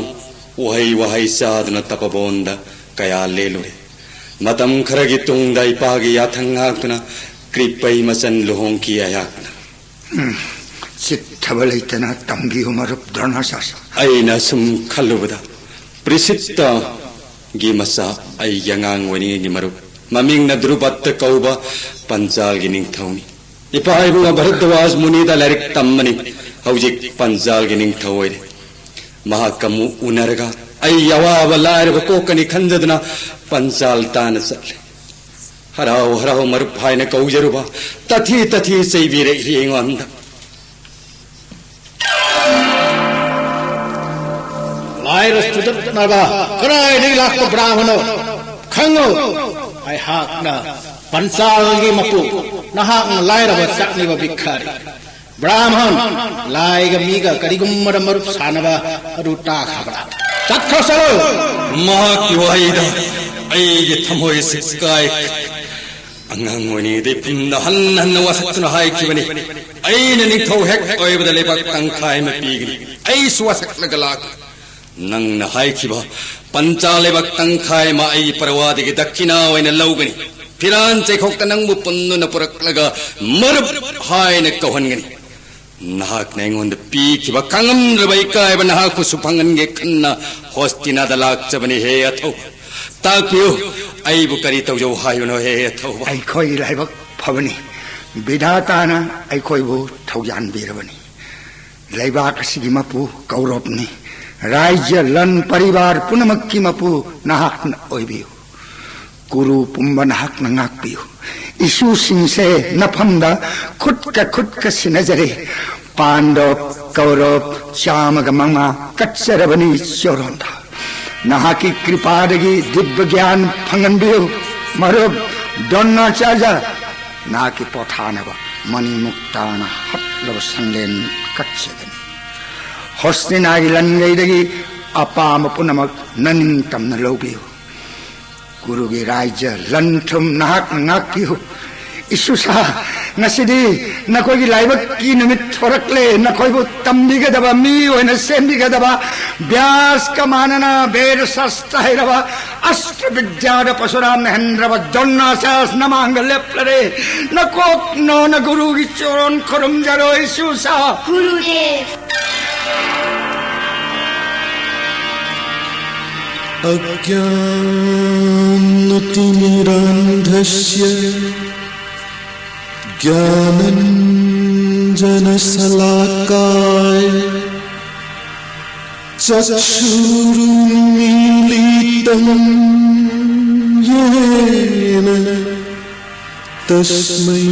ꯎꯍꯩ ꯋꯥꯍꯩ ꯆꯥꯗꯨꯅ ꯇꯄꯕꯣꯟꯗ ꯀꯌꯥ ꯂꯦꯜꯂꯨꯔꯦ꯫ ꯃꯇꯝ ꯈꯔꯒꯤ ꯇꯨꯡꯗ ꯏꯄꯥꯒꯤ ꯌꯥꯊꯪ ꯉꯥꯛꯇꯨꯅ ꯀ꯭ꯔꯤꯄꯩ ꯃꯆꯟ ꯂꯨꯍꯣꯡꯈꯤ ꯑꯩꯍꯥꯛꯅ꯫ ꯎꯝ, ꯆꯤꯠꯊꯕ ꯂꯩꯇꯅ ꯇꯝꯕꯤꯌꯨ ꯃꯔꯨꯞ ꯗ꯭ꯔꯣꯅꯥꯆꯥꯔꯌ꯫ ꯑꯩꯅ ꯁꯨꯝ ꯈꯜꯂꯨꯕꯗ ꯄ꯭ꯔꯤꯁꯤꯠꯇꯒꯤ ꯃꯆꯥ ꯑꯩꯒꯤ ꯑꯉꯥꯡ ꯑꯣꯏꯔꯤꯉꯩꯒꯤ ꯃꯔꯨꯞ ꯃꯃꯤꯡꯅ ꯗ꯭ꯔꯨꯄꯗ ꯀꯧꯕ ꯄꯟꯆꯥꯜꯒꯤ ꯅꯤꯡꯊꯧꯅꯤ꯫ ꯏꯄꯥ ꯏꯕꯨꯡ ꯚꯔꯗ꯭ꯋꯥꯖ ꯃꯨꯅꯤꯗ ꯂꯥꯏꯔꯤꯛ ꯇꯝꯕꯅꯤ꯫ ꯍꯧꯖꯤꯛ ꯄꯟꯆꯥꯜꯒꯤ ꯅꯤꯡꯊꯧ ꯑꯣꯏꯔꯦ꯫ ꯃꯍꯥꯛꯀ ꯑꯃꯨꯛ ꯎꯅꯔꯒ ꯑꯩ ꯑꯋꯥꯕ ꯂꯥꯏꯔꯕ ꯀꯣꯛꯀꯅꯤ ꯈꯟꯖꯗꯨꯅ ꯄꯟꯆꯥꯜ ꯇꯥꯅ ꯆꯠꯂꯦ꯫ ꯍꯔꯥꯎ ꯍꯔꯥꯎ ꯃꯔꯨꯞ ꯍꯥꯏꯅ ꯀꯧꯖꯔꯨꯕ ꯇꯊꯤ ꯇꯊꯤ ꯆꯩꯕꯤꯔꯛꯏ ꯑꯩꯉꯣꯟꯗ꯫ ꯂꯥꯏꯔ ꯆꯨꯗꯠꯅꯕ ꯀꯗꯥꯏꯗꯒꯤ ꯂꯥꯛꯄ ꯕ꯭ꯔꯥꯍꯃꯅꯣ? ꯈꯪꯉꯨ, ꯑꯩꯍꯥꯛꯅ ꯄꯟꯆꯥꯜꯒꯤ ꯃꯄꯨ, ꯅꯍꯥꯛꯅ ꯂꯥꯏꯔꯕ ꯆꯥꯛꯅꯤꯕ ꯚꯤꯈꯥꯔꯤ꯫ ꯕ꯭ꯔꯥꯍꯃꯟ, ꯂꯥꯏꯒ ꯃꯤꯒ ꯀꯔꯤꯒꯨꯝꯕꯗ ꯃꯔꯨꯞ ꯁꯥꯟꯅꯕ ꯑꯗꯨ ꯇꯥꯈ꯭ꯔꯕ꯭ꯔꯥ? ꯆꯠꯈ꯭ꯔꯣ, ꯆꯠꯂꯣ! ꯃꯍꯥꯛꯀꯤ ꯋꯥꯍꯩꯗ ꯑꯩꯒꯤ ꯊꯃꯣꯏꯁꯤ ꯀꯥꯏꯈ꯭ꯔꯦ꯫ ꯑꯉꯥꯡ ꯑꯣꯏꯔꯤꯉꯩꯗ ꯏꯐꯝꯗ ꯍꯟꯅ ꯍꯟꯅ ꯋꯥꯁꯛꯇꯨꯅ ꯍꯥꯏꯈꯤꯕꯅꯤ, ꯑꯩꯅ ꯅꯤꯡꯊꯧ ꯍꯦꯛ ꯑꯣꯏꯕꯗ ꯂꯩꯕꯥꯛ ꯇꯪꯈꯥꯏ ꯑꯃ ꯄꯤꯒꯅꯤ꯫ ꯑꯩꯁꯨ ꯋꯥꯁꯛꯂꯒ ꯂꯥꯛꯈꯤ꯫ ꯅꯪꯅ ꯍꯥꯏꯈꯤꯕ ꯄꯟꯆꯥ ꯂꯩꯕꯥꯛ ꯇꯪꯈꯥꯏ ꯑꯃ ꯑꯩꯒꯤ ꯄꯔꯋꯥꯗꯒꯤ ꯗꯛꯈꯤꯅꯥ ꯑꯣꯏꯅ ꯂꯧꯒꯅꯤ꯫ ꯐꯤꯔꯥꯟ ꯆꯩꯈꯣꯛꯇ ꯅꯪꯕꯨ ꯄꯨꯟꯗꯨꯅ ꯄꯨꯔꯛꯂꯒ ꯃꯔꯨꯞ ꯍꯥꯏꯅ ꯀꯧꯍꯟꯒꯅꯤ꯫ ꯅꯍꯥꯛꯅ ꯑꯩꯉꯣꯟꯗ ꯄꯤꯈꯤꯕ ꯈꯪꯉꯝꯗ꯭ꯔꯕ ꯏꯀꯥꯏꯕ ꯅꯍꯥꯛꯄꯨꯁꯨ ꯐꯪꯍꯟꯒꯦ ꯈꯟꯅ ꯍꯣꯁꯇꯤꯅꯥꯗ ꯂꯥꯛꯆꯕꯅꯤ꯫ ꯍꯦ ꯑꯊꯧꯕ, ꯇꯥꯛꯄꯤꯌꯨ, ꯑꯩꯕꯨ ꯀꯔꯤ ꯇꯧꯖꯧ ꯍꯥꯏꯕꯅꯣ? ꯍꯦ ꯑꯊꯧꯕ, ꯑꯩꯈꯣꯏꯒꯤ ꯂꯥꯏꯕꯛ ꯐꯕꯅꯤ꯫ ꯕꯤꯙꯥꯇꯥꯅ ꯑꯩꯈꯣꯏꯕꯨ ꯊꯧꯖꯥꯟꯕꯤꯔꯕꯅꯤ꯫ ꯂꯩꯕꯥꯛ ꯑꯁꯤꯒꯤ ꯃꯄꯨ ꯀꯧꯔꯕꯅꯤ꯫ ꯔꯥꯏꯖ꯭ꯌ, ꯂꯟ, ꯄꯔꯤꯕꯥꯔ ꯄꯨꯝꯅꯃꯛꯀꯤ ꯃꯄꯨ ꯅꯍꯥꯛꯅ ꯑꯣꯏꯕꯤꯌꯨ꯫ ꯀꯨꯔꯨ ꯄꯨꯝꯕ ꯅꯍꯥꯛꯅ ꯉꯥꯛꯄꯤꯌꯨ꯫ ꯏꯁꯨꯁꯤꯡꯁꯦ ꯅꯐꯝꯗ ꯈꯨꯠꯀ ꯈꯨꯠꯀ ꯁꯤꯟꯅꯖꯔꯦ꯫ ꯄꯥꯟꯗꯕ ꯀꯧꯔꯕ ꯆꯥꯝꯃꯒ ꯃꯉꯥ ꯀꯠꯆꯔꯕꯅꯤ ꯆꯣꯔꯣꯟꯗ꯫ ꯅꯍꯥꯛꯀꯤ ꯀ꯭ꯔꯤꯄꯥꯗꯒꯤ ꯗꯤꯕ꯭ꯌ ꯒ꯭ꯌꯥꯟ ꯐꯪꯍꯟꯕꯤꯌꯨ꯫ ꯃꯔꯨꯞ ꯗ꯭ꯔꯣꯅꯥꯆꯥꯔꯖ, ꯅꯍꯥꯛꯀꯤ ꯄꯣꯊꯥꯅꯕ ꯃꯅꯤꯃꯨꯛꯇꯥꯅ ꯍꯠꯂꯕ ꯁꯪꯂꯦꯟ ꯀꯠꯆꯒꯅꯤ꯫ ꯍꯣꯁꯇꯤꯅꯥꯒꯤ ꯂꯟꯒꯩꯗꯒꯤ ꯑꯄꯥꯝꯕ ꯄꯨꯝꯅꯃꯛ ꯅꯅꯤꯡꯇꯝꯅ ꯂꯧꯕꯤꯌꯨ꯫ ꯀꯨꯔꯨꯒꯤ ꯔꯥꯏꯖ꯭ꯌ ꯂꯟ ꯊꯨꯝ ꯅꯍꯥꯛꯅ ꯉꯥꯛꯄꯤꯌꯨ꯫ ꯏꯁꯨꯁꯥ, ꯉꯁꯤꯗꯤ ꯅꯈꯣꯏꯒꯤ ꯂꯥꯏꯕꯛꯀꯤ ꯅꯨꯃꯤꯠ ꯊꯣꯔꯛꯂꯦ꯫ ꯅꯈꯣꯏꯕꯨ ꯇꯝꯕꯤꯒꯗꯕ, ꯃꯤ ꯑꯣꯏꯅ ꯁꯦꯝꯕꯤꯒꯗꯕ, ꯕ꯭ꯌꯥꯁꯀ ꯃꯥꯟꯅꯅ ꯕꯦꯗ ꯁꯥꯁꯇ꯭ꯔ ꯍꯩꯔꯕ, ꯑꯁꯇ꯭ꯔ ꯕꯤꯗ꯭ꯌꯥꯗ ꯄꯔꯁꯨꯔꯥꯝꯅ ꯍꯦꯟꯗ꯭ꯔꯕ ꯗ꯭ꯔꯣꯅꯥꯆꯥꯔꯖ ꯅꯃꯥꯡꯗ ꯂꯦꯞꯂꯔꯦ꯫ ꯅꯀꯣꯛ ꯅꯣꯟꯅ ꯒꯨꯔꯨꯒꯤ ꯆꯣꯔꯣꯟ ꯈꯨꯔꯨꯝꯖꯔꯣ, ꯏꯁꯨꯁꯥ꯫ ꯒꯨꯔꯨꯗꯦꯕ꯫ अज्ञानतिमिरान्धस्य ज्ञानञ्जनशलाकाय चक्षुरुन्मीलितं येन तस्मै